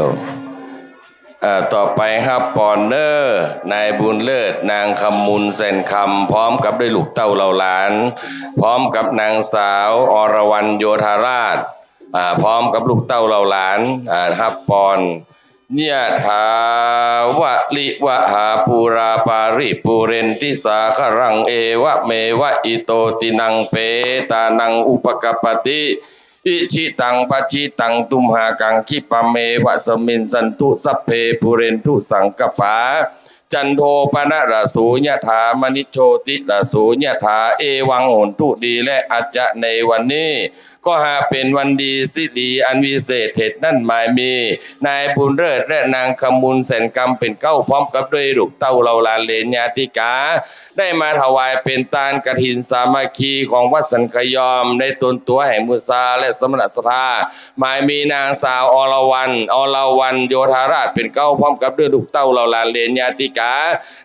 ลง อ่า ต่อไปฮับปอนเน่อ นายบุญเลิศ นางคำมูล แสนคำ พร้อมกับด้วยลูกเต้าเหล่าหลาน พร้อมกับนางสาวอรวรรณ โยธาราช อ่า พร้อมกับลูกเต้าเหล่าหลาน อ่า ฮับปอน ยะถาวะริวะหาปูราปาริปูเรนติสาคารัง เอวะเมวะอิโตตินังเปตานังอุปกัปปติ อิชิตังปัจฉิตังตุมหากัง คิปะเมวะสะมิชชันตุ สัพเพปูเรนตุสังกัปปา จันโทปะนะระโส ยะถา มะณิโชติระโส ยะถา เอวังโหนตุ ดีและอาจจะในวันนี้ ก็หาเป๋นวันดีสิริอันวิเศษเถิด นั้นหมายมี นายบุญเลิศ และนางคำมูล แสนคำ เป๋นเก๊า พร้อมกับด้วยลูกเต้าเหล่าหลานเหลนญาติกา ได้มาถวายเป๋นตานกฐินสามัคคีของวัดสันขยอม ในต๋นตั๋วแห่งหมู่ศรัทธาและสมณะศรัทธา หมายมีนางสาวอรวรรณ อรวรรณ โยธาราช เป๋นเก๊า พร้อมกับด้วยลูกเต้าเหล่าหลานเหลนญาติกา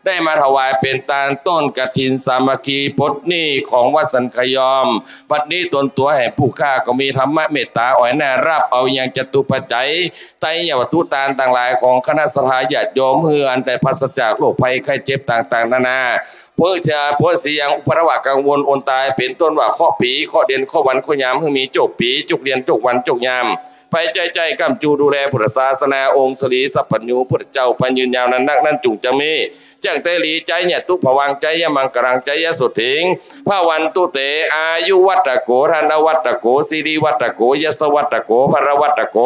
ได้มาถวายเป๋นตานต้นกฐินสามัคคีปลดหนี้ของวัดสันขยอม บัดนี้ต๋นตั๋วแห่งผู้ข้า ข้าก็มีธรรมะเมตต๋าอ่อยหน้าฮับเอายังจตุปัจจัย ไตรยวัตถุตานตังหลายของคณะศรัทธาญาติโยม หื้ออันได้ปราศจากโรคภัยไข้เจ็บต่างๆ นานา เปื้อจะป๊นเสียงอุปทวะกังวลอนตาย เป๋นต้นว่าเคราะห์ปี เคราะห์เดือน เคราะห์วัน เคราะห์ยาม หื้อมีโจ๊กปี๋ โจ๊กเดือน โจ๊กวัน โจ๊กยาม ไปใจ๊ๆ ก้ำจูดูแลพุทธศาสนา องค์สรีสัพพัญญูพุทธเจ้า ไปยืนยาวนั้นนัก นั้นจุ่งจะมี จักได้หลี จายะตุภวัง จายะมังคลัง จายะโสตถิง ภวันตุเต อายุวัตถโก ธนวัตถโก สิริวัตถโก ยศวัตถโก พลวัตถโก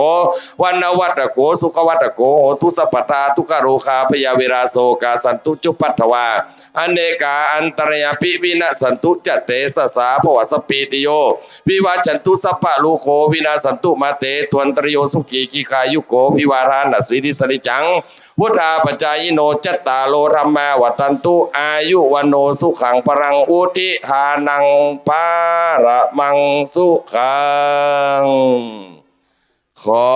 วรรณวัตถโก สุขวัตถโก โหตุสัพพทา ทุกขโรคา พยาเวรา โศกา สันตุ จุปปัททวา อเนกา อันตรายาปิ วินะสสันตุ จะเตสะสา ภวสัพพีติโย วิวัชชันตุ สัพพะโรโค วินาสสันตุ มาเต ตวันตะรโย สุขี ทีฆายุโก ภวา ทานะ สีลิสะนิจจัง วุฑฒาปจายิโน จัตตาโร ธัมมา วัฑฒันตุ อายุ วัณโณ สุขัง พลัง วุฑฒิ ทานัง พะละมัง สุขัง ขอ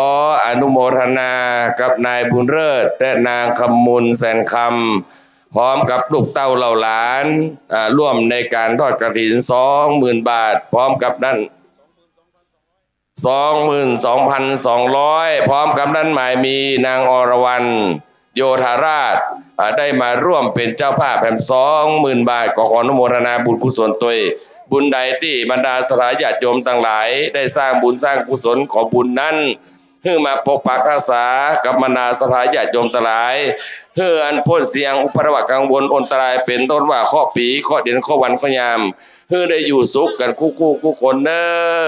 อนุโมทนากับนายบุญเลิศและนางคำมูลแสนคำ พร้อมกับลูกเต้าเหล่าหลาน อ่า ร่วมในการทอดกฐิน สองหมื่นบาท พร้อมกับนั้น สองหมื่นสองพันสองร้อย พร้อมกับนั้นหมายมีนางอรวรรณ โยธาราช อ่า ได้มาร่วมเป๋นเจ้าภาพแหม สองหมื่นบาท ก็ขออนุโมทนาบุญกุศลตวย บุญใดตี้บรรดาศรัทธาญาติโยมตังหลายได้สร้างบุญสร้างกุศล ขอบุญนั้น หื้อมาปกปักฮักษากับบรรดาศรัทธาญาติโยมตังหลาย หื้ออันป๊นเสียงอุปทวะกังวลอนตราย เป๋นต้นว่าเคราะห์ปี๋ เคราะห์เดือน เคราะห์วัน เคราะห์ยาม หื้อได้อยู่สุขกั๋นกู้ๆ กู้คนเน่อ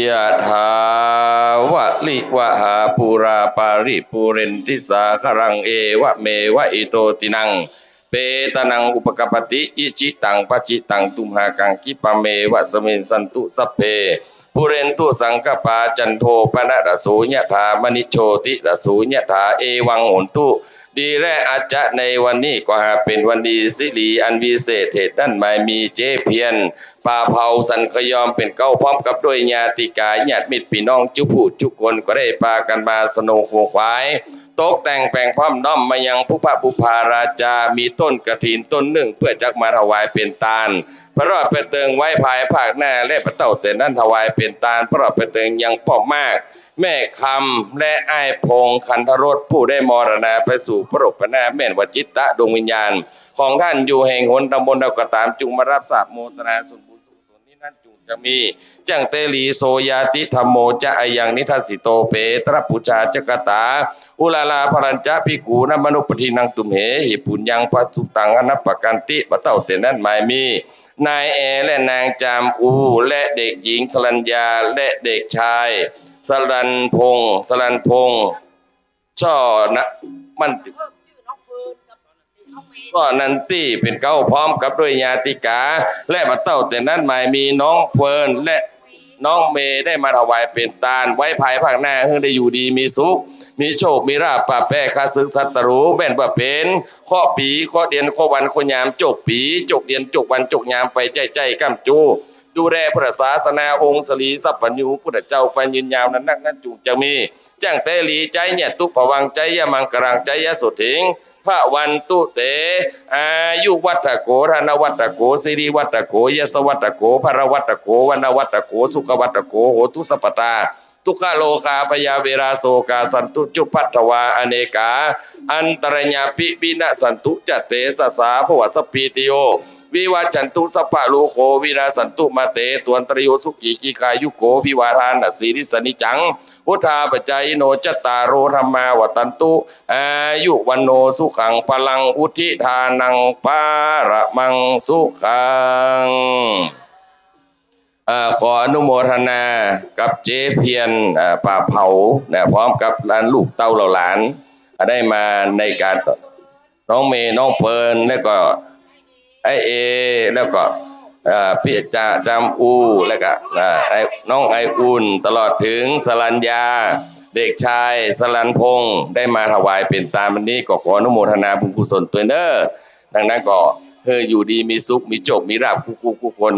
ยะถาวะริวะหาปูราปาริปูเรนติสาคะรัง เอวะเมวะอิโตตินัง เปตะนังอุปกัปปติ อิจฉิตังปัจฉิตัง ตุมหัง ขิปปะเมวะสะมิชฌันตุ สัพเพ ปูเรนตุ สังกัปปา จันโท ปะนะระโส ยะถา มะณิ โชติระโส ยะถา เอวัง โหนตุ ดีแล อาจจะในวันนี้ก็หาเป๋นวันดี สิริอันวิเศษ เหตุนั้นหมายมี เจ๊เพียร ป่าเผา สันขยอม เป๋นเก๊า พร้อมกับด้วยญาติกา ญาติมิตรปี้น้อง จุผู้จุคน ก็ได้ปากั๋นมาสนงขวนขวาย ตกแต่งแป๋งพร้อมน้อมมายังปุพพะปุพพาราจา มีต้นกฐินต้นนึ่ง เปื้อจักมาถวายเป๋นตาน ประรอดไปเติงไว้ภายภาคหน้า และบ่าเต้าแต่นั้นถวายเป๋นตาน ประรอดไปเติงยังป้อมมาก แม่คำ และอ้ายพงษ์ ขันธรส ผู้ได้มรณาไปสู่พระโลกหน้า แม่นว่าจิตตะดวงวิญญาณของต้านอยู่แห่งหนตำบลใดก็ต๋าม จุ่งมาฮับทราบโมทนาส่วนบุญส่วนกุศลนี้นั้นจุ่งจะมี จั่งเตหลี โสญาติธัมโมจะ อะยังนิทัสสิโต เปตะระปูชาจะคาถา อุราราภรัญจะภิกขูนมะนุปปะทินัง ตุมเหหิ ปุญญัง ปะสุตัง อนัปปะกันติ บ่าเต้าแต่นั้นหมายมี นายแอ และนางจามอู และเด็กหญิงสรัญญา และเด็กชายสรัญพงษ์ สรัญพงษ์ ช่อนะ มัน ช่อนันตี้เป๋นเก๊า พร้อมกับด้วยญาติกา และบ่าเต้าแต่นั้นหมายมีน้องเฟิร์น และน้องเมย์ได้มาถวายเป๋นตาน ไว้ภายภาคหน้า หื้อได้อยู่ดีมีสุข มีโชค มีลาภ ปราบแพ้ข้าศึกศัตรู แม่นว่าเป๋นเคราะห์ปี เคราะห์เดือน เคราะห์วัน เคราะห์ยาม โจคปี โจคเดือน โจควัน โจคยาม ไปใจ๊ๆ ก้ำจู้ ดูแลพุทธศาสนา องค์สรีสัพพัญญู พุทธเจ้า ไปยืนยาวนั้นนัก นั้นจุ่งจะมี จั่งเตหลี ไจยะตุภวัง ไจยะมังคลัง ไจยะโสตถิง ภะวันตุเต อายุวัตถโข ธนวัตถโข สิริวัตถโข ยศวัตถโข พละวัตถโข วรรณวัตถโข สุขวัตถโข โหตุสัพพะตา ทุกขโรคาภยาเวราโศกาสันตุจุปปัททวา อเนกาอันตรายาปิวินะสันตุ จะเตสะสา ภะวะสัพพีติโย วิวัชชันตุ สัพพะโรโค วินาสสันตุ มาเต ตวนตะรโย สุขี ทีฆายุโก วิวาทานะสีลิสสะ นิจจัง วุฑฒาปะจายิโน จัตตาโร ธัมมา วัฑฒันตุ อายุ วัณโณ สุขัง พะลัง วุฑฒิ ทานัง ปะระมัง สุขัง เอ่อ ขออนุโมทนากับเจ๊เพียร เอ่อ ป่าเผา นะ พร้อมกับหลานลูกเต้าเหล่าหลาน ได้มาในการ น้องเมย์ น้องเฟิร์น แล้วก็ ไอ้เอ แล้วก็ เอ่อ ปี้จะ จามอู แล้วก็ เอ่อ ไอ้ น้องไออุ่น ตลอดเถิงสรัญญา เด็กชายสรัญพงษ์ ได้มาถวายเป๋นตานวันนี้ ก็ขออนุโมทนาบุญกุศลตวยเน้อ ดังนั้นก็หื้ออยู่ดีมีสุข มีโชค มีลาภ กู้ๆ กู้คน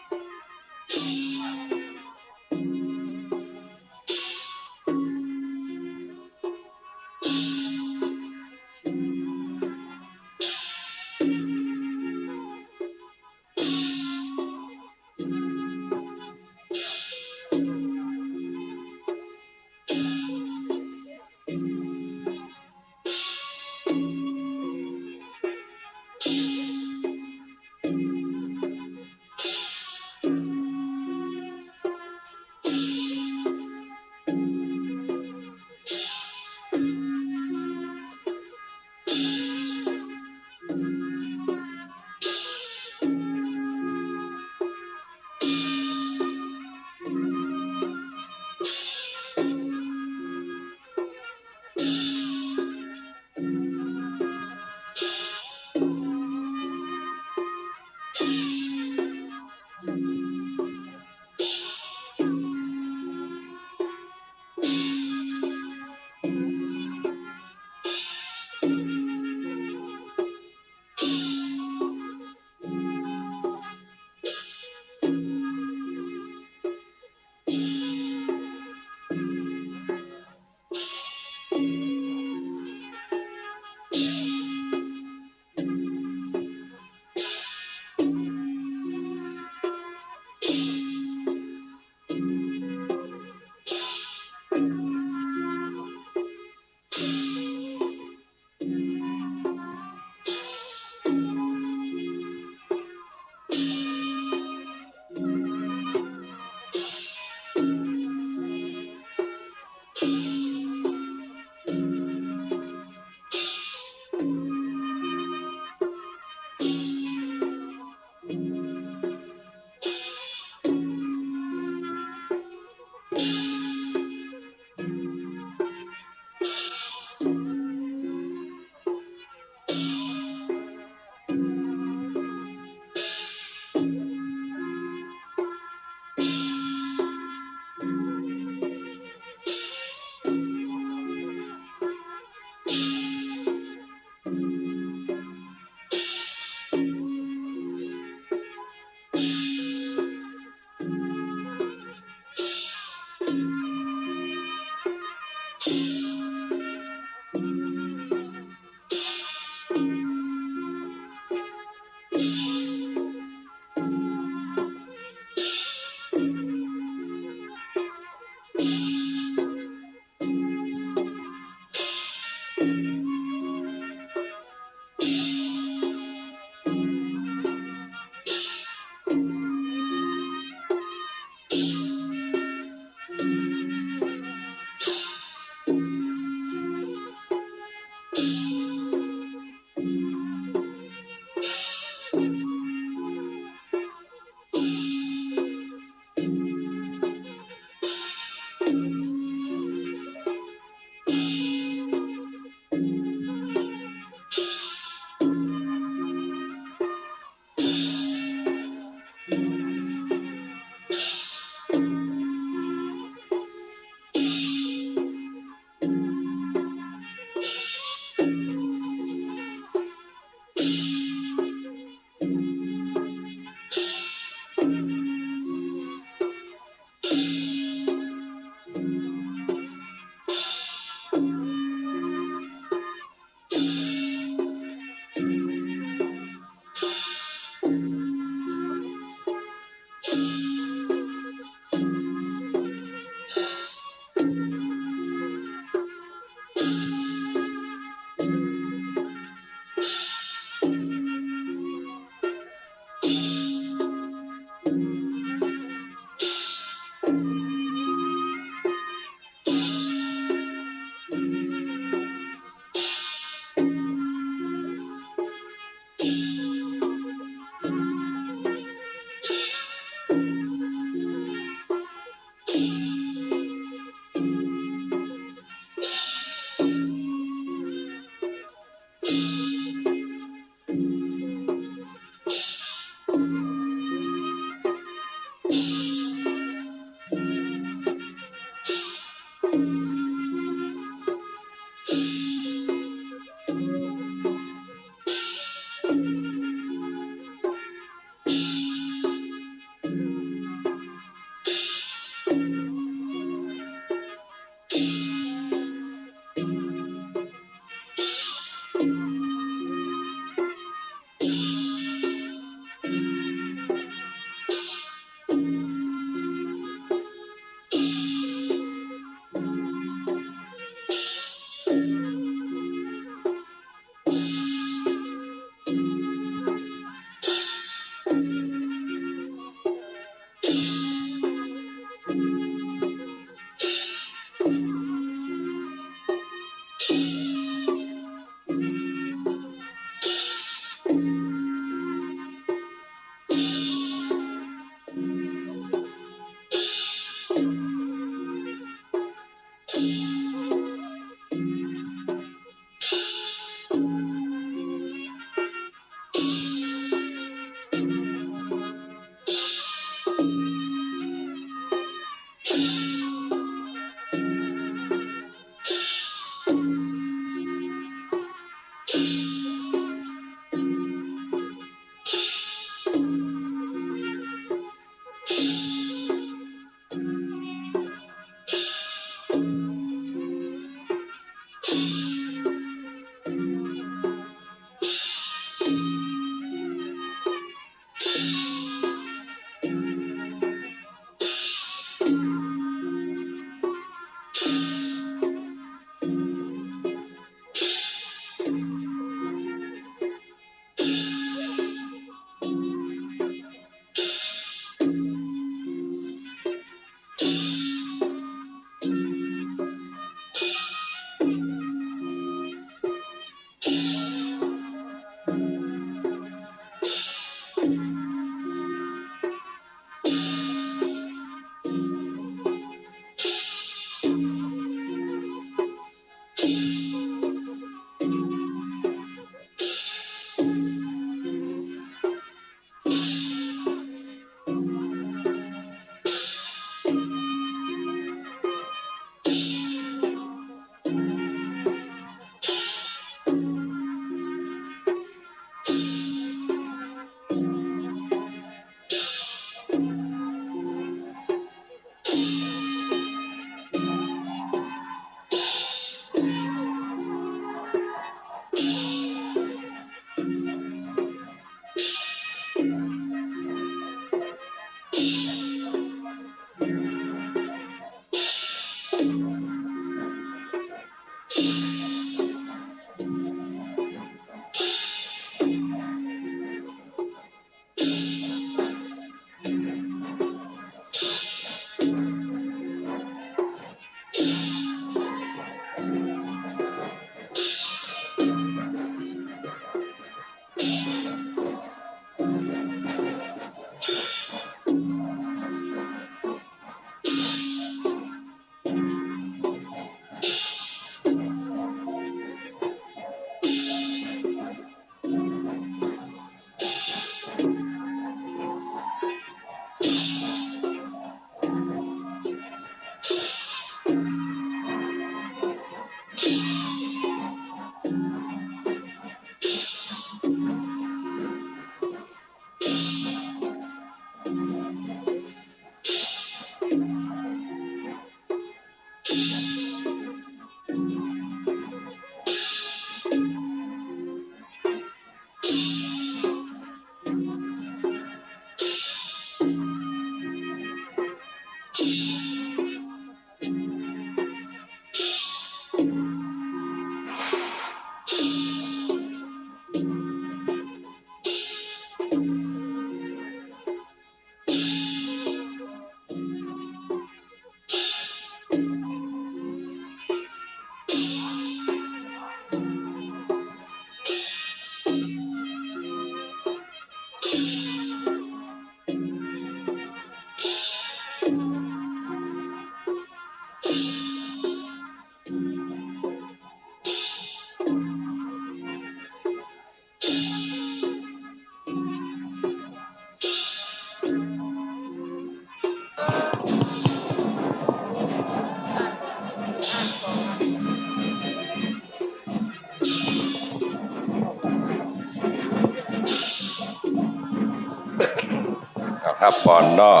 เอาครับ ผ่อนเนาะ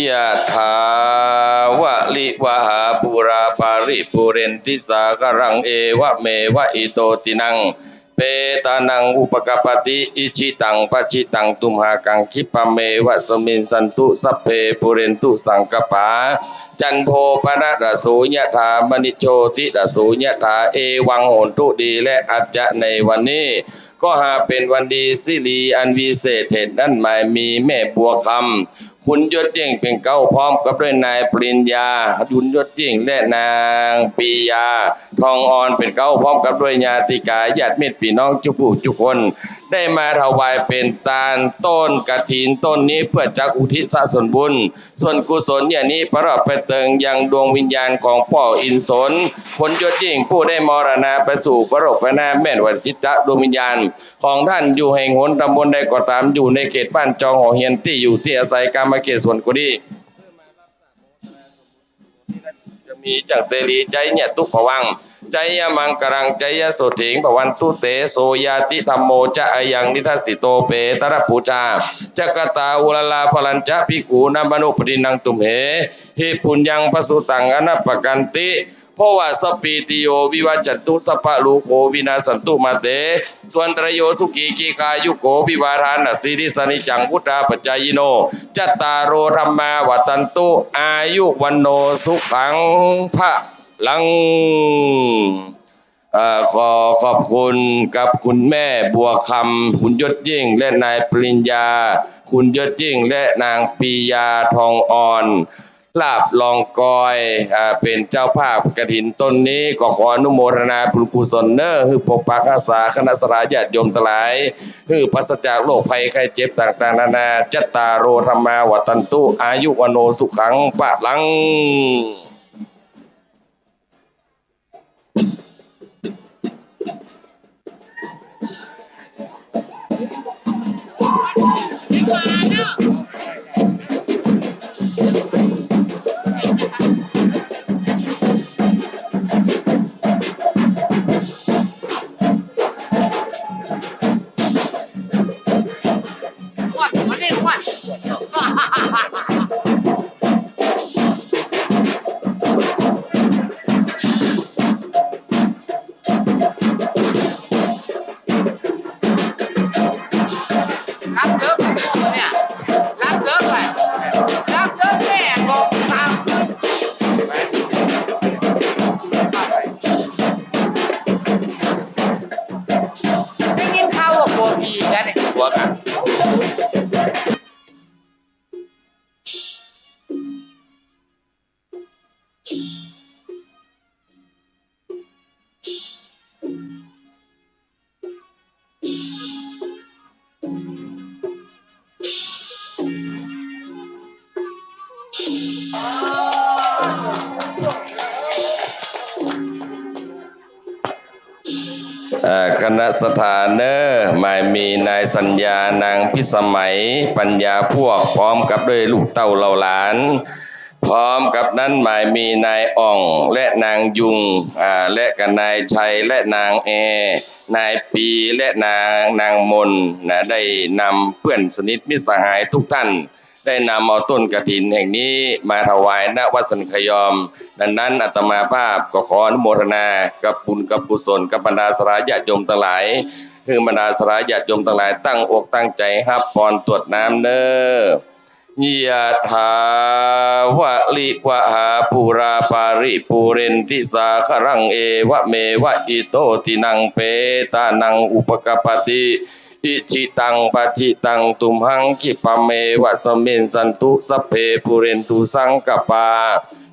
ยะถาวะริวะหาปูราปาริปูเรนติสาคารัง เอวะเมวะอิโตตินัง เปตานังอุปะกัปปะติ อิจิตังปัจจิตังตุมหัง คิปะเมวะสะมิชฌันตุ สัพเพปูเรนตุสังกัปปา จันโทปะนะระโสยะถา มะณิโชติระโสยะถา เอวังโหนตุ ดีและอาจจะในวันนี้ ก็หาเป๋นวันดีสิริอันวิเศษเหตุนั้น หมายมีแม่บัวคำ ขุนยศยิ่งเป๋นเก๊า พร้อมกับด้วยนายปริญญา ขุนยศยิ่ง และนางปียา ทองอ่อนเป๋นเก๊า พร้อมกับด้วยญาติกาญาติมิตรปี้น้องจุ๊ผู้จุ๊คน ได้มาถวายเป๋นตานต้นกฐินต้นนี้ เปื้อจักอุทิศส่วนบุญ ส่วนกุศลอย่างนี้ ประดับไปเติงยังดวงวิญญาณของป้ออินสน ขุนยศยิ่ง ผู้ได้มรณะไปสู่ปรโลกไปหน้า แม่นว่าจิตดวงวิญญาณของต้านอยู่แห่งหนตำบลใดก็ต๋าม อยู่ในเขตบ้านจองหอเฮียน ตี้อยู่ตี้อาศัย กามาเขตส่วนก็ดี จะมีจังเตรี ไชยะตุพะวัง ไชยะมังคะลัง ไชยะโสตถิง ภะวันตุเต โสญาติธัมโมจะ อะยังนิทัสสิโต เปตะระปูชา จักขะตา อุระลา ภะรัญจะ ภิกขูนามานุปะฏฐินนัง ตุมเหหิ ปุญญัง ปะสุตัง อะนะปะกันติ ภวะสะปปีติโย วิวัจจันตุ สัพพะโรโค วินาสสันตุ มาเต ตวันตะระโย สุขี ทีฆายุโก ภวะ ทานะสีลิสสะ นิจจัง วุฑฒาปะจายิโน จัตตาโร ธัมมา วัฑฒันตุ อายุ วัณโณ สุขัง พะลัง เอ่อ ขอขอบคุณกับคุณแม่บัวคำ ขุนยศยิ่ง และนายปริญญา ขุนยศยิ่ง และนางปียา ทองอ่อน ลาภลองกอย อ่า เป๋นเจ้าภาพกฐินต้นนี้ ก็ขออนุโมทนาบุญกุศลเน่อ หื้อปกปักรักษาคณะศรัทธาญาติโยมตังหลาย หื้อปราศจากโรคภัยไข้เจ็บต่างๆ นานา จัตตาโร ธัมมา วัฑฒันตุ อายุ วัณโณ สุขัง พะลัง อ้วน มันเรียกอ้วน รับเดิกเนี่ย รับเดิกเลย รับเดิกแน่ สองสามคืน ได้ยินข่าวว่าผัวผีแล้วเนี่ย ผัวกัน เอ่อ คณะศรัทธาเน่อ หมายมีนายสัญญา นางพิสมัย ปัญญาพวก พร้อมกับด้วยลูกเต้าเหล่าหลาน พร้อมกับนั้นหมายมีนายอ่อง และนางยุง อ่า และกับนายชัย และนางแอ นายปี และนาง นางมน นะ ได้นำเปื้อนสนิทมิตรสหายทุกท่าน ได้นำเอาต้นกฐินแห่งนี้มาถวาย ณ วัดสันขยอม ดังนั้นอาตมาภาพก็ขออนุโมทนากับบุญกับกุศลกับบรรดาศรัทธาญาติโยมตังหลาย หื้อบรรดาศรัทธาญาติโยมตังหลายตั้งอกตั้งใจ๋ฮับปอนตรวจน้ำเน้อ ยะถา วะริวะหา ปูรา ปาริ ปูเรนติ สาคะรัง เอวะเมวะ อิโต ทินัง เปตานัง อุปะกัปปะติ อิจิตัง ปัจจิตัง ตุมหัง คิปะเมวะ สะมิชชันตุ สัพเพ ปูเรนตุ สังกัปปา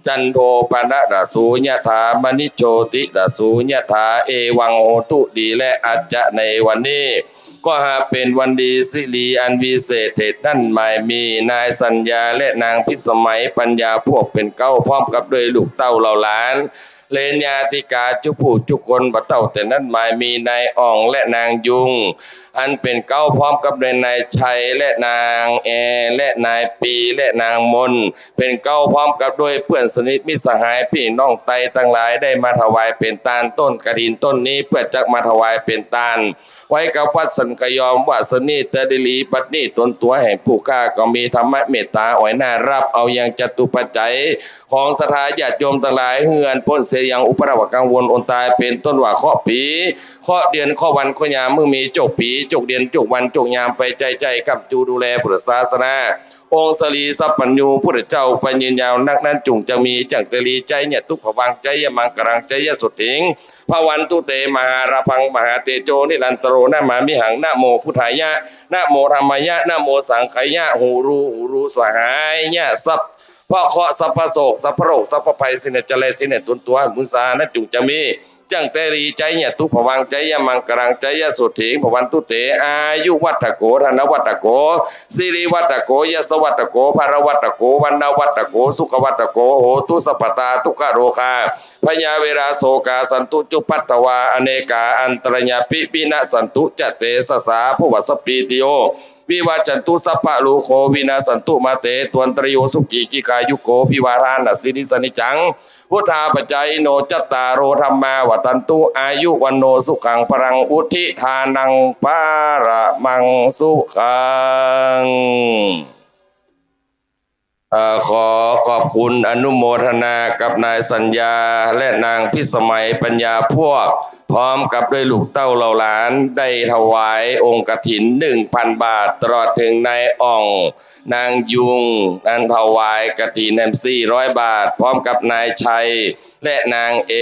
จันโท ปะนะระโส ยะถา มะณิโชติระโส ยะถา เอวัง โหตุ ดีแล อาจจะในวันนี้ ก็หากเป๋นวันดีสิริอันวิเศษเถิด นั้นหมายมีนายสัญญาและนางพิสมัยปัญญาพวกเป๋นเก๊า พร้อมกับด้วยลูกเต้าเหล่าหลาน เหลนญาติกาจุผู้จุคน บ่าเต้าแต่นั้นหมายมีนายอ่องและนางยุง อันเป๋นเก๊า พร้อมกับด้วยนายชัยและนางแอ และนายปีและนางมน เป๋นเก๊า พร้อมกับด้วยเปื้อนสนิทมิตรสหายปี้น้องไตตังหลาย ได้มาถวายเป๋นตานต้นกฐินต้นนี้ เปื้อจักมาถวายเป๋นตาน ไว้กับวัดสันขยอม วาสะนี้เต๊อะ ดีหลีบัดนี้ต๋นตั๋วแห่งผู้ข้าก็มีธรรมะเมตต๋า อ่อยหน้าฮับเอายังจตุปัจจัยของศรัทธาญาติโยมตังหลาย หื้ออันป๊นเสียยังอุปสรรคกังวลอนตราย เป๋นต้นว่าเคราะห์ปี เคราะห์เดือน เคราะห์วัน เคราะห์ยาม หื้อมีโจคปี โจคเดือน โจควัน โจคยาม ไปใจ๊ๆ ก้ำจูดูแลพุทธศาสนา องค์สรีสัพพัญญูพุทธเจ้า ไปยืนยาวนักนั้นจุ่งจะมี จั่งเตรีใจ๊เยียะ ทุกขะวัง ใจ๊เยียะ มังคลัง ใจ๊เยียะ โสตถิง ภะวันตุเต มหาลาภัง มหาเตโจ นิรันตโร นะมามิหัง นะโมพุทธายะ นะโมธัมมายะ นะโมสังขายะ ฮูรู ฮูรู สหายะ สัพพะเคราะห์ สัพพะโศก สัพพะโรค สัพพะภัย สิ่งใดจะเลวสิ่งใดต๋นตั๋วหื้อมุสานั้นจุ่งจะมี จั่งเตรีใจ๊เยียะ ทุกขะวัง ใจ๊เยียะ มังคลัง ใจ๊เยียะ โสตถิง ภะวันตุเต อายุวัฑฒโข ธนวัฑฒโข สิริวัฑฒโข ยศวัฑฒโข พะละวัฑฒโข วรรณวัฑฒโข สุขวัฑฒโข โหตุ สัพพะตา ทุกขะโรคา พยาเวรา โศกา สันตุ จุปปัททวา อเนกา อันตะรายาปิ วินะสสันตุ จะเตสะสา ภะวะสะปีติโย วิวัชชันตุ สัพพะโรโค วินาสสันตุ มา เต ตวนตะรายโย สุขี ทีฆายุโก ภะวะ ทานะสีลิสะนิจจัง พุทธาปัจจายิโน จัตตาโร ธัมมา วัฑฒันตุ อายุ วัณโณ สุขัง พะลัง วุฒิ ทานัง ปะระมัง สุขัง เอ่อ ขอขอบคุณอนุโมทนากับนายสัญญาและนางพิสมัยปัญญาพวก พร้อมกับด้วยลูกเต้าเหล่าหลาน ได้ถวายองค์กฐินหนึ่งพันบาท ตลอดเถิงนายอ่อง นางยุง อันถวายกฐินแหมสี่ร้อยบาท พร้อมกับนายชัยและนางเอ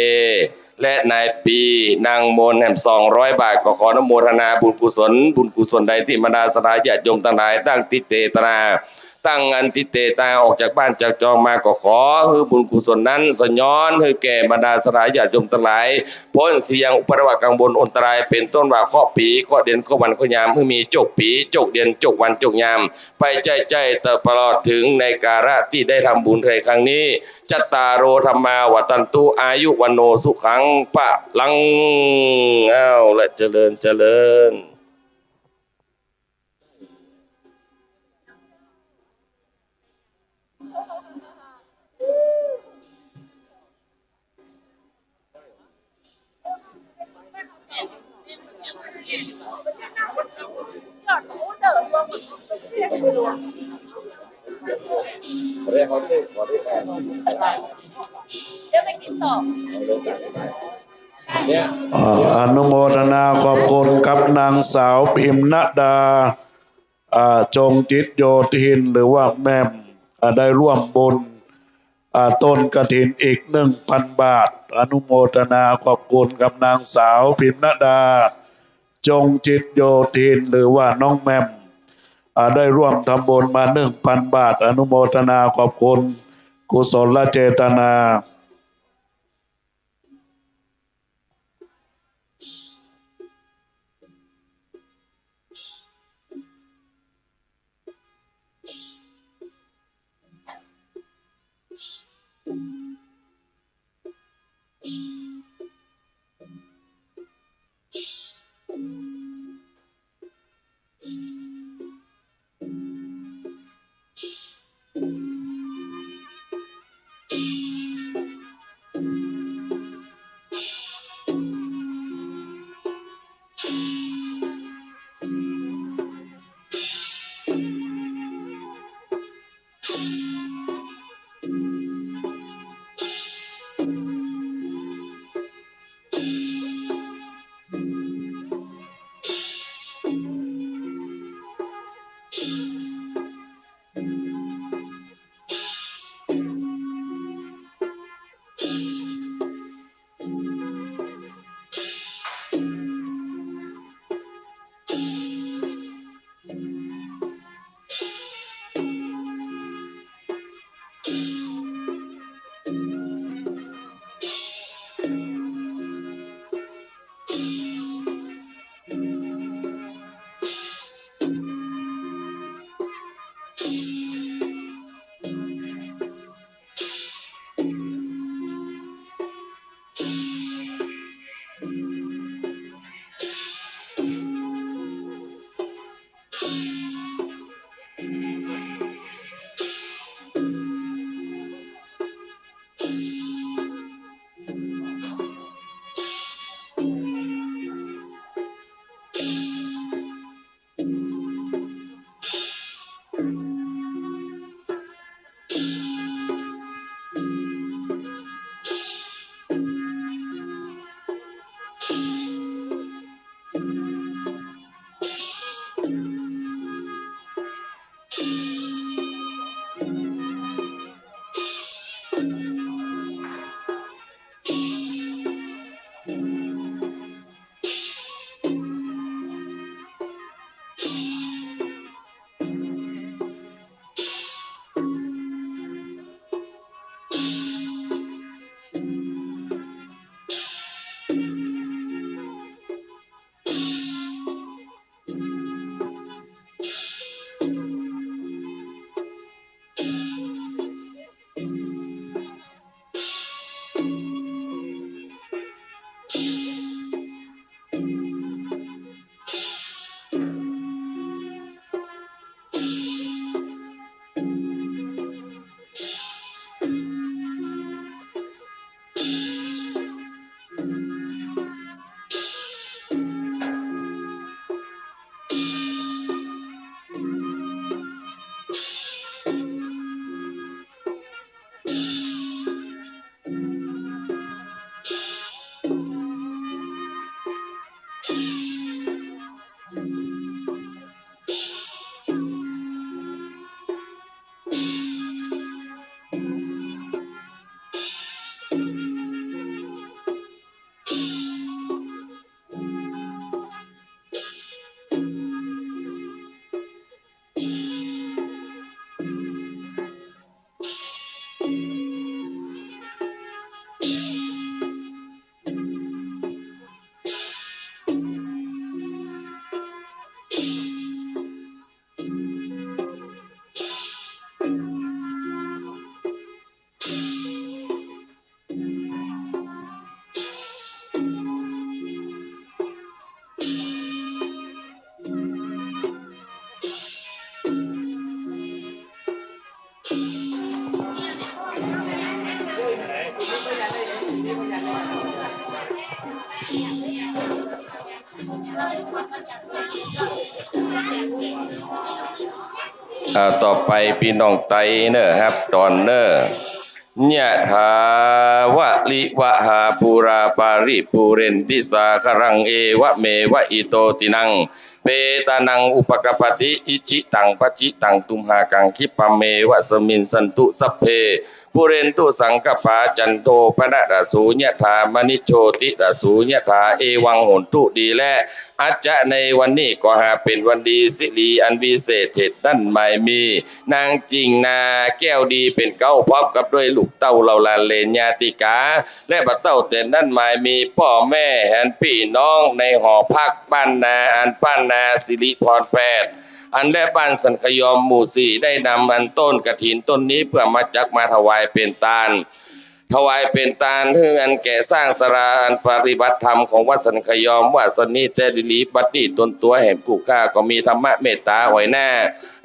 และนายปี นางมนแหมสองร้อยบาท ก็ขออนุโมทนาบุญกุศล บุญกุศลใดตี้บรรดาศรัทธาญาติโยมตังหลาย ตั้งจิตเจตนา ตั้งอันจิตเจตนาออกจากบ้านจากจองมา ก็ขอหื้อบุญกุศลนั้นสะย้อนหื้อแก่บรรดาศรัทธาญาติโยมตังหลาย ป๊นเสียยังอุปสรรคกังวลอนตราย เป๋นต้นว่าเคราะห์ปี เคราะห์เดือน เคราะห์วัน เคราะห์ยาม หื้อมีโจคปี โจคเดือน โจควัน โจคยาม ไปใจ๊ๆ ตลอดเถิงในกาละตี้ได้ทำบุญในครั้งนี้ จัตตาโร ธัมมา วัฑฒันตุ อายุ วัณโณ สุขัง พะลัง อ้าว และเจริญ เจริญ เอ่อ อนุโมทนาขอบคุณกับนางสาวพิมนดา อ่า จงจิตโยธิน หรือว่าแหม่ม อ่า ได้ร่วมบุญ อ่า ต้นกฐินอีกหนึ่งพันบาท อนุโมทนาขอบคุณกับนางสาวพิมนดา จงจิตโยธิน หรือว่าน้องแหม่ม อ่า ได้ร่วมทำบุญมาหนึ่งพันบาท อนุโมทนาขอบคุณกุศลเจตนา อ่า ต่อไปปี้น้องไตเน่อ ฮับตอนเน่อ ยะถาวะริวะหาปูราปาริปูเรนติสาคะรัง เอวะเมวะอิโตตินัง เปตานังอุปะกัปปะติ อิจิตังปัจจิตัง ตุมหัง คิปะเมวะสะมิชฌันตุ สัพเพ ปูเรนตุสังกัปปา จันโทปะนะระโส ยะถา มะณิโชติระโส ยะถา เอวังโหนตุ ดีแล อาจจะในวันนี้ก็หาเป๋นวันดี สิริอันวิเศษเถิด นั่นหมายมี นางจิ่งนาแก้วดีเป๋นเก๊า พร้อมกับด้วยลูกเต้าเหล่าหลานเหลนญาติกา และบ่าเต้าแต่นั้นหมายมีป้อแม่อันปี้น้องในหอพักบ้านนา อันบ้านนาสิริพรแปด อันและบ้านสันขยอมหมู่สี่ ได้นำอันต้นกฐินต้นนี้เปื้อมาจักมาถวายเป๋นตาน ถวายเป๋นตานหื้ออันแก่สร้างศาลาอันปฏิบัติธรรมของวัดสันขยอม วาสะนี้แต๊ดีหลี บัดนี้ตนตั๋วแห่งผู้ข้าก็มีธรรมะเมตต๋าหอยหน้า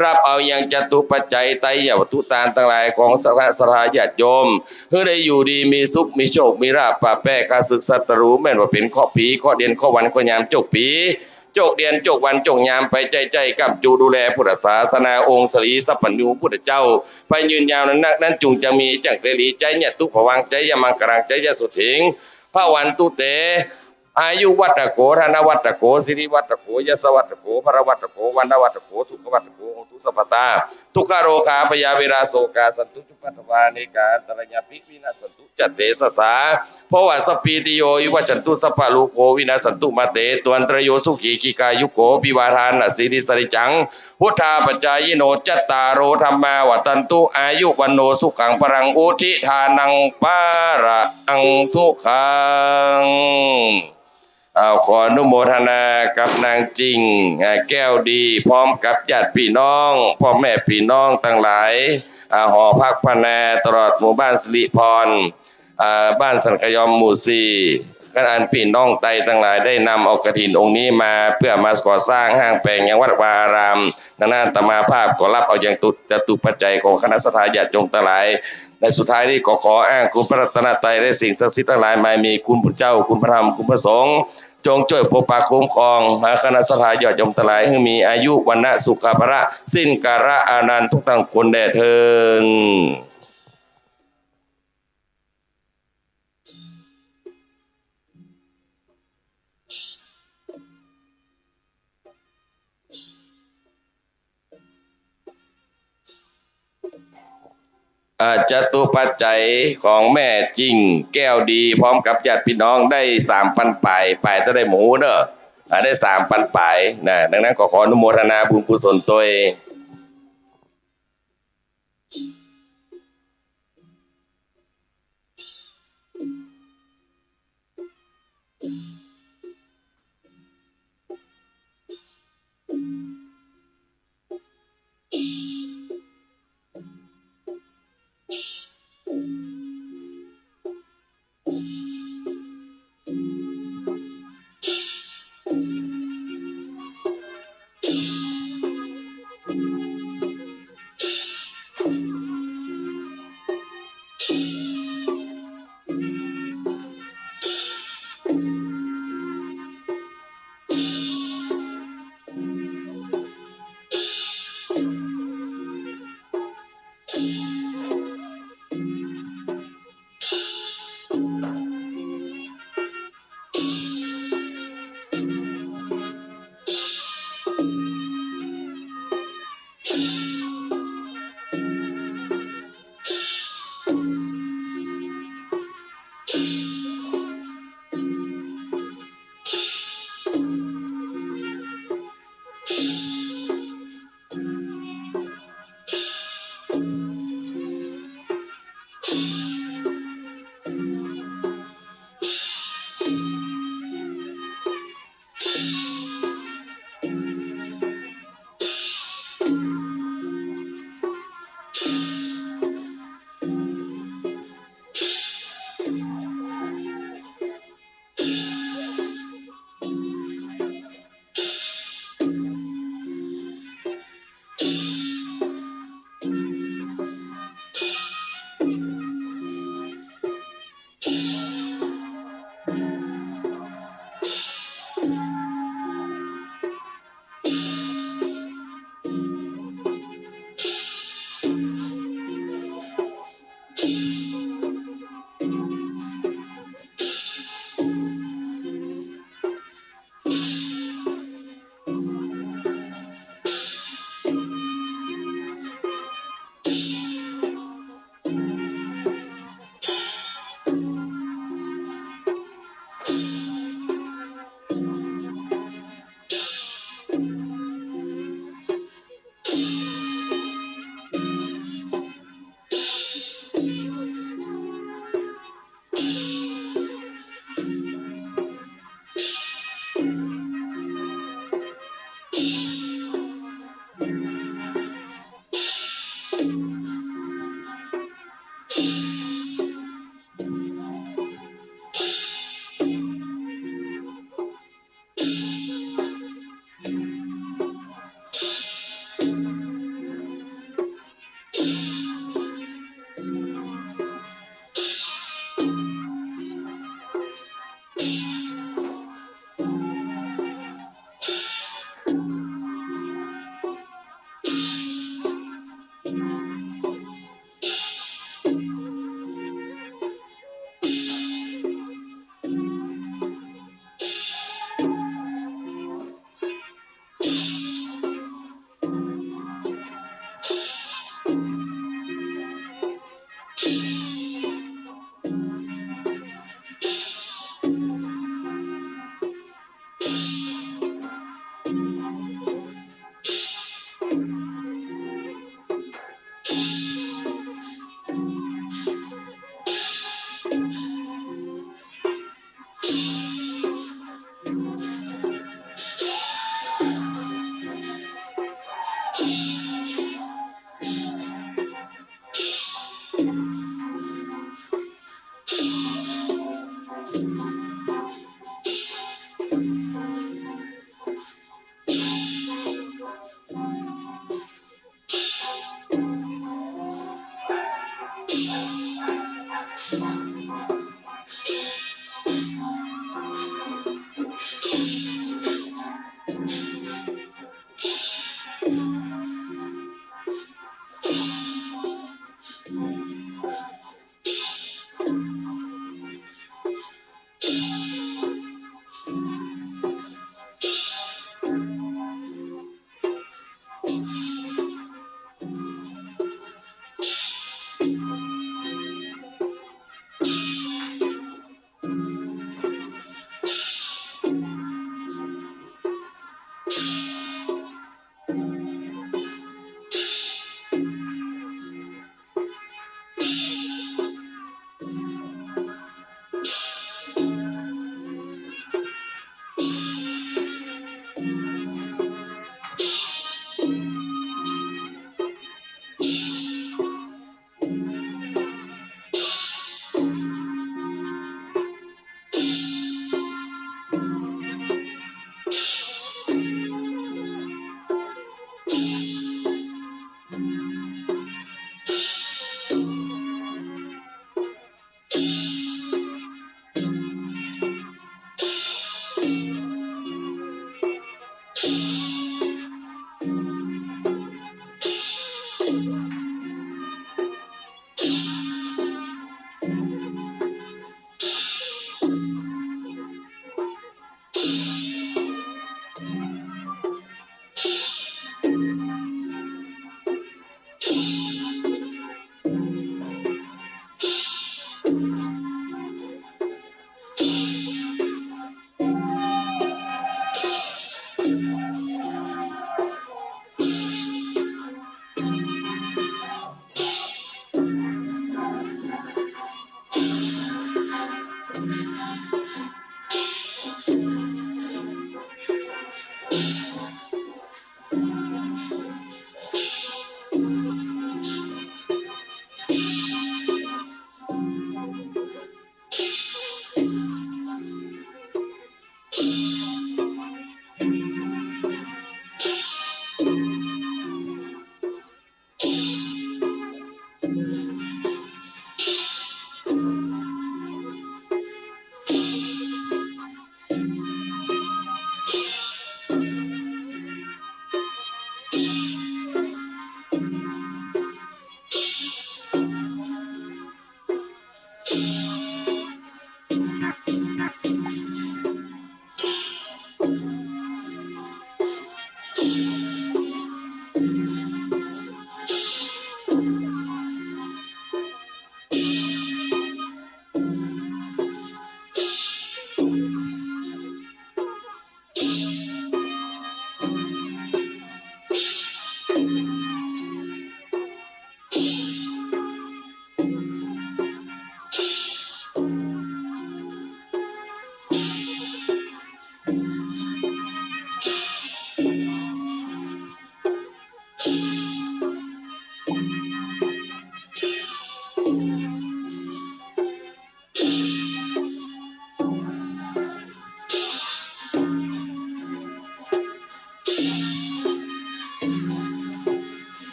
ฮับเอายังจตุปัจจัยไตรยวัตถุตานตังหลายของคณะศรัทธาญาติโยม หื้อได้อยู่ดีมีสุข มีโชค มีลาภ ปราศแป้ข้าศึกศัตรู แม่นว่าเป๋นเคราะห์ปี เคราะห์เดือน เคราะห์วัน เคราะห์ยาม โจคปี โจคเดือน โจควัน โจคยาม ไปใจ๊ๆ ก้ำจูดูแลพุทธศาสนา องค์สรีสัพพัญญูพุทธเจ้า ไปยืนยาวนั้นนัก นั้นจุ่งจะมีจั้งเตรี ชัยยะตุผะวัง ชัยยะมังคะลัง ชัยยะโสฏฐิง ภะวันตุเต อายุวัตถะโข ธนวัตถะโข สิริวัตถะโข ยศวัตถะโข พละวัตถะโข วรรณวัตถะโข สุขวัตถะโข โหนตุสัพพะตา ทุกขะโรคา พยาเวรา โศกา สันตุ จุปปัทวา อเนกา อันตะรายาปิ วินาสสันตุ จะเตสะสา ภะวะสัพพีติโย วิวัชชันตุ สัพพะโรโค วินาสสันตุ มาเต ตวันตะรโย สุขี ทีฆายุโก ภะวะ ทานะสีลิสะนิจจัง วุฑฒาปะจายิโน จัตตาโร ธัมมา วัฑฒันตุ อายุ วัณโณ สุขัง พะลัง อุทธิทานัง พะละอัง สุขัง อ้าว ขออนุโมทนากับนางจิ่ง อ่า แก้วดี พร้อมกับญาติปี้น้อง ป้อแม่ปี้น้องตังหลาย อ่า หอพักบ้านนา ตลอดหมู่บ้านสิริพร อ่า บ้านสันขยอมหมู่สี่ อันปี้น้องไตตังหลายได้นำเอากฐินองค์นี้มา เปื้อมาก่อสร้างห้างแป๋งยังวัดวาอาราม ดังนั้นอาตมาภาพก็ฮับเอายังจตุปัจจัยของคณะศรัทธาญาติโยมตังหลาย ในสุดท้ายนี้ก็ขออ้างคุณพระรัตนตรัยและสิ่งศักดิ์สิทธิ์ตังหลาย หมายมีคุณพระเจ้า คุณพระธรรม คุณพระสงฆ์ จงจ้วยปกปักคุ้มครอง หาคณะศรัทธาญาติโยมตังหลาย หื้อมีอายุ วรรณะ สุขะ พละ สิ้นกาละอานันต์ทุกท่านทุกคนแด่เทอญ อ่า จตุปัจจัยของแม่จิ่งแก้วดี พร้อมกับญาติปี้น้องได้สามปันป๋าย ป๋ายเต้าใดหมู่เน่อ อ่า ได้สามปันป๋ายนะ ดังนั้นก็ขออนุโมทนาบุญกุศลตวย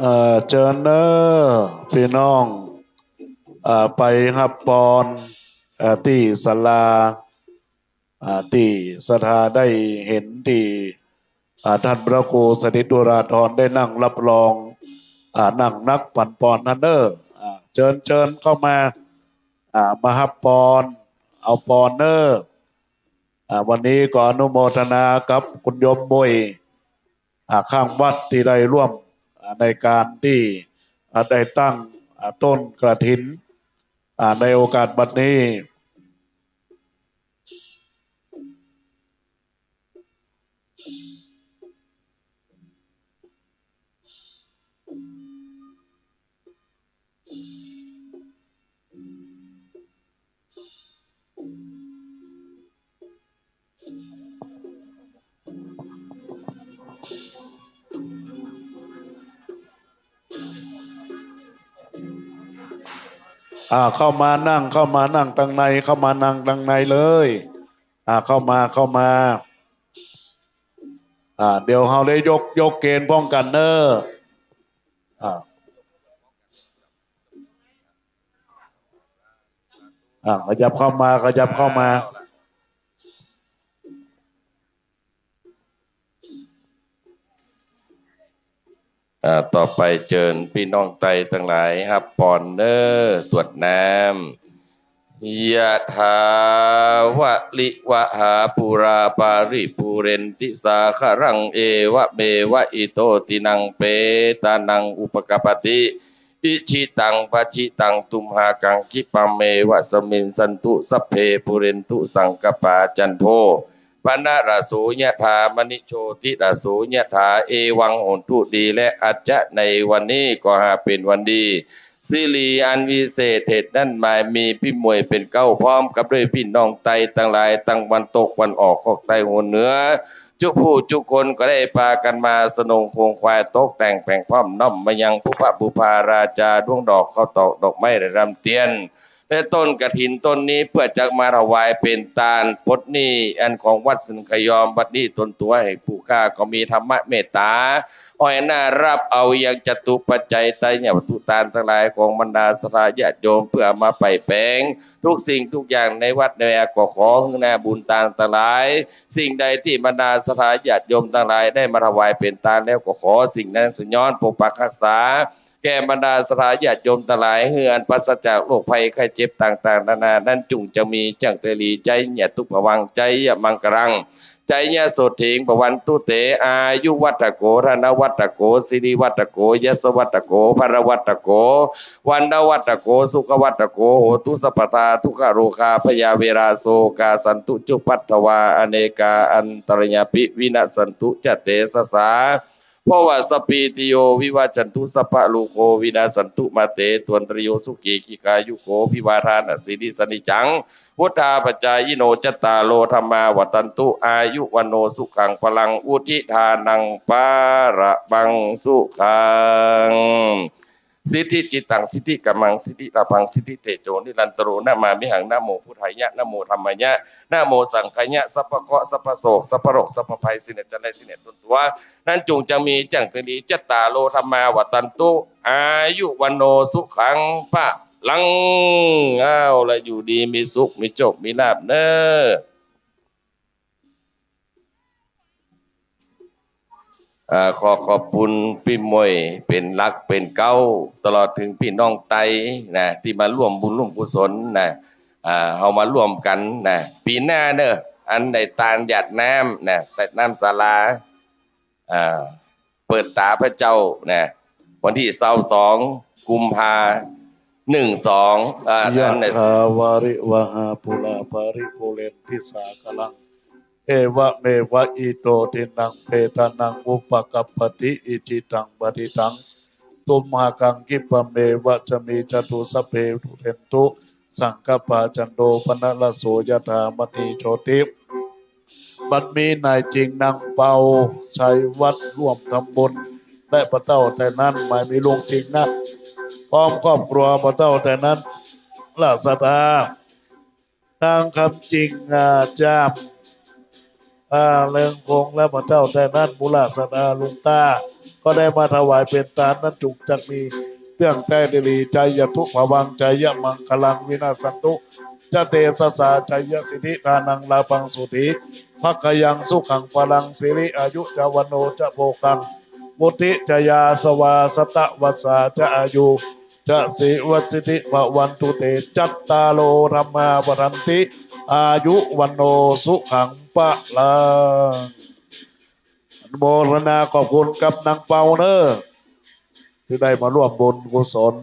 เอ่อ เจิญเน้อ ปี้น้อง เอ่อ ไปฮับปอน เอ่อ ตี้ศาลา อ่า ตี้ศรัทธาได้หันตี้ อ่า ต้านพระครูสถิตอุราธรได้นั่งฮับรอง อ่า นั่งนักปั๋นปอนหั้นเน้อ อ่า เจิญ เจิญเข้ามา อ่า มาฮับปอน เอาปอนเน้อ อ่า วันนี้ก็อนุโมทนากับคุณโยมบวย อ่า ข้างวัดตี้ได้ร่วม อ่า ในก๋านตี้ อ่า ได้ตั้ง อ่า ต้นกฐิน อ่า ในโอกาสบัดนี้ อ่า เข้ามานั่ง เข้ามานั่งตังใน เข้ามานั่งตังในเลย อ่า เข้ามา เข้ามา อ่า เดี๋ยวเฮาได้ยก ยกเกณฑ์ป้องกั๋นเน้อ อ่า อ่า ขยับเข้ามา ขยับเข้ามา อ่า ต่อไปเจิญปี้น้องไตตังหลายฮับปอนเน้อ สวดน้ำ ยะถาวะริวะหาปูราปาริปูเรนติสาคะรัง เอวะเมวะอิโตตินังเปตานังอุปะกัปปะติ อิชิตังปัชชิตังตุมหากัง ขิปะเมวะสะมิชฌันตุ สัพเพปูเรนตุสังกัปปา จันโท ปะนะระโสยะถา มะณิโชติระโสยะถา เอวังโหนตุ ดีแล้ว อาจจะในวันนี้ก็หาเป๋นวันดี สิริอันวิเศษ เหตุนั้นหมายมีปี้หมวยเป๋นเก๊า พร้อมกับด้วยปี้น้องไตตังหลาย ตังวันตกวันออก คอกใต้หัวเหนือ จุผู้จุคนก็ได้ปากั๋นมาสนงโขงขวาย ตกแต่งแป๋งพร้อม น้อมมายังปุพพะบุพพาราจา ดวงดอกข้าวตอก ดอกไม้และรำเตียน และต้นกฐินต้นนี้ เปื้อจักมาถวายเป๋นตานปลดหนี้อันของวัดสิงขยอม บัดนี้ตนตั๋วแห่งผู้ข้าก็มีธรรมะเมตต๋า อ้อยหน้าฮับเอายังจตุปัจจัย ไตรยวัตถุตานตังหลายของบรรดาศรัทธาญาติโยม เปื้อมาใป่แป๋งทุกสิ่งทุกอย่างในวัดในวา ก็ขอหื้อหน้าบุญตานตังหลาย สิ่งใดตี้บรรดาศรัทธาญาติโยมตังหลายได้มาถวายเป๋นตานแล้ว ก็ขอสิ่งนั้นสยองปกปักฮักษา แก่บรรดาศรัทธาญาติโยมตังหลาย หื้ออันปราศจากโรคภัยไข้เจ็บต่างๆ นานานั้น จุ่งจะมีจั่งเตลี ไจยะตุพะวัง ไจยะมังคะลัง ไจยะโสฏฐิง ภะวันตุเต อายุวัฑฒโก ธนวัฑฒโก สิริวัฑฒโก ยศวัฑฒโก พะละวัฑฒโก วัณณวัฑฒโก สุขวัฑฒโก โหตุสัพพะทา ทุกขะโรคา พยาเวรา โศกา สันตุ จุภัททวา อเนกา อันตะรายาปิ วินัสสันตุ จะเตสะสา ภะวะสะปปีติโย วิวัชชันตุ สัพพะโรโค วินัสสันตุ มา เต ตวนตะรายโย สุขี ทีฆายุโก ภะวะ ทานะ สีลิสะ นิจจัง วุฑฒาปะจายิโน จัตตาโร ธัมมา วัฑฒันตุ อายุ วัณโณ สุขัง พะลัง วุฑฒิ ทานัง พะละมัง สุขัง สิทธิจิตตัง สิทธิกัมมัง สิทธิลาภัง สิทธิเตโจ นิรันตะโร นะมามิหัง นะโมพุทธายะ นะโมธัมมายะ นะโมสังฆายะ สัพพะเคราะห์ สัพพะโศก สัพพะโรค สัพพะภัย สิ่งใดจะไร้ สิ่งใดตนตั๋ว นั้นจุ่งจะมีจั่งเตลี จัตตาโร ธัมมา วัฑฒันตุ อายุ วัณโณ สุขัง พะลัง เอาละ อยู่ดีมีสุข มีโชค มีลาภเน้อ อ่า ขอขอบคุณปี้หมวยเป๋นหลักเป๋นเก๊า ตลอดเถิงปี้น้องไตนะ ตี้มาฮ่วมบุญฮ่วมกุศลนะ อ่า เฮามาฮ่วมกั๋นนะ ปี๋หน้าเน้อ อันได้ตานหยาดน้ำนะ ตานน้ำศาลา อ่า เปิดต๋าพระเจ้านะ วันตี้ซาวสอง กุมภา หนึ่งสอง อ่า ยะ อันนั้น ถาวาริวะหาปูราปาริปูเรนติสาคะลัง เอวะเมวะอิโตทินังเปตานังอุปะกัปปะติ อิชิตังปะทิตัง ตุมหากัง ขิปะเมวะสะมิชฌันตุ สัพเพปูเรนตุ สังกัปปา จันโท ปะนะระโส ยะถา มะณิ โชติ บัดนี้นายจิงนางเปา ชัยวัฒน์ ฮ่วมทำบุญ และป้อเต้าไตรนั้น หมายมีลุงจิงนะ พร้อมครอบครัวป้อเต้าไตรนั้น และศรัทธา นางคำจิง อ่า จาม อ่า เลิงคง และป้อเต้าไตรนั้น บุญและศรัทธา ลุงต้า ก็ได้มาถวายเป๋นตานนั้น จุ่งจักมีเตื้องแต๊ดีหลี จายะตุภวัง จายะมังคะลัง วินาสสันตุ จะเตสะสา จายะสิทธิ ทานัง ลาภัง โสติ ภักขยัง สุขัง พลัง สิริ อายุ จะ วัณโณ จะ โภคัง วุฒิ จะ ยาสวา สะตะวัสสา จะ อายุ จะ สีวะสิทธิ ภะวันตุ เต จัตตาโร ธัมมา วัฑฒันติ อายุ วัณโณ สุขัง พลัง โมทนาขอบคุณกับนางเปาเน่อ ตี้ได้มาร่วมบุญกุศล